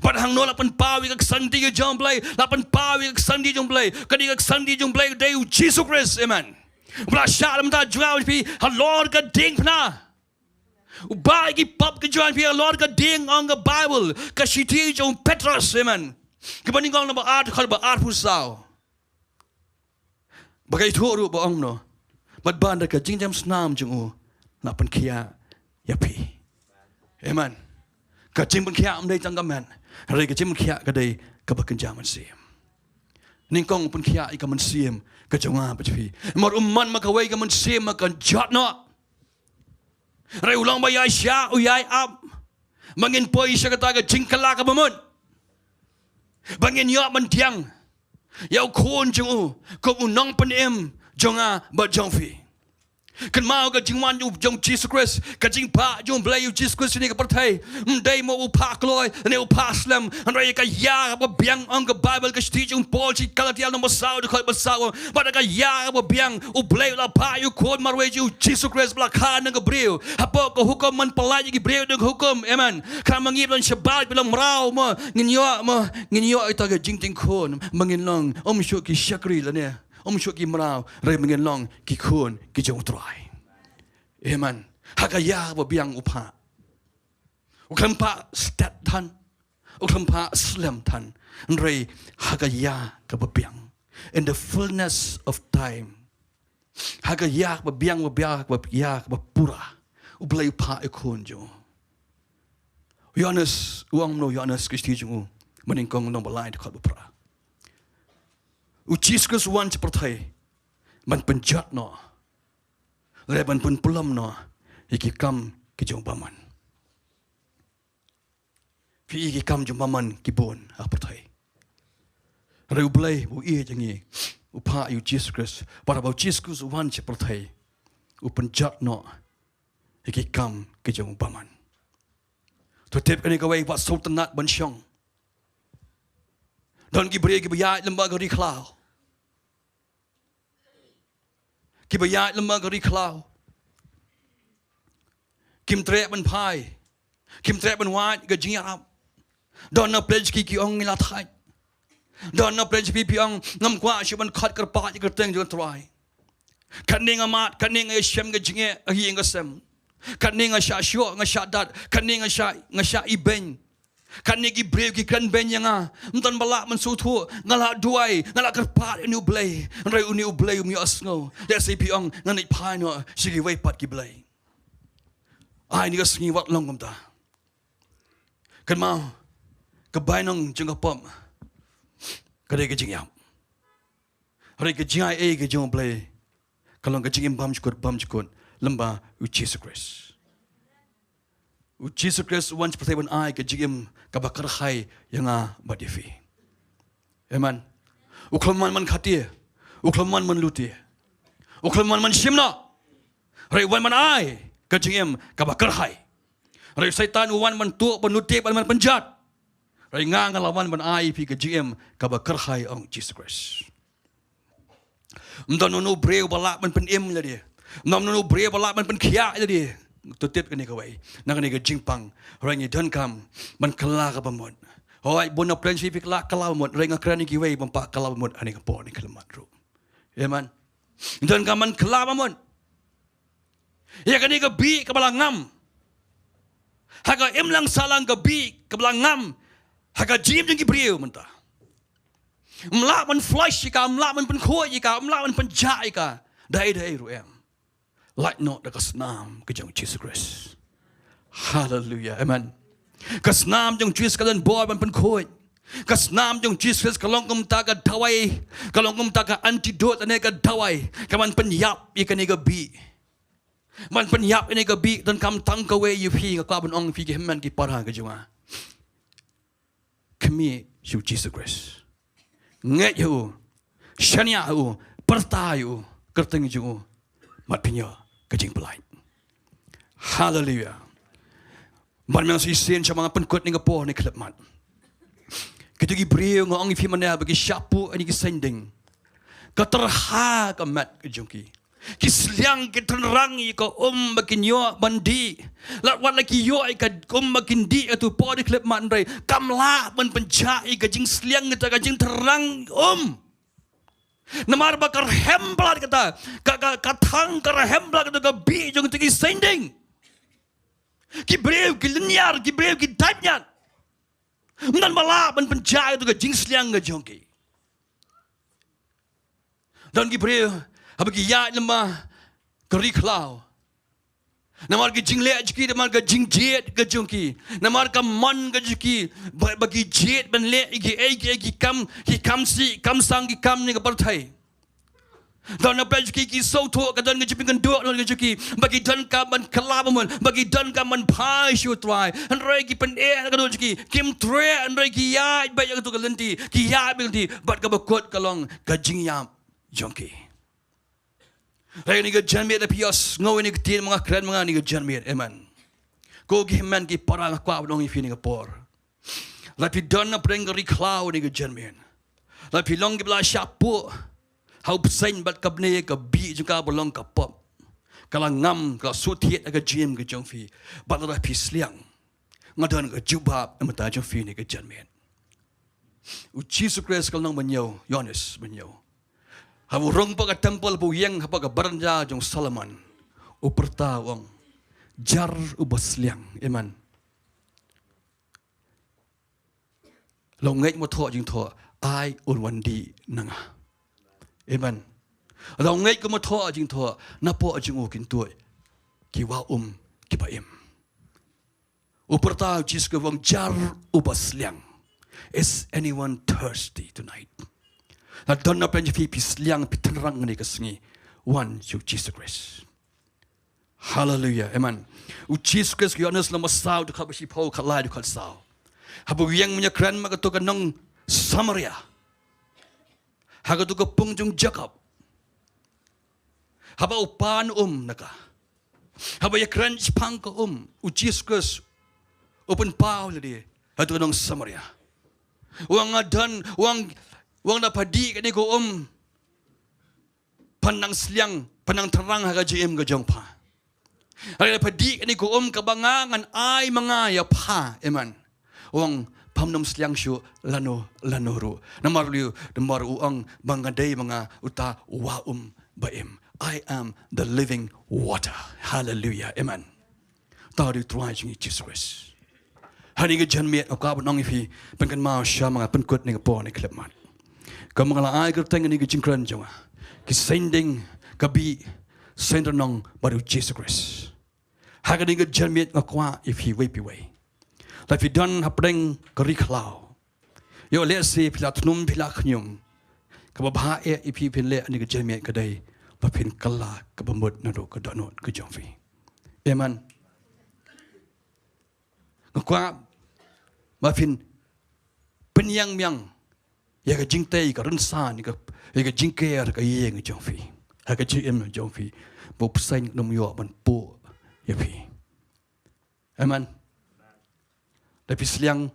Bad hangno la pynpaw ïa ka ksangti ka jong U Blei? La pynpaw ïa ka ksangti jong U Blei. Ka dei ka ksangti jong U Blei, ka dei U Jisu Khrist. Amen. Ba la shah lem ta jong nga bad phi halor ka diengphna. U bah ïa ki pop ka jong phi halor ka dieng, ong ka Baibl, ka shithi jong u Petros. Amen. Kaba nyngkong lynnong ba ar, dkhot ba arphew saw. Ba ka ïathuh ruh ba ong kumno? Bad ban da ka jingjem snam jong u la pynkhiah ïa phi. Amen. Ka jingpynkhiah ym dei tang ka met, hynrei ka jingpynkhiah ka dei kaba kynja mynsiem. Nyngkong u pynkhiah ïa ka mynsiem ka jong nga bad phi. Namar u mon ma kawei ka mynsiem ma kan jot noh. Hynrei u long ba ïaishah, u ïai ap ba ngin poi sha kata ka jingkylla kaba mut, ba ngin ïoh ban thiang ïa u Khun jong u kum u nongpynim jong nga bad jong phi. Kynmaw ka jingwan jong, jong Jisu Khrist, ka jingphah jong U Blei ïa u Jisu Khrist ha kane ka pyrthei, ym dei mo u phah kloi ne u phah slem, hynrei ka ïa kaba biang. Ong ka Baibl, ka shithi jong u Paul sha ki Galatia lynnong ba saw, dkhot ba saw, bad da ka ïa kaba biang U Blei u la phah ïa u Khun marwei jong u Jisu Khrist ba la kha na ka briew, hapoh ka hukum ban pyllait ïa ki briew da ka hukum. Amen. Khnang ba ngi ban shabar, ban long mraw, mo, ngin ïoh, mo, ngin ïoh ïa kata ka jingtieng khun, ba ngin long ym shuh ki shakri lane ym shuh ki mraw, hynrei ba ngin long ki khun ki jong U Trai. Amen. Ha ka ïa kaba biang u phah. U khlem phah stet than, u khlem phah slem than, hynrei ha ka ïa kaba biang, in the fullness of time, ha ka ïa kaba biang, ba biang, ba ïa kaba pura, U Blei u phah ïa u Khun jong u. U Ïoannis u ong kumno, u Ïoannis ka shithi jong u, ba nyngkong lynnong ba lai, dkhot ba phra. U Jisu Khrist u wan sha pyrthei ban pynjot noh, lane ban pynpulom noh ïa ki kam ki jong u bymman. Phi i ki kam jong u bymman ki bun ha pyrthei. Hynrei U Blei u ïeit ïa ngi, u phah ïa u Jisu Khrist, bad haba u Jisu Khrist u wan sha pyrthei, u pynjot noh ïa ki kam ki jong u bymman. To tip kane kawei, wat sngewtynnat ban shong. Don ki briew kiba ïaid lyngba ka ri khlaw. Kiba ïaid lyngba ka ri khlaw. Kim treh ban phai. Kim treh ban wad ka jingïarap. Don na pledge ki, ki ong ngi la thait. Don na pledge phi, phi ong ngam kwah shuh ban khot kyrpad ïa ka kyrteng jong U Trai. Katne nga mad, katne nga ïashem ka jingeh ha ïing ka sem. Katne nga shah shoh, nga shah dat, katne nga shah, nga shah ibeiñ. Katne ki briew ki kren beiñ ïa nga. Ym don ba lah ban sngewthuh, nga la duwai, nga la kyrpad ïa une U Blei. Hynrei une U Blei um ïohsngew. Lehse phi ong ngan leit phai noh sha kiwei pat ki blei. Ai, kane ka sngi wat long kumta. Kynmaw, ka bainong jong ka pop ka dei ka jingïap. Hynrei ka jingaiei ka jong U Blei ka long ka jingim bymjukut, bymjukut lyngba U Jisu Khrist. U Jisu Khrist u wan sha pyrthei ban ai ka jingim kaba kyrhai ïa nga bad ïa phi. Amen. U khlem wan ban khatia, u khlem wan ban lutia, u khlem wan ban shim noh. Hynrei u wan ban ai ka jingim kaba kyrhai. Hynrei u Soitan u wan ban tuh, ban lutia, ban, ban pynjot. Hynrei nga, nga la wan ban ai ïa phi ka jingim kaba kyrhai, ong Jisu Khrist. Ym don uno u briew ba lah ban pynim ïa lade. Ym don uno u briew ba lah ban pynkhiah ïa lade. To tip kane kawei na kane ka jingpang. Hynrei ngi donkam ban kylla kaba mut. Hooid, bun na pdeng shi phi kylla, kylla ba mut. Hynrei nga kren ïa kiwei ban pat kylla ba mut ha kane ka por, ha kane ka khyllipmat ruh. Amen. Ngi donkam ban kylla ba mut ïa kane ka bih kaba la ngam ha ka imlang sahlang, ka bih kaba la ngam ha ka jingim jong ki briew mynta. Ym lah ban flush ïa ka, ym lah ban pynkhuid ïa ka, ym lah ban pynjah ïa ka da ei da ei ruh em. Lait noh da ka snam ka jong U Jisu Khrist. Haleluia. Amen. Ka snam jong U Jisu ka don bor ban pynkhuid. Ka snam jong Jisu Khrist ka long kumta ka dawai, ka long kumta ka antidote ne ka dawai. Ka ban pynïap ïa kane ka bih. Ban pynïap ïa kane ka bih, donkam tang kawei ïa phi, nga kwah ban ong ïa phi ki hynmen ki para ka jong nga. Khmih sha u Jisu Khrist. Ngeit ïa u. Shaniah ïa u. Pyrta ïa u. Kyrteng jong u. Bad phin ïoh ka jingpyllait. Haleluia. Ban meng shisien sha ma nga pynkut ïa ka por ne khlem mat. Kito ki briew nga ong ïa phi mynne ba ki shah puh ïa ki saiñding. Ka tyrha ka met ka jong ki. Ki sliang ki tynrang ïa ka um ba kin ïoh ban dih. Lada wat la ki ïoh ïa ka um ba kin dih, ïa tu por dih khlem mat, hynrei kam lah ban pynjah ïa ka jingsliang kata ka jingtynrang um. Namar ba ka rhem palat kata, ka, ka, ka thang ka rhem palat kata ka bih jong kito ki saiñding. Ki briew ki lynñiar, ki briew ki dait ñiat. Ym don ba lah ban pynjah ïa tu ka jingsliang ka jong ki. Don ki briew haba ki ïaid lyngba ka ri khlaw. Namar ka jingleh jong ki, namar ka jingjied ka jong ki, namar ka mon ka jong ki, ba, ba ki jied ban leh ïa kiei kiei ki kam, ki kam sih kam sang, ki kam ne ka pyrthei. Don na pyrthei jong ki ki sngewthuh ka don ka jingpynkynduh na ka jong ki ba ki donkam ban kylla bamut, ba ki donkam ban phai sha u Trai. Hynrei ki pyneh na ka doh jong ki, kim treh, hynrei ki ïaid beit ïa katu ka lynti, ki ïaid beit lynti bad kaba kut ka long ka jingïap jong ki. Hynrei kane ka janmiet, lada phi ïohsngew ïa kane ka ktien ma nga, kren ma nga ïa kane ka janmiet. Amen. Ko ki hynmen ki para, nga kwah ban ong ïa phi ïa kane ka por. Lada phi don na pdeng ka ri khlaw ïa kane ka janmiet, lada phi long kiba la shah puh ha u bseiñ bad ka bneng, ka bih jong ka ba long ka pop, ka la ngam, ka la shu thied ha ka jingim ka jong phi. Bad lada phi sliang, nga don ka jubab na ka bynta jong phi ïa kane ka janmiet. U Jisu Khrist ka la ong ban ïoh, Ïoannis ban ïoh. Haba u rung hapoh ka templ, haba u ïeng hapoh ka baranda jong Solomon, u pyrta u ong, jar uba sliang. Amen. Lada u ngeit, um thoh jingthoh, ai un wan dih na nga. Amen. Lada u ngeit, um thoh jingthoh, napoh jong u kin tuid ki wah um kiba im. U pyrta u Jisu Khrist, u ong, jar uba sliang. Is anyone thirsty tonight? Lada don na pdeng jong phi, phi sliang, phi tynrang kane ka sngi, wan sha u Jisu Khrist. Haleluia. Amen. U Jisu Khrist, Ïoannis lynnong ba saw, dkhot ba shiphew, khatlai, dkhot saw. Haba u ïeng ban ïakren bad katu ka nong Samaria ha katu ka pung jong Jakob, haba u pan um na ka, haba ïakren shaphang ka um, u Jisu Khrist u pynpaw lade ha katu ka nong Samaria. U ong, nga don, u ong, u ong, lada pha dih kane ka um, phan nang sliang, phan nang tynrang ha ka jingim ka jong pha. Hynrei lada pha dih kane ka um kaba nga ngan ai ma nga ïa pha. Amen. U ong, pham nym sliang shuh lano lano ruh. Namar u, namar u ong ba nga dei ma nga uta u wah um ba im. I am the living water. Hallelujah. Amen. Uta u dei u Trai jong ngi Jisu Khrist. Ha kane ka janmiet nga kwah ban ong ïa phi, pynkynmaw sha ma nga, pynkut ïa kane ka por ne khlem mat. Kumba nga la ai kyrteng ïa kane ka jingkren jong nga, ki saiñding, ka bih, saiñdrynong bad u Jisu Khrist. Ha kane ka janmiet nga kwah ïa phi iwei pa iwei, lada phi don hapdeng ka ri khlaw, ïoh lehse phi la tnum, phi la khñium, kaba bha eh ïa phi phin leh ha kane ka janmiet ka dei ba phin kylla kaba mut naduh ka dohnud ka jong phi. Amen. Nga kwah ba phin pynïeng miang ïa ka jingtei, ka rynsan, ïa ka, ïa ka jingker, ka ïing jong phi, ha ka jingim jong phi, ba u bseiñ un ym ïoh ban puh ïa phi. Amen. Lada phi sliang,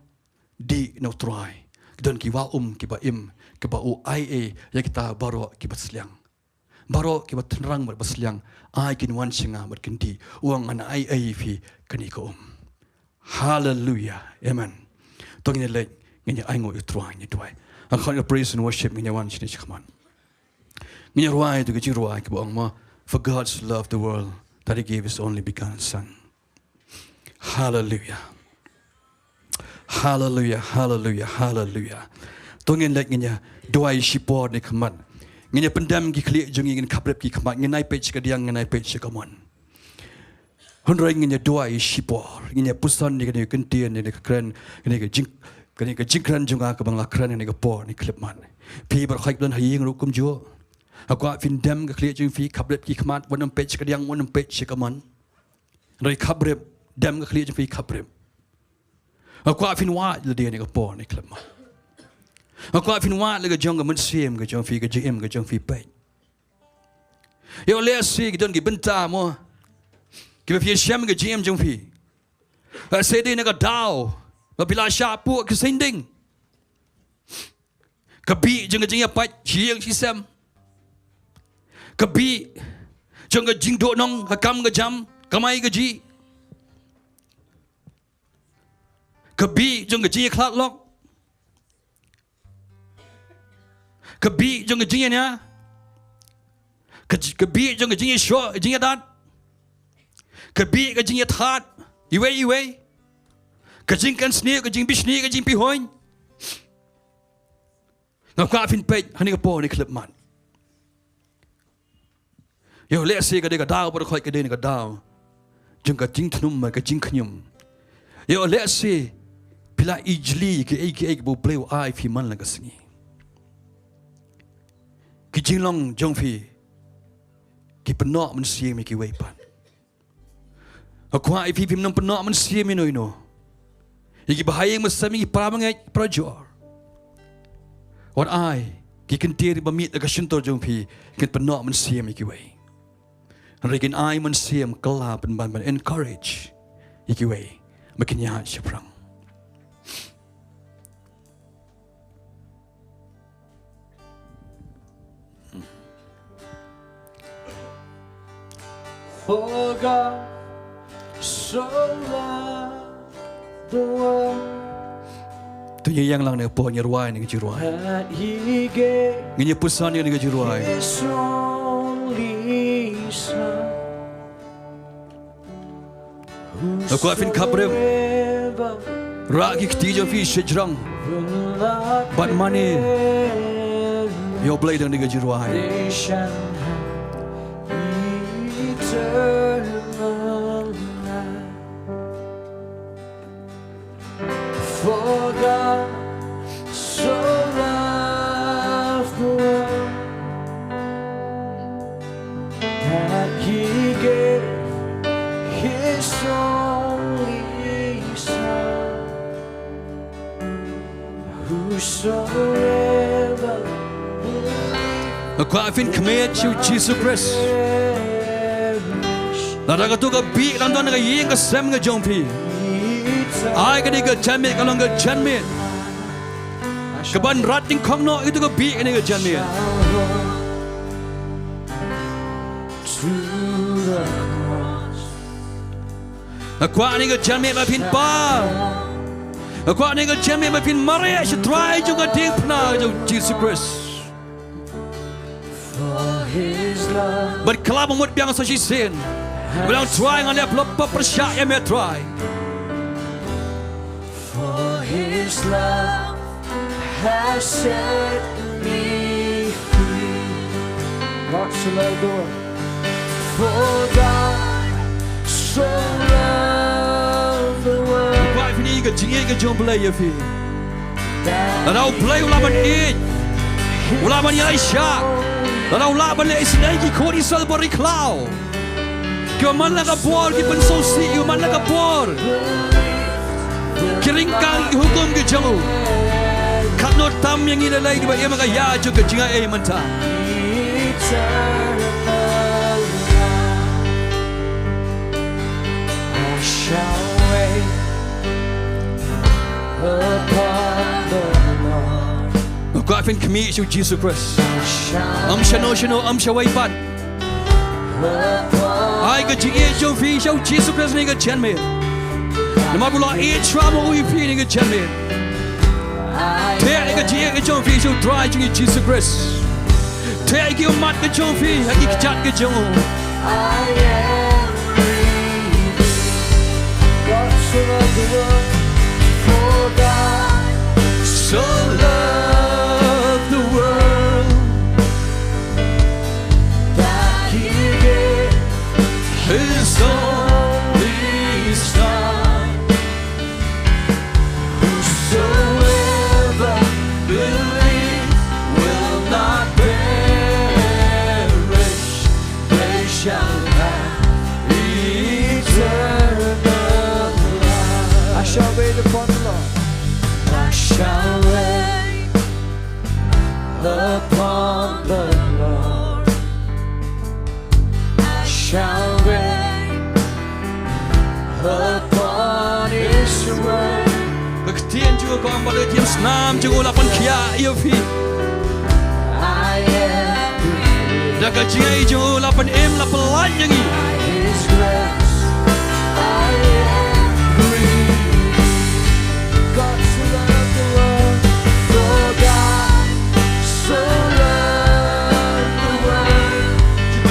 dih na u Trai. Don ki wah um kiba im, kiba u ai ei ïa kita baroh kiba sliang. Baroh kiba tynrang bad ba sliang, ai kin wan sha nga bad kin dih. U ong, ngan ai ei ïa phi kane ka um. Haleluia. Amen. To ngin ïa leit, ngin ïa ainguh ïa u Trai, ngin ïa duwai. Ha ka khot ka praise and worship ngin ïa wan shane shakhmat. Ngin ïa rwai ïa ka jingrwai kaba ong mo, For God so loved the world that he gave his only begotten Son. Haleluia. Haleluia, haleluia, haleluia. To ngin leit, ngin ïa duwai shipor ne khmat. Ngin ïa pyndem ki khlieh jong ngi, ngin khaprip ki khmat, ngin ai peit sha ka diang, ngin ai peit sha ka mon. Hynrei ngin ïa duwai shipor, ngin ïa puson ïa kane ka ktien, ïa kane ka kren, ïa kane ka jing, Kane ka jingkren jong nga kaba nga la kren ha kane ka por, ha kane ka khyllipmat. Phi baroh khoit ba don ha ïing ruh kumjuh. Nga kwah phin dem ka khlieh jong phi, khaprip ki khmat, wat nym peit sha kadiang, wat nym peit sha kamon. Hynrei khaprip, dem ka khlieh jong phi khaprip. Nga kwah phin wad lade ha kane ka por, ha kane ka khyllipmat. Nga kwah phin wad la ka jong ka mynsiem ka jong phi, ka jingim ka jong phi peit. Ïoh lehse ki don ki bynta mo kiba phi ïashem ka jingim jong phi. Lehse dei na ka daw ba phi la shah puh ka saiñding. Ka bih jong ka jingïapait shi ïing shi sem. Ka bih jong ka jingduhnong ha kam ka jam, kamai kajih. Ka bih jong ka jingïakhlad lok. Ka bih jong ka jingïania. Ka j-, ka bih jong ka jingïashoh, jingïadat. Ka bih ka jingïathad iwei ïa iwei. Ka jingkren sniew, ka jingbishni, ka jingpihuiñ. Nga kwah phin peit ha kane ka por, ha kane ka khyllipmat. Ïoh lehse ka dei ka daw baroh khoit, ka dei na ka daw jong ka jingthnum bad ka jingkhñium. Ïoh lehse phi la ijli kiei kiei ba U Blei u ai phi man la ka sngi. Ki jinglong jong phi ki pynnoh mynsiem ïa kiwei pat. Nga kwah ïa phi phim nang pynnoh mynsiem ïa no ïa no. Ïa ki bahaïing basem, ïa ki para bangeit, para jor. Wat ai ki kyntien ba mih na ka shyntur jong phi kin pynnoh mynsiem ïa kiwei. Hynrei kin ai mynsiem kylla pynban ban encourage ïa kiwei ba kin ïaid shaphrang. For God so loved the world. To ïa ïeng lang ne pon ïa rwai ne ka jingrwai. That he gave Ngin ïa puson ïa ne ka jingrwai. His only Son. Nga kwah phin khapbriew. Rah ki kti jong phi shajrong bad mane ïa U Blei da kane ka jingrwai. For God so loved the world that he gave his only Son. Whosoever Nga kwah phin khmih sha U Jisu Khrist. Lada kato ka bih ka dang don ha ka ïing ka sem ka jong phi, ai kane ka janmiet ka long ka janmiet kaban rat nyngkong noh ïa kato ka bih kane ka janmiet. Nga kwah kane ka janmiet ba phin pan. Nga kwah kane ka janmiet ba phin mareh sha U Trai jong ka diengphna jong U Jisu Khrist. Bad khlem mut biang sa shisien. Ba dang Trai nga leh pop pyrshah ïa me Trai. For his love has set me free. God so loved the world. For God so loved the world. Ba phin ïohi ka jingïeit ka jong U Blei ïa phi. Lada U Blei u lah ban ïeit, u lah ban ïaleh sha, lada u lah ban leh isynei ki khun Israel ba ri khlaw. Ki man la ka bor, ki pynsngewsih, ki man la ka bor. Ki ryngkang ki hukum ki jong u. Katno tam ïa ngi lei lei kiba im ha ka ïa jong ka jingaiei mynta. Nga kwah phin khmih sha U Jisu Khrist. Ym shano shano, ym shawei pat. Ai ka jingïeit jong phi sha U Jisu Khrist ha kane ka janmiet. Namar ba u la ïeit shwa ma u ïa phi ha kane ka janmiet. Theh ïa ka jingïeit ka jong phi sha U Trai jong ngi Jisu Khrist. Theh ïa ki ummat ka jong phi ha ki kjat ka jong u. God so loved the world, for God so loved the world, that he gave his only Son. Whosoever Kam jong u la pynkhiah ïa phi. Da ka jingïaid jong u la pynim, la pynlait ïa ngi. Mano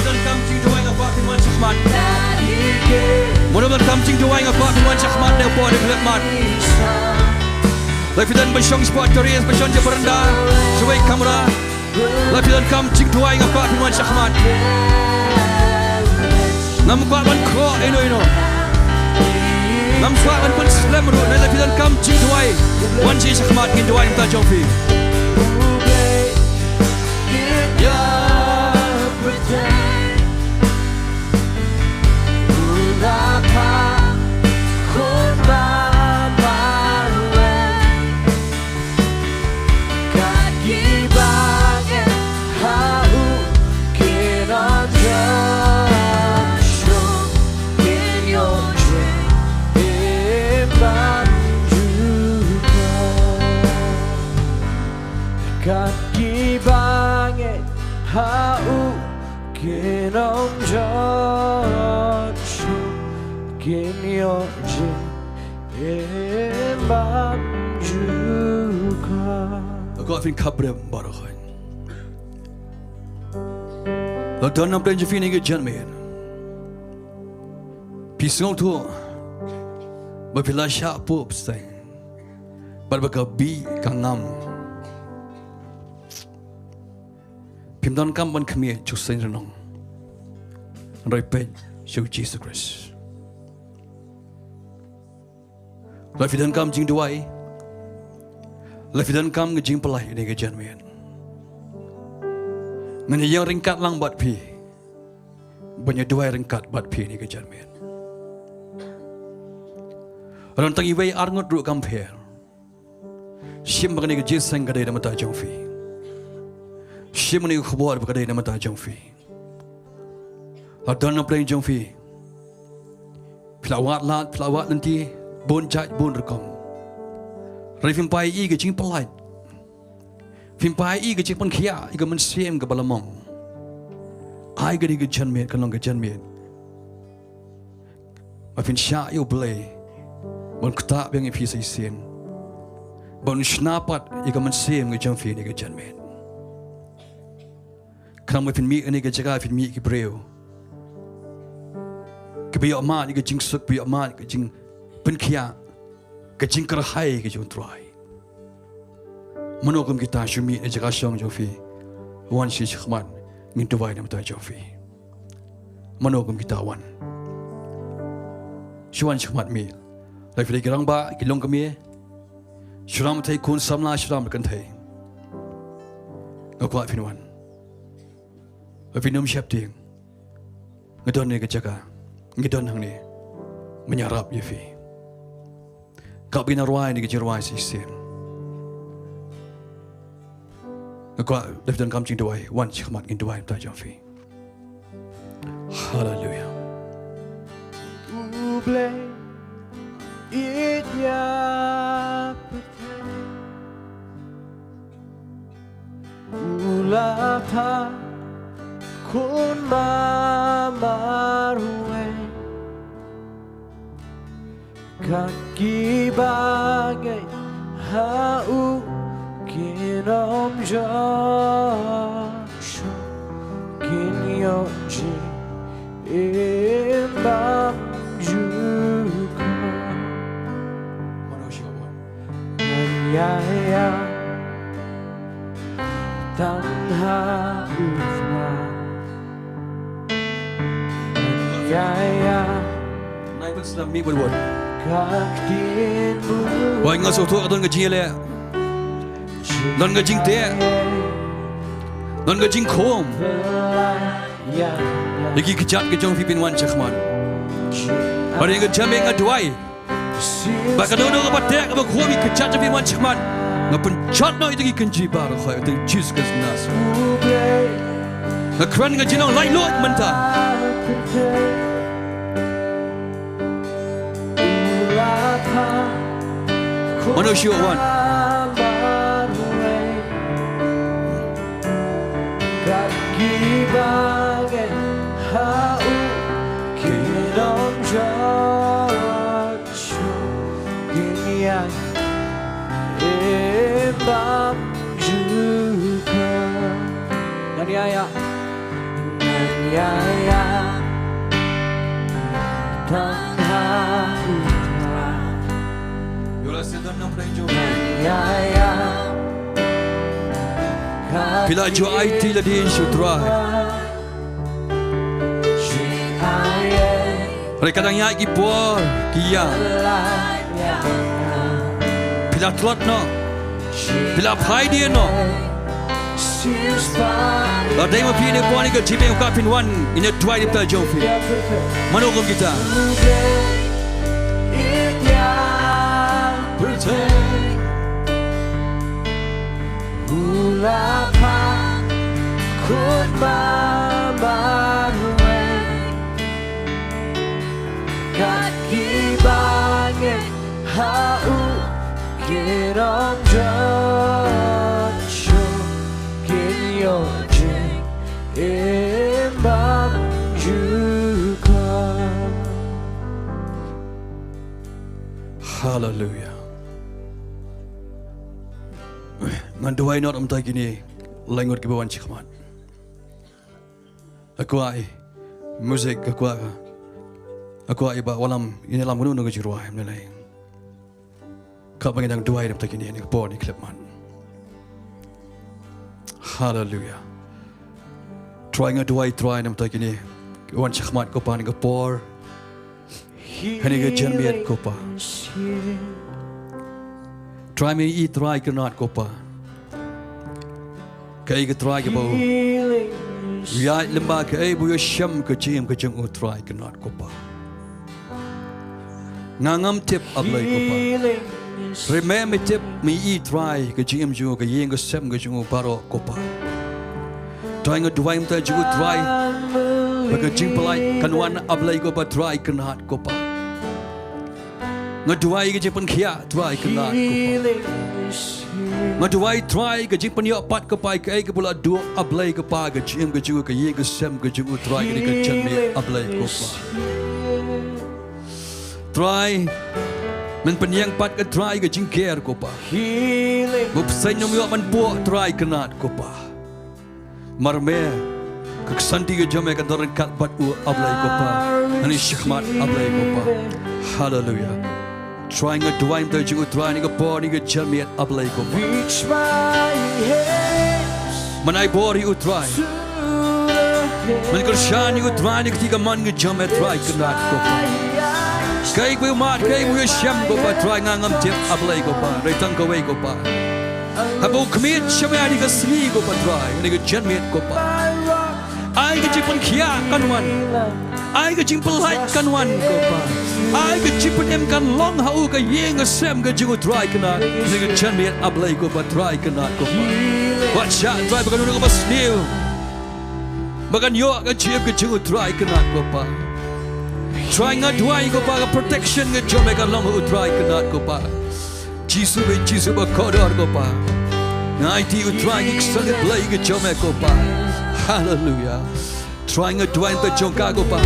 ba donkam jingduwai, nga kwah phin wan shakhmat. Mano ba donkam jingduwai, nga kwah phin wan shakhmat, ne por ne khlem mat. Lada phi don ba shong shapoh terrace, ba shong sha baranda, shawei kamra. Lada phi donkam jingduwai, nga kwah phin wan shakhmat. Ngam kwah ban khroh ino ino. Ngam kwah ban pynslem ruh, ne lada phi donkam jingduwai, wan sha shakhmat, ngin duwai na ka bynta jong phi. Kat kiba ngeit ha u kin ym jot shuh, kin ïoh jingim bymjukut. Ko phin khapbrem baroh khoit. Lada don na pdeng jong phi kane ka janmiet, phi sngewthuh ba phi la shah pup seng bad ba ka bih ka ngam. Phim donkam ban khmih jingïaseng rnong. Hynrei peit sha u Jisu Khrist. Lada phi donkam jingduwai, lada phi donkam ka jingpyllait kane ka janmiet, ngan ïeng ryngkat lang bad phi ban ïaduwai ryngkat bad phi kane ka janmiet. Lada don tang iwei ar ngut ruh kam pher. Shim ba kane ka jingïaseng ka dei na ka bynta jong phi. Shim kane ka khubor ba ka dei na ka bynta jong phi. Lada don na pdeng jong phi, phi la wad lad, phi la wad lynti, bun jait bun rukom. Hynrei phim pat ïohi ka jingpyllait, phim pat ïohi ka jingpynkhiah ïa ka mynsiem kaba la mong. Ai kane ka janmiet kan long ka janmiet ba phin shah ïa u Blei ban ktah biang ïa phi sa shisien, ban shna pat ïa ka mynsiem ka jong phi kane ka janmiet. Khnang ba phin mih ha kane ka jaka, phin mih ki briew kiba ïohmad ïa ka jingsuk, ba ïohmad ïa ka jingpynkhiah, ka jingkyrhai ka jong u Trai. Mano kum kita, shu mih na jaka shong jong phi, wan sha shakhmat, ngin duwai na ka bynta jong phi. Mano kum kita, wan. Shu wan shakhmat, mih. Lada phi dei ki rangbah, ki longkmie, shu ram thei khun samla, shu ram kynthei, nga kwah phin wan. Ba phin ym sheptieng. Nga don ha kane ka jaka, nga don hangne, nga ïarap ïa phi. Katba ngi nang rwai kane ka jingrwai sa shisien, nga kwah, lada phi donkam jingduwai, wan shakhmat, ngin duwai na ka bynta jong phi. Haleluia. U Blei, ïeit ïa pyrthei, u la phah khun ma marwei. Kat kiba ngeit ha u kin ym jot shuh, kin ïoh jingim bymjukut. Ngan ïaid ïa tang ha u Trai. Ngan ïaid ïa Nai ban slam mi ban wad. Ka ktien bu. Wai, nga sngewthuh ka don ka jingïaleh. Don ka jingteh. Don ka jingkhum. Ïa ki kjat ki jong phi, phin wan shakhmat. Bad ïa ka jingim nga duwai ba kano kano kaba teh kaba khum ïa ki kjat jong phi, phin wan shakhmat. Nga pynjot noh ïa ki kynji baroh ha u kyrteng Jisu Khrist Nasaret. Nga kren ka jinglong laitluid mynta. Mano shuh wan. Ki bangeit ha u kin ym jot shuh, kin ïaid im bymjukut. Ngan ïaid, ngan ïaid tang ha u Trai. Ngan ïaid. Phi la ju aiti lade sha u Trai. Hynrei ka dang ïaid ki por ki ïa. Phi la tlot noh. Phi la phai dien noh. La dei ma phi ne por ne ka jingim ka phin wan, ngin ïa duwai na ka bynta jong phi. Mano kum kita. U la phah kut marwei. Kat ki bangeit ha u kin ym jot shuh, kin ïoh jingim bymjukut. Haleluia. Ngan duwai noh na ka bynta kine laingut kiba wan shakhmat. Nga kwah i music, nga kwah, nga kwah i Bah Wallam, ngin ïalam kano kano ka jingrwai mynne. Katba ngi dang duwai na ka bynta kine, kane ka por, kane ka khyllipmat. Haleluia. Trai, nga duwai Trai na ka bynta kine kiba wan shakhmat ko Pa, kane ka por, kane ka janmiet ko Pa. Trai, me i Trai kyrnat ko Pa. Kaei ka Trai kaba u ïaid lyngba, kaei ba u ïashem ka jingim ka jong u Trai kyrnat ko Pa. Nga ngam tip A Blei ko Pa. Hynrei me me tip, me i Trai ka jingim jong u, ka ïing ka sem ka jong u baroh ko Pa. Trai, nga duwai mynta jong u Trai ba ka jingpyllait kan wan A Blei ko Pa, Trai kyrnat ko Pa. Nga duwai ka jingpynkhiah Trai kyrnat ko Pa. Nga duwai Trai ka jingpynïoh pat ko Pa, kaei kaba u la duh A Blei ko Pa, ka jingim ka jong u, ka ïing ka sem ka jong u Trai, kane ka janmiet A Blei ko Pa. Trai, men pynïeng pat ko Trai ka jingker ko Pa. Ba u bseiñ um ïoh ban buh Trai kyrnat ko Pa. Namar me, ka ksanti ka jong me kan don ryngkat bad u A Blei ko Pa. Ngan ïa shakhmat A Blei ko Pa. Haleluia. Trai, nga duwai mynta jong u Trai, kane ka por, kane ka janmiet A Blei ko Pa. Men ai bor ïa u Trai. Men kyrshan ïa u Trai na ka kti kamon ka jong me Trai kyrnat ko Pa. Kaei ba u mad, kaei ba u ïashem ko Pa Trai, nga ngam tip A Blei ko Pa. Hynrei tang kawei ko Pa. Haba u khmih sha me ha kane ka sngi ko Pa Trai, ha kane ka janmiet ko Pa. Ai ka jingpynkhiah kan wan. Ai ka jingpyllait kan wan ko Pa. Ai ka jingpynim kan long ha u, ka ïing ka sem ka jong u Trai kyrnat. Ha kane ka janmiet A Blei ko Pa Trai kyrnat ko Pa. Wat shah Trai ba kano kano kaba sniew ba kan ïoh ka jingim ka jong u Trai kyrnat ko Pa. Trai, nga duwai ko Pa, ka protection ka jong me kan long ha u Trai kyrnat ko Pa. Jisu bad Jisu bakordor ko Pa. Nga aiti u Trai ki ksuid Blei ka jong me ko Pa. Haleluia. Trai, nga duwai mynta jong ka ko Pa.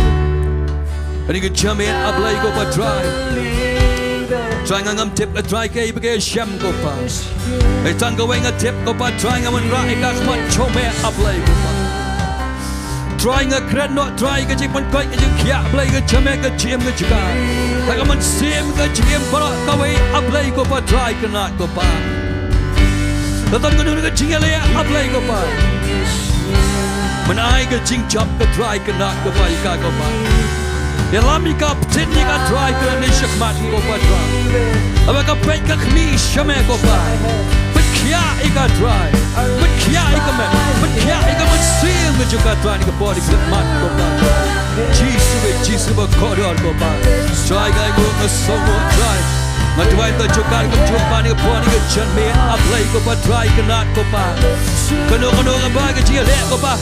Kane ka janmiet A Blei ko Pa Trai. Trai, nga ngam tip ko Trai kaei ba ka ïashem ko Pa. Hynrei tang kawei nga tip ko Pa Trai, nga wanrah ïa ka ha khmat jong me A Blei ko Pa. Trai, nga kren noh Trai ka jingpynkoit ka jingkhiah Blei ka jong me ha ka jingim ka jong ka. Ha ka mynsiem ka jingim baroh kawei A Blei ko Pa Trai kyrnat ko Pa. Lada don kano kano ka jingïaleh A Blei ko Pa. Men ai ka jingjop ko Trai kyrnat ko Pa ïa ka ko Pa. Ïalam ïa ka, btin ïa ka Trai kyrnat ne shakhmat ko Pa Trai. Haba ka peit ka khmih sha me ko Pa. Pynkhiah ïa ka Trai. Pynkhiah ïa ka met. Pynkhiah ïa ka mynsiem ka jong ka Trai ha kane ka por, ha kane ka khyllipmat ko Pa. Jisu, Jisu bakordor ko Pa. Trai, nga ainguh nga sngewnguh Trai. Nga duwai mynta jong ka, ka jong ka ha kane ka por, ha kane ka janmiet A Blei ko Pa Trai kyrnat ko Pa. Kano kano kaba ka jingïaleh ko Pa.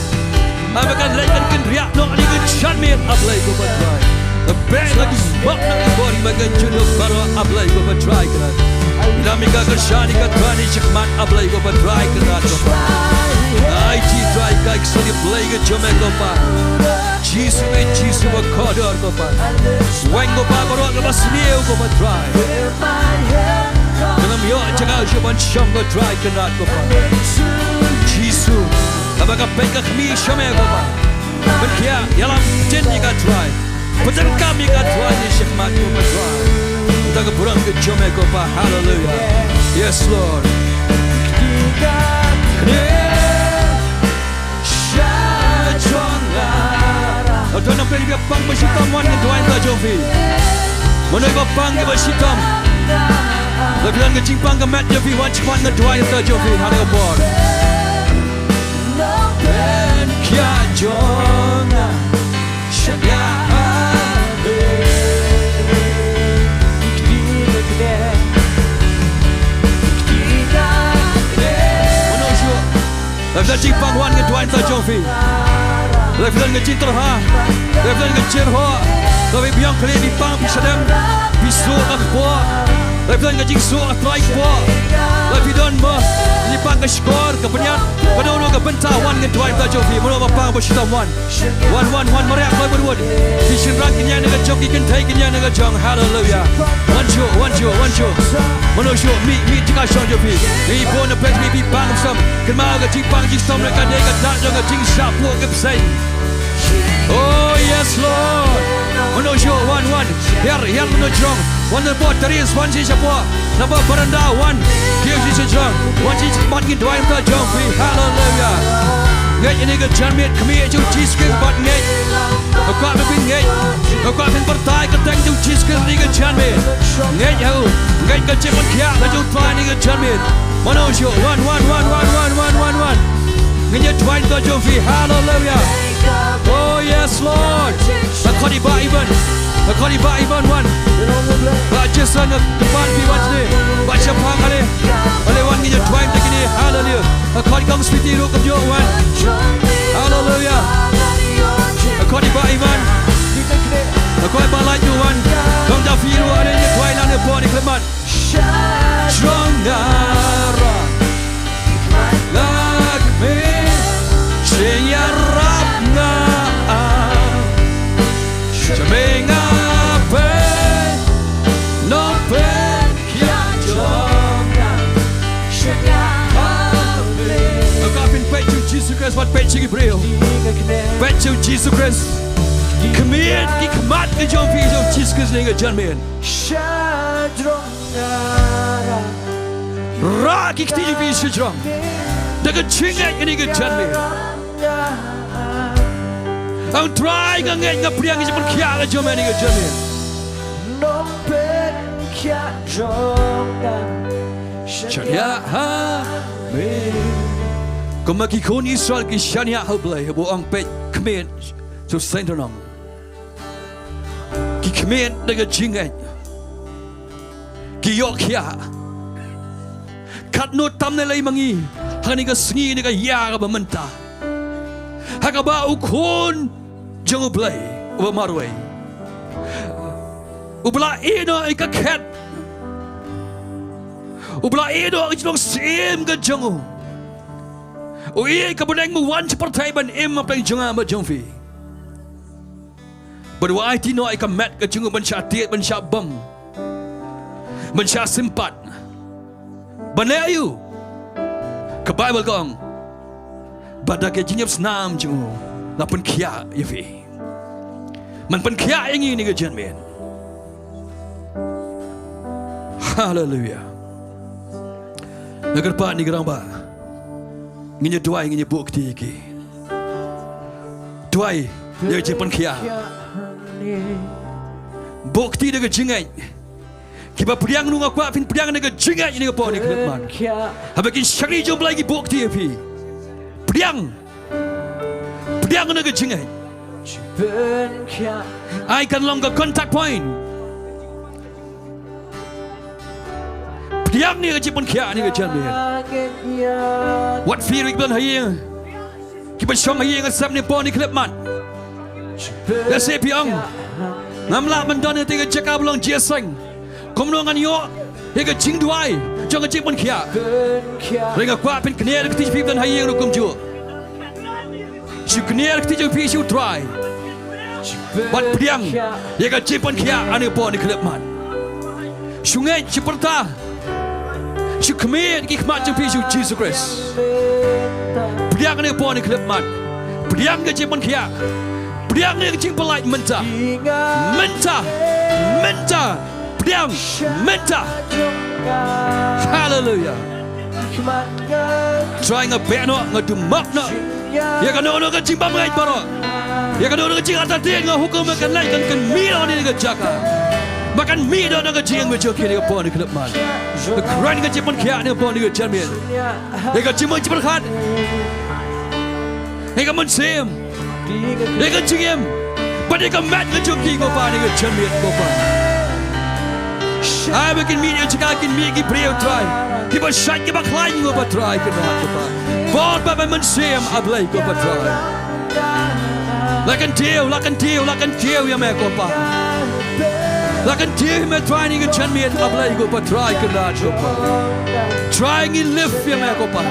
Haba kan leit kan kynriah noh ha kane ka janmiet A Blei ko Pa Trai. Nga beh nga dei bok na ka bor ba ka jingïaleh baroh A Blei ko Pa Trai kyrnat. Ïalam ïa ka, kyrshan ïa ka Trai ne shakhmat A Blei ko Pa Trai kyrnat ko Pa. Ai ti Trai ka Me ko Pa. Jisu me Jisu ba kordor ko Pa. Weng ko Pa baroh kaba sniew ko Pa Trai. Kane ym ïoh jaka shuh ban shong ko Trai Kynrad ko Pa. Jisu. Haba ka peit ka kmie sha me ko Pa. Pynkhiah ïalam ktien ïa ka Trai. Pyndonkam ïa ka Trai ïa shakhmat ko Pa Trai. Ynda ka burom ka jong me ko Pa. Hallelujah. Yes Lord. Sha jong nga. Lada nang phi ba pang ba shitom wan ngan duwai ïa ka jong phi. Mano ba pang ba shitom. Lada phi don ka jingpang ka met jong phi wan shakhmat ngan duwai ïa ka jong phi ha kane ka por. Nang pynkhia jong nga. Sha nga. Mano shuh. Lada phi don jingpang wan ngan duwai ïa ka jong phi. Lada phi don ka jingtyrha. Lada phi don ka jingïaroh. Lada phi biang khlieh phi pang phi shadem. Phi suk ha kpoh. Lada phi don ka jingsuk ha trai kpoh. Lada phi don mo. Phi pang ka shkor ka bniat. Kano kano ka bynta wan ngan duwai ïa ka jong phi. Mano ba pang ba shitom wan. Wan wan wan mareh kloi bad wud. Ki shynrang kin ïaid na ka jong ki kynthei kin ïaid na ka jong. Hallelujah. Wan shuh wan shuh wan shuh. Mano shuh mih mih jaka shong jong phi. Ngi bun na peit ngi phi pang shitom. Kynmaw ka jingpang jingshitom ne ka dei ka dak jong ka jingshahphuh ka bseiñ. Oh yes Lord. Mano shuh wan wan. Hiar hiar mano jrong. Wan na bad taris wan shi shapoh. Na bad baranda wan. Kiew shi shi jrong. Wan shi shi mat ngi duwai ïa ka jong phi. Hallelujah. Ngeit ïa kane ka janmiet khmih ïa u Jisu Khrist bad ngeit. Nga kwah ba phin ngeit. Nga kwah phin pyrta ïa ka kyrteng jong u Jisu Khrist ïa kane ka janmiet. Ngeit ïa u. Ngeit ka jingpynkhiah ka jong u Trai ïa kane ka janmiet. Mano shuh wan wan wan wan wan wan wan wan. Ngin ïa duwai ïa ka jong phi. Hallelujah. Oh yes Lord. Nga khot ïa i Bah Ivan. Nga khot ïa i Bah Ivan wan. Bah Jason nga kyrpad phi wan sini. Bah Shaphang ale. Ale wan ngi ïa duwai ïa kine. Hallelujah. Nga khot ïa kong Spiti ruh kumjuh wan. Hallelujah. Nga khot ïa i Bah Ivan. Nga khot ïa i Bah Lait ruh wan. Kong Davi ruh ale ngi ïa duwai lang ne pon ïa khlem mat. Sha jrong nga ra. Nga kmie, jingïarap nga am. Sha me nga peit, nongpynkhiah jong nga. Sha nga. Amen. Nga kwah phin peit sha u Jisu Khrist, wat peit sha ki briew. Peit sha u Jisu Khrist. Khmih ki khmat ki jong phi sha u Jisu Khrist ïa kane ka janmiet. Sha jrong nga ra. Rah ki kti jong phi sha jrong. Da ka jingngeit ïa kane ka janmiet. Ong Trai nga ngeit nga pdiang ïa ka jingpynkhiah ka jong me ïa kane ka janmiet. Nongpynkhiah jong nga. Shaniah ha me. Kumba ki khun Israel ki shaniah ha U Blei, haba u ong peit khmih sha u seng tnong. Ki khmih da ka jingngeit. Ki ïoh khiah. Katno tam ne lei ma ngi. Ha kane ka sngi ne ka ïa kaba mynta. Ha kaba u khun jong U Blei uba marwei. Uba la ïehnoh ïa ka khet. Uba la ïehnoh ïa ka jinglong syiem ka jong u. U ïeh ïa ka bneng ba u wan sha pyrthei ban im ha pdeng jong nga bad jong phi. Bad u aiti noh ïa ka met ka jong u ban shah tied, ban shah bam, ban shah sympat. Ban leh aïu? Ka Baibl ka ong ba da ka jingïap snam jong u la pynkhiah ïa phi. Ban pynkhiah ïa ngi ïa kane ka janmiet. Haleluia. Nga kyrpad ïa ngi rangbah. Ngin ïa duwai, ngin ïa buh kti ïa ki. Duwai ïa ka jingpynkhiah. Buh kti da ka jingngeit. Kiba pdiang ruh nga kwah phin pdiang da ka jingngeit ïa kane ka por ïa ka khyllipmat. Haba ki shakri jong U Blei ki buh kti ïa phi, pdiang. Pdiang da ka jingngeit. Ai kan long ka contact point. Pdiang ïa ka jingpynkhiah ïa ka janmiet. Wat phi ruh kiba don ha ïing, kiba shong ha ïing ha sem ne por ne khyllipmat. Lehse phi ong, ngam lah ban don ha kata ka jaka ba long jingïaseng. Kumno ngan ïoh ïa ka jingduwai jong ka jingpynkhiah? Hynrei nga kwah phin knieh da ka kti jong phi ba don ha ïing ruh kumjuh. Shu kner kti jong phi sha u Trai. Bad pdiang ïa ka jingpynkhiah ha kane ka por kane ka khyllipmat. Shu ngeit, shu pyrta, shu khmih ki khmat jong phi sha u Jisu Khrist. Pdiang ha kane ka por kane ka khyllipmat. Pdiang ka jingpynkhiah. Pdiang ka jingpyllait mynta. Mynta. Mynta. Pdiang mynta. Haleluya. Trai, nga beh noh, nga duh map noh ïa kano kano ka jingbym ngeit baroh. Ïa kano kano ka jingartatien, nga hukum ba kan leit, kan, kan mih noh na kane ka jaka. Ba kan mih noh na ka jingim jong ki ha kane ka por kane ka khyllipmat. Nga kren ka jingpynkhiah ha kane ka por kane ka janmiet. Ïa ka jingmut jingpyrkhat. Ïa ka mynsiem. Ïa ka jingim bad ïa ka met ka jong ki, ko Pa, ha kane ka janmiet, ko Pa. Ai ba kin mih ïa ka jaka, kin mih ki briew, Trai, kiba shait, kiba khlaiñ, ko Pa Trai, kynrad, ko Pa. Bor ba, ba mynsiem, A Blei, ko Pa Trai. La kyntiew, la kyntiew, la kyntiew ïa me, ko Pa. La kyntiew ïa me, Trai, ha kane ka janmiet, A Blei, ko Pa Trai, kynrad, ko Pa. Trai, ngi lift ïa me, ko Pa.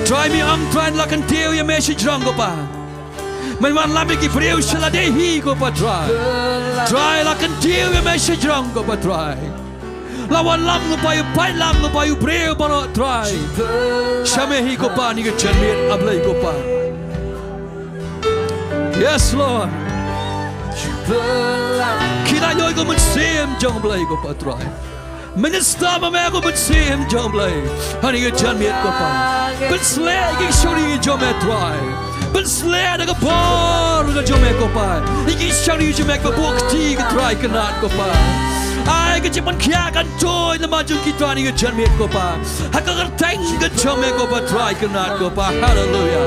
Trai, ngi ong, Trai, la kyntiew ïa me shajrong, ko Pa. Men wanlam ïa ki briew sha lade hi, ko Pa Trai. Trai, la kyntiew ïa me shajrong, ko Pa Trai. La wanlam, ko Pa, ïa u paidlang, ko Pa, ïa u briew baroh, Trai, sha me hi, ko Pa, ha kane ka janmiet, A Blei, ko Pa. Yes, Lord. Ki la ïoh ïa ka mynsiem jong U Blei, ko Pa Trai. Minister ma me ïa ka mynsiem jong U Blei ha kane ka janmiet, ko Pa. Pynshlur ïa ki shakri jong me, Trai. Pynshlur da ka bor ka jong me, ko Pa, ïa ki shakri jong me kiba buh kti, ko Trai, kynrad, ko Pa. Ai ka jingpynkhiah kan tuid namar jong ki, Trai, ha kane ka janmiet, ko Pa. Ha ka kyrteng ka jong me, ko Pa Trai, kynrad, ko Pa. Haleluya.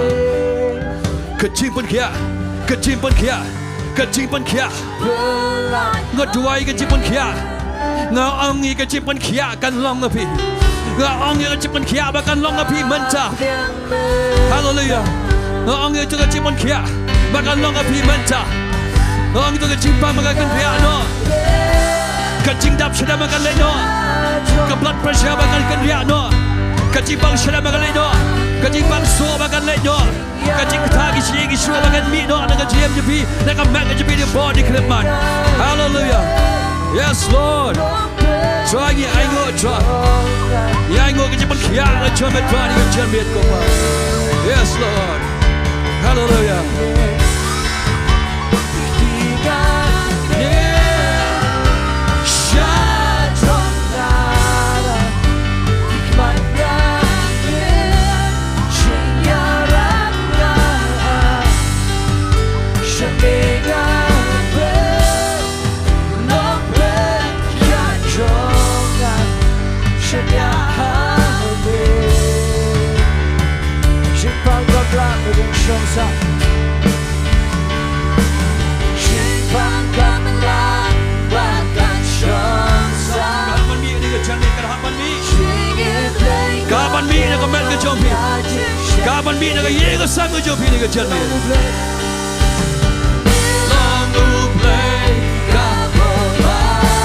Ka jingpynkhiah, ka jingpynkhiah, ka jingpynkhiah. Nga duwai ka jingpynkhiah. Nga ong ïa ka jingpynkhiah kan long ha phi. Nga ong ïa ka jingpynkhiah ba kan long ha phi mynta. Haleluya. Nga ong ïa ka jingpynkhiah ba kan long ha phi mynta. Nga ong ïa ka jingpang ba kan kynriah noh. Ka jingdap shadem ba kan leit noh. Ka blood pressure ba kan kynriah noh. Ka jingpang shadem ba kan leit noh. Ka jingpang soh ba kan leit noh. Ka jingkthah ki shi ki shuh ba kan mih noh na ka jingim jong phi, na ka met ka jong phi, ha kane ka por kane ka khyllipmat. Haleluya. Yes, Lord. Trai, ngi ainguh, Trai. Ngi ainguh ka jingpynkhiah ka jong me, Trai, ha kane ka janmiet, ko Pa. Yes, Lord. Haleluya. Ka ban mih na ka met ka jong phi. Ka ban mih na ka ïing ka sem ka jong phi ha kane ka janmiet. Long U Blei kaba baroh.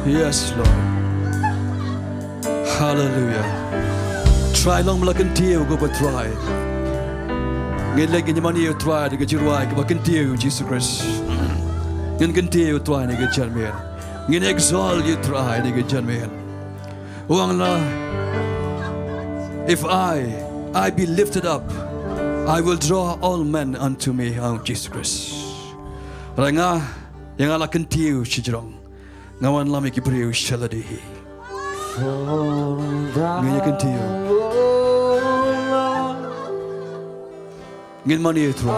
Yes, Lord. Hallelujah. Trai, long ba la kyntiew, ko Pa Trai. Ngin leit, ngin ïa mane ïa U Trai da ka jingrwai kaba kyntiew, Jisu Khrist. Ngin kyntiew, Trai, ha kane ka janmiet. Ngin exalt ïa u Trai ha kane ka janmiet. U ong la, if I, I be lifted up, I will draw all men unto me, ong Jisu Khrist. Hynrei nga, ïa nga la kyntiew shajrong. Nga wanlam ïa ki briew sha lade hi. Ngin ïa kyntiew. Ngin mane ïa u Trai.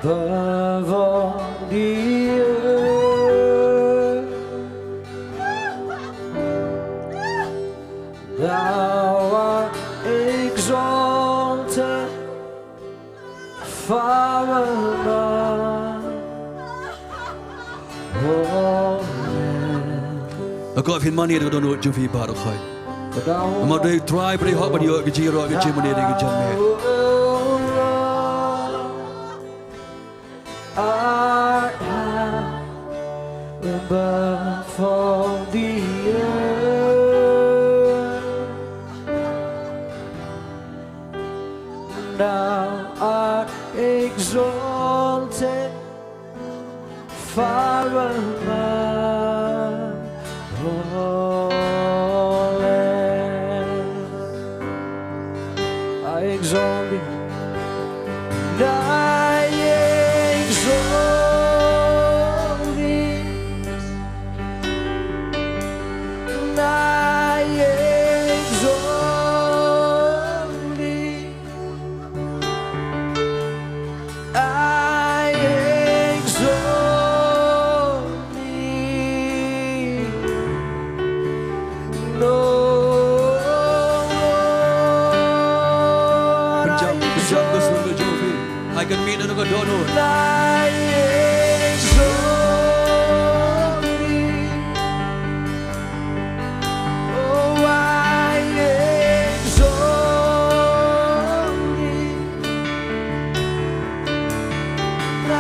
Above all the earth, thou art exalted far above all men. Lada phin mane ïa ka dohnud jong phi baroh khoit. Namar u dei u Trai ba dei hok ban ïoh ïa ka jingïaroh, ka jingmane ïa ka janmiet. Art high above all the earth. Thou art exalted far above all else. I exalt thee. I exalt thee. I exalt thee. I exalt thee, O Lord. Pynjam, pynjam ka sur ka jong phi. Ai kan mih na ka dohnud. I exalt thee. Oh, I exalt thee. I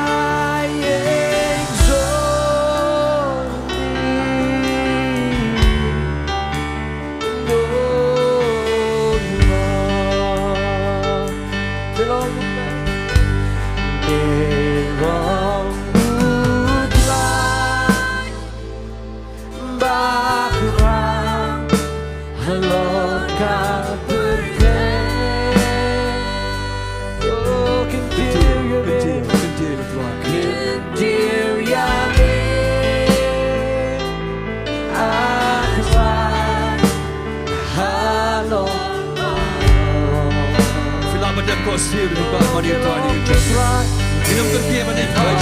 exalt thee, O Lord. Belong, belong, belong. Ba Trai halor ka pyrthei. Oh, kyntiew ïa me. Kyntiew, kyntiew ïa me. Kyntiew ïa me. Ah, Trai. Halor. Phi lah ban dep koit siew ïa ka mane Trai ha kane ka janmiet. Ngin ym kyrkieh ban ïa Trai.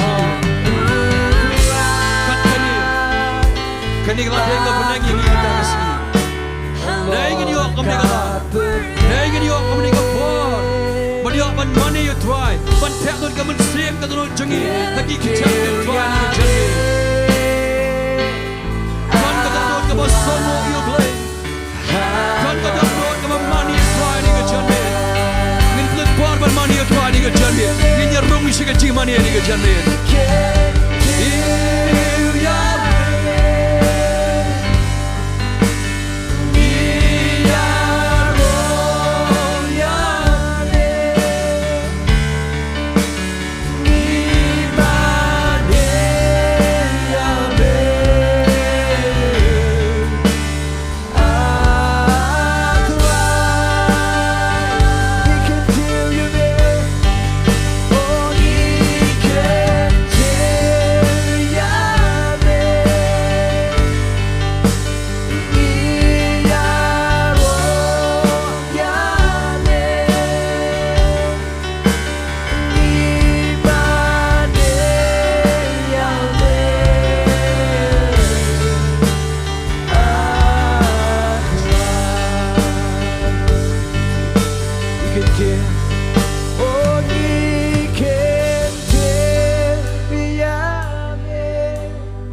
Kat kane. Kane ka la dei ka bneng ïa ngi mynta ka sngi. Dei ngin ïoh kumne ka lad. Dei ngin ïoh kumne ka bor. Ban ïoh ban mane ïa Trai. Ban theh lut ka mynsiem ka dohnud jong ngi ha ki kjat ki Trai ha kane ka janmiet. Ban ka dohnud kaba sngewbha ïa U Blei. Kan ka dohnud kaba mane ïa Trai ha kane ka janmiet. Ngin pynlut por ban mane ïa Trai ha kane ka janmiet. Ngin ïa rung sha ka jingmane ha kane ka janmiet.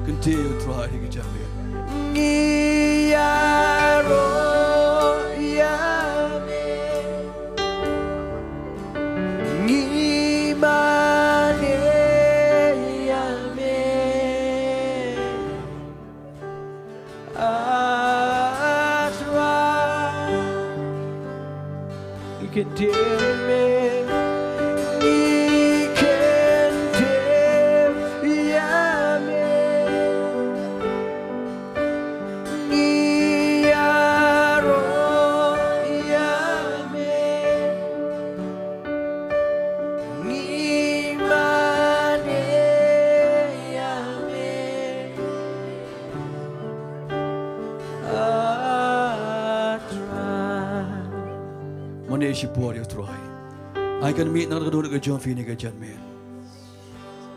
Kyntiew ïa U Trai ha kane ka janmiet. Ngi ïaroh ïa me. Ngi mane ïa me. Ah Trai, ngi kyntiew ïa me. Ngi kyntiew ïa me. Shipor ïa u Trai. Ai kan mih na ka dohnud ka jong phi ïa kane ka janmiet.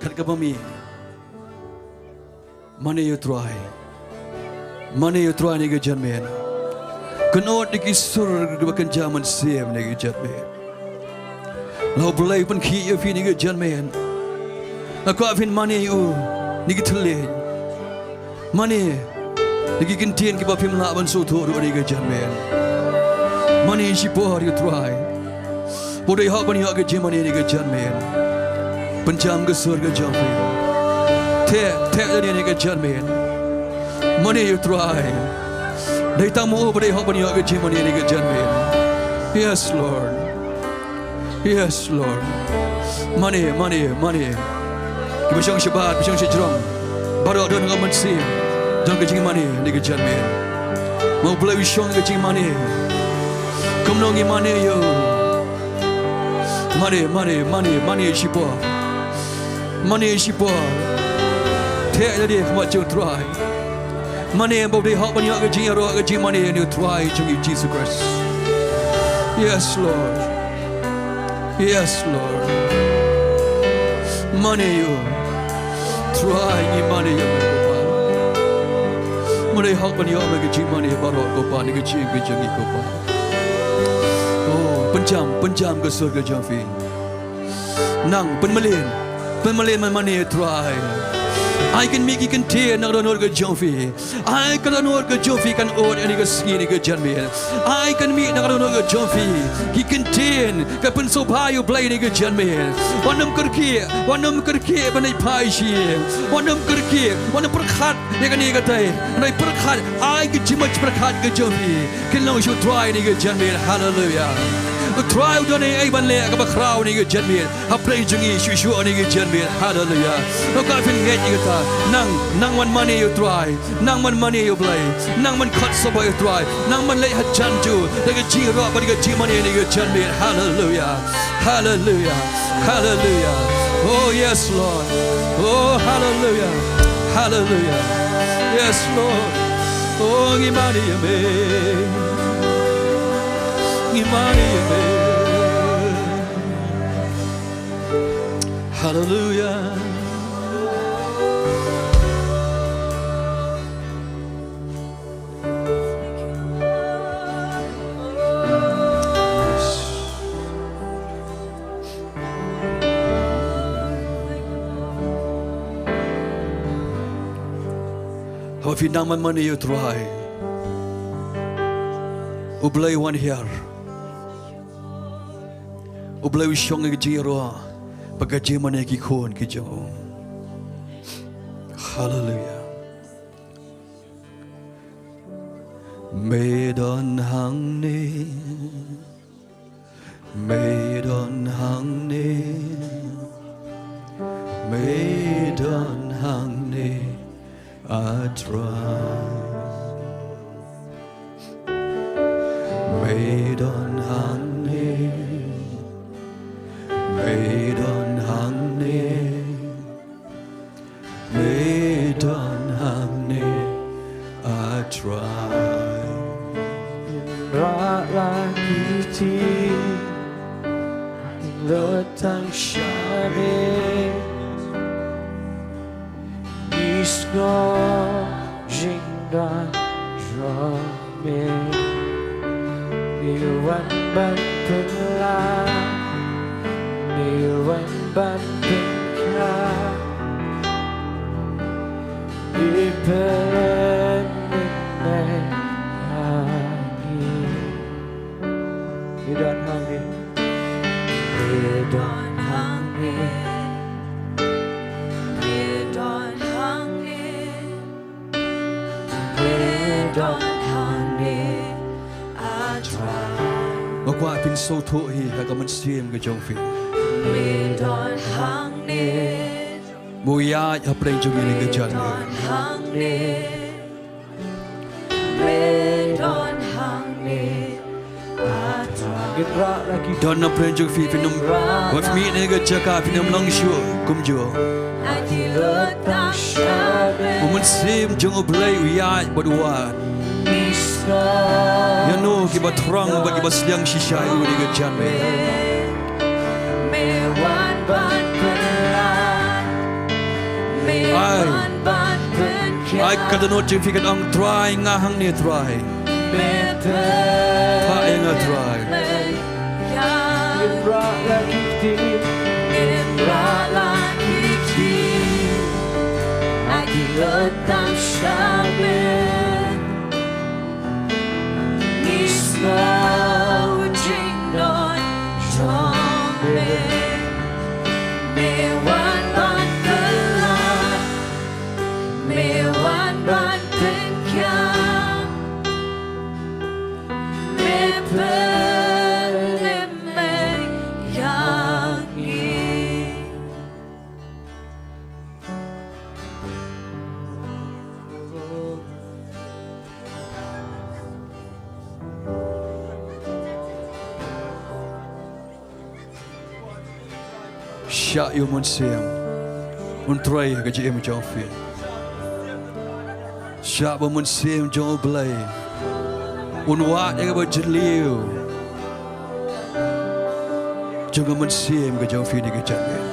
Kat kaba mih. Mane ïa u Trai. Mane ïa u Trai ïa kane ka janmiet. Kynnoh da ki sur kiba kynja mynsiem ïa kane ka janmiet. La u Blei u pynkhih ïa phi ïa kane ka janmiet. Nga kwah phin mane ïa u ïa kane ka thylliej. Mane ïa ki kyntien kiba phim lah ban sngewthuh ruh ïa kane ka janmiet. Mane shipor ïa u Trai. Ba u dei hok ban ïoh ka jingmane ïa kane ka janmiet. Pynjam ka sur ka jong phi. Theh, theh ïa kane ka janmiet. Mane ïa u Trai. Dei tang ma u ba u dei hok ban ïoh ka jingmane ïa kane ka janmiet. Yes, Lord. Yes, Lord. Mane, mane, mane. Kiba shong shabar, ba shong shajrong. Baroh don ka mynsiem jong ka jingmane ïa kane ka janmiet. Ma u Blei u shong ka jingmane. Kumno ngi mane ïa u. Mane, mane, mane, mane shipor. Mane shipor. Theh ïa lade ha khmat jong u Trai. Mane ba u dei hok ban ïoh ka jingïaroh ka jingmane ïa u Trai jong ngi Jisu Khrist. Yes, Lord. Yes, Lord. Mane ïa u Trai, ngi mane ïa me ko Pa. Ba u dei hok ban ïoh me ka jingmane baroh ko Pa, ïa ka jingim ka jong ngi ko Pa. Oh, pynjam, pynjam ka sur ka jong phi. Nang, pynmlien, pynmlien man mane ïa u Trai. Ai kan mih ki kyntien na ka dohnud ka jong phi. Ai ka dohnud ka jong phi kan ud ïa kane ka sngi ïa kane ka janmiet. Ai kan mih na ka dohnud ka jong phi ki kyntien ka pynsngewbha ïa u Blei ïa kane ka janmiet. Wat nym kyrkieh, wat nym kyrkieh ban leit phai sha ïing. Wat nym kyrkieh, wat nym pyrkhat ïa kane ka dei. Hynrei pyrkhat, ai ka jingmut pyrkhat ka jong phi kan long sha u Trai ïa kane ka janmiet. Haleluya. U Trai u don ei ei ban leh kaba khraw ïa kane ka janmiet. Hapdeng jong ngi shuh shuh ïa kane ka janmiet. Haleluya. Nga kwah phin ngeit ïa kata. Nang, nang wan mane ïa u Trai. Nang wan mane ïa u Blei. Nang wan khot sngewbha ïa u Trai. Nang wan leit hajan jong u da ka jingïaroh bad ka jingmane ïa kane ka janmiet. Haleluya. Haleluya. Haleluya. Oh yes, Lord. Oh haleluya. Haleluya. Yes, Lord. Oh ngi mane ïa me. Ngi mane ïa me. Haleluya. Haba phi nang man mane ïa u Trai, u Blei u wan hiar. U Blei u shong ïa ka jingïaroh bad ka jingmane ki khun ki jong u. Haleluya. Me don hangne, me don hangne, me don hangne, a Trai. Me don hangne, me don hangne, me don hangne, a Trai. Rah la ki ti, lut tang sha me. Ngi sngew jingdon jong me. Me wan ban pynlah, me wan ban pynkylla. Me pynmynne ïa ngi. Me don hangne. Me don hangne. Me don hangne. Me don hangne, a Trai. Nga kwah phin sngewthuh hi ha ka mynsiem ka jong phi. Me don hangne. Mo ïa hapdeng jong ngi ïa kane ka janmiet. Me don hangne. Me don hangne, a Trai. Don na pdeng jong phi, phin ym, wat mih na ka jaka, phin ym long shuh kumjuh. U Mynsiem jong U Blei u ïaid bad u wad. Ïano kiba thrang bad kiba sliang shisha ïa une ka janmiet? Ai, ai ka dohnud jong phi kan ong, Trai, nga hangne Trai. Phah ïa nga Trai. Shah ïa u Mynsiem un trei ha ka jingim jong phi. Shah ba u Mynsiem jong U Blei un wad ïa kaba jylliew jong ka mynsiem ka jong phi ne ka janmiet.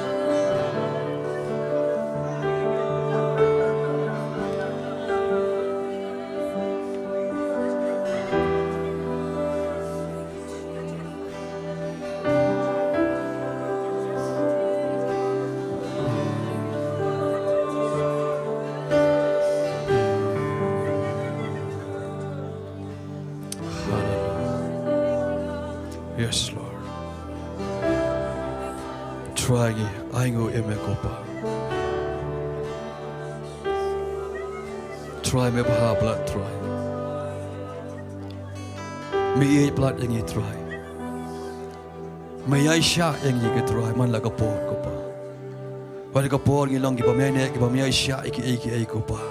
Hallelujah. Yes, Lord. Trai ngi ai nguh ïa me ko Pa. Trai me bha palat Trai. Me ïeit palat ïa ngi Trai. Me ïaishah ïa ngi ko Trai man la ka por ko Pa. Wat la ka por ngi long ki bym ïaineh ki bym ïaishah ïa kiei kiei ko Pa.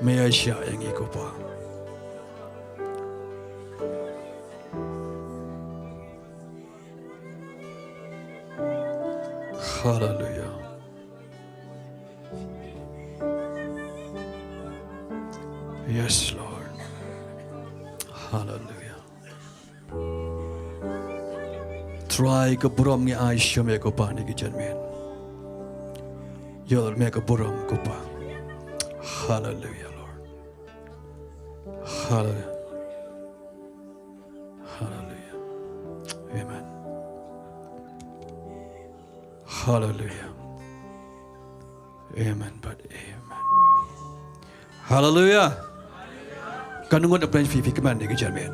Me ïaishah ïa ngi ko Pa. Hallelujah. Yes, Lord. Hallelujah. Trai ka burom ngi ai sha me ko Pa ne ka janmiet. Ïa me ka burom ko Pa. Hallelujah, Lord. Hallelujah. Hallelujah. Amen. Hallelujah. Amen, but amen. Hallelujah. Kan ngut na pdeng phi phi kmen ne ka janmiet.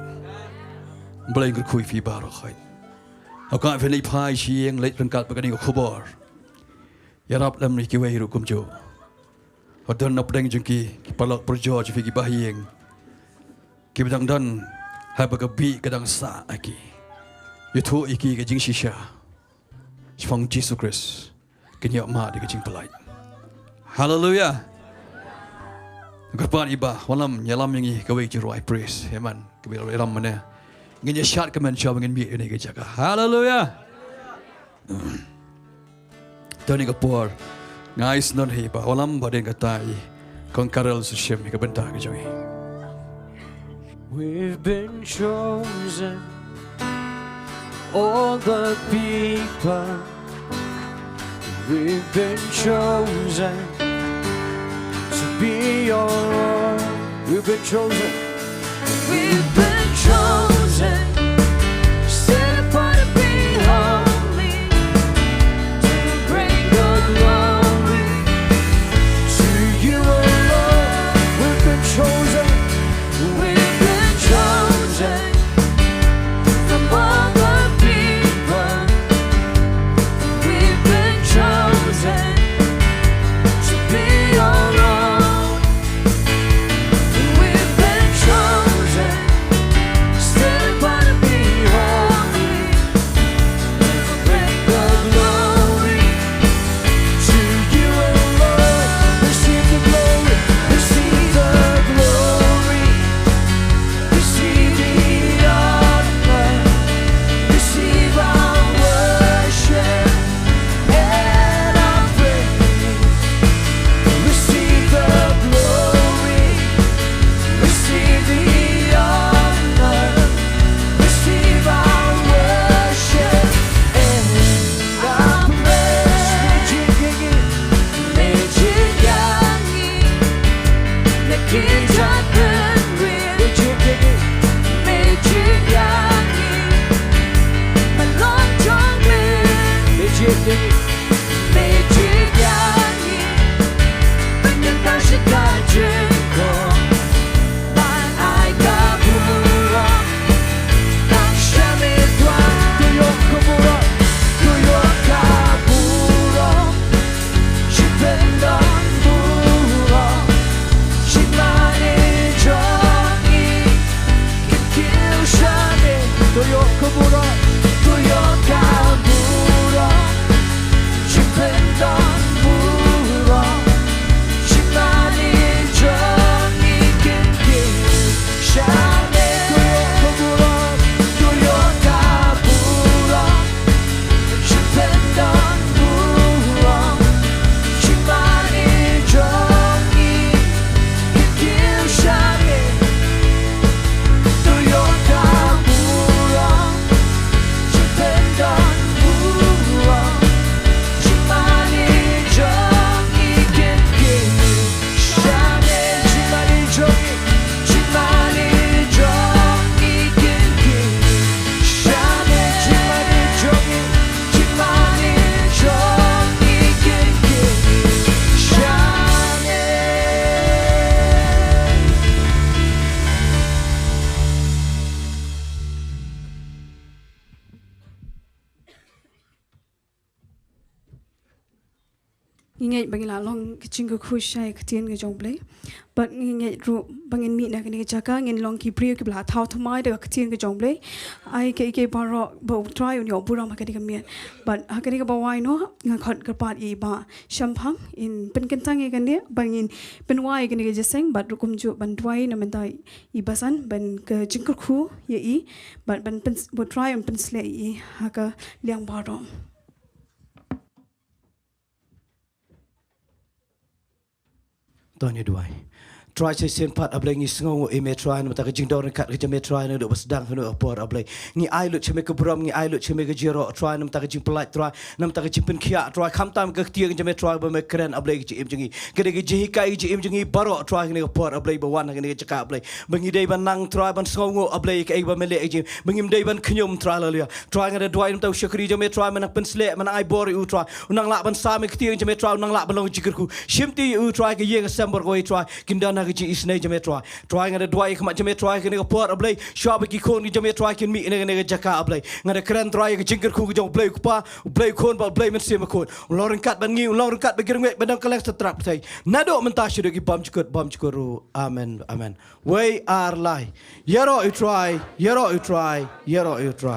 Blei kyrkhu ïa phi baroh khoit. Haba phi leit phai sha ïing leit ryngkat bad kane ka khubor. Ïarap lem ïa kiwei ruh kumjuh. Haba don na pdeng jong ki, ki paralok parajor jong phi kiba ha ïing. Kiba dang don, haba ka bih ka dang sah ha ki. Ïathuh ïa ki ka jingshisha. Shaphang Jisu Khrist. Kin ïoh mad ïa ka jingpyllait. Hallelujah. Kyrpad i Bah, wallam, ïalam ïa ngi kawei ka jingrwai praise. Amen. Kaba ïalam mane. Ngin ïa shad kmen shuwa ba ngin mih ïa kane ka jaka. Hallelujah. Te ha kane ka por nga ai sngewbha ïa i Bah Wallam ba dei kata i Kong Karel Sushim ïa ka bynta ka jong i. We've been chosen, all the people. We've been chosen to be your own. We've been chosen. We've been chosen, set apart to be holy, to bring your glory to you alone. We've been chosen. We've been chosen from all the people. We've been chosen to be your own. We've been Ngi ngeit ba ngi la long ka jingkyrkhu sha ka ktien ka jong U Blei. Bad ngi ngeit ruh ba ngin mih na kane ka jaka ngin long ki briew kiba la thaw thymmai da ka ktien ka jong U Blei. Ai kaei kaei baroh ba U Trai un ïoh burom ha kane ka miet. Bad ha kane kaba wai noh nga khot kyrpad ïa i Bah Shemphang in pynkyntang ïa kane ba ngin pynwai ïa kane ka jingïaseng bad ruh kumjuh ban duwai na bynta i Basan ban ka jingkyrkhu ïa i bad ban pyn, ba U Trai un pynsleh ïa i ha ka liang baroh. To ngin duwai. Trai sa shisien pat A Blei ngi sngewnguh ïa me Trai namar ka jingdon ryngkat ka jong me Trai naduh ba sdang haduh ka por A Blei. Ngi ai lut sha me ka burom, ngi ai lut sha me ka jingïaroh Trai namar ka jingpyllait Trai, namar ka jingpynkhiah Trai, khamtam ka ktien ka jong me Trai ba me kren A Blei ka jingim jong ngi. Ka dei ka jinghikai ka jingim jong ngi baroh Trai kane ka por A Blei ba wan ha kane ka jaka A Blei. Ba ngi dei ban nang Trai ban sngewnguh A Blei kaei ba me leh ka jingim. Ba ngim dei ban khñium Trai, haleluya. Trai nga da duwai namar u shakri jong me Trai, me nang pynsleh, me nang ai bor ïa u Trai. U nang lah ban sam ïa ka ktien jong me Trai, u nang lah ban long jingkyrkhu. Shim ti ïa u Trai, ka ïing ka sem baroh kawei Trai kin don ha ka jingisynei jong me Trai. Trai nga da duwai ïa ka khmat jong me Trai kane ka por A Blei. Shuwa ba ki khun ki jong me Trai kin mih na kane ka jaka A Blei. Nga da kren Trai ïa ka jingkyrkhu ka jong U Blei u Kpa, U Blei u Khun bad U Blei Mynsiem Bakhuid. Un long ryngkat bad ngi, un long ryngkat bad ki ryngied ba don kylleng satrap pyrthei. Naduh mynta shaduh ki bymjukut bymjukut ruh. Amen, amen. Wei ar lai. Ïaroh ïa u Trai, ïaroh ïa u Trai, ïaroh ïa u Trai.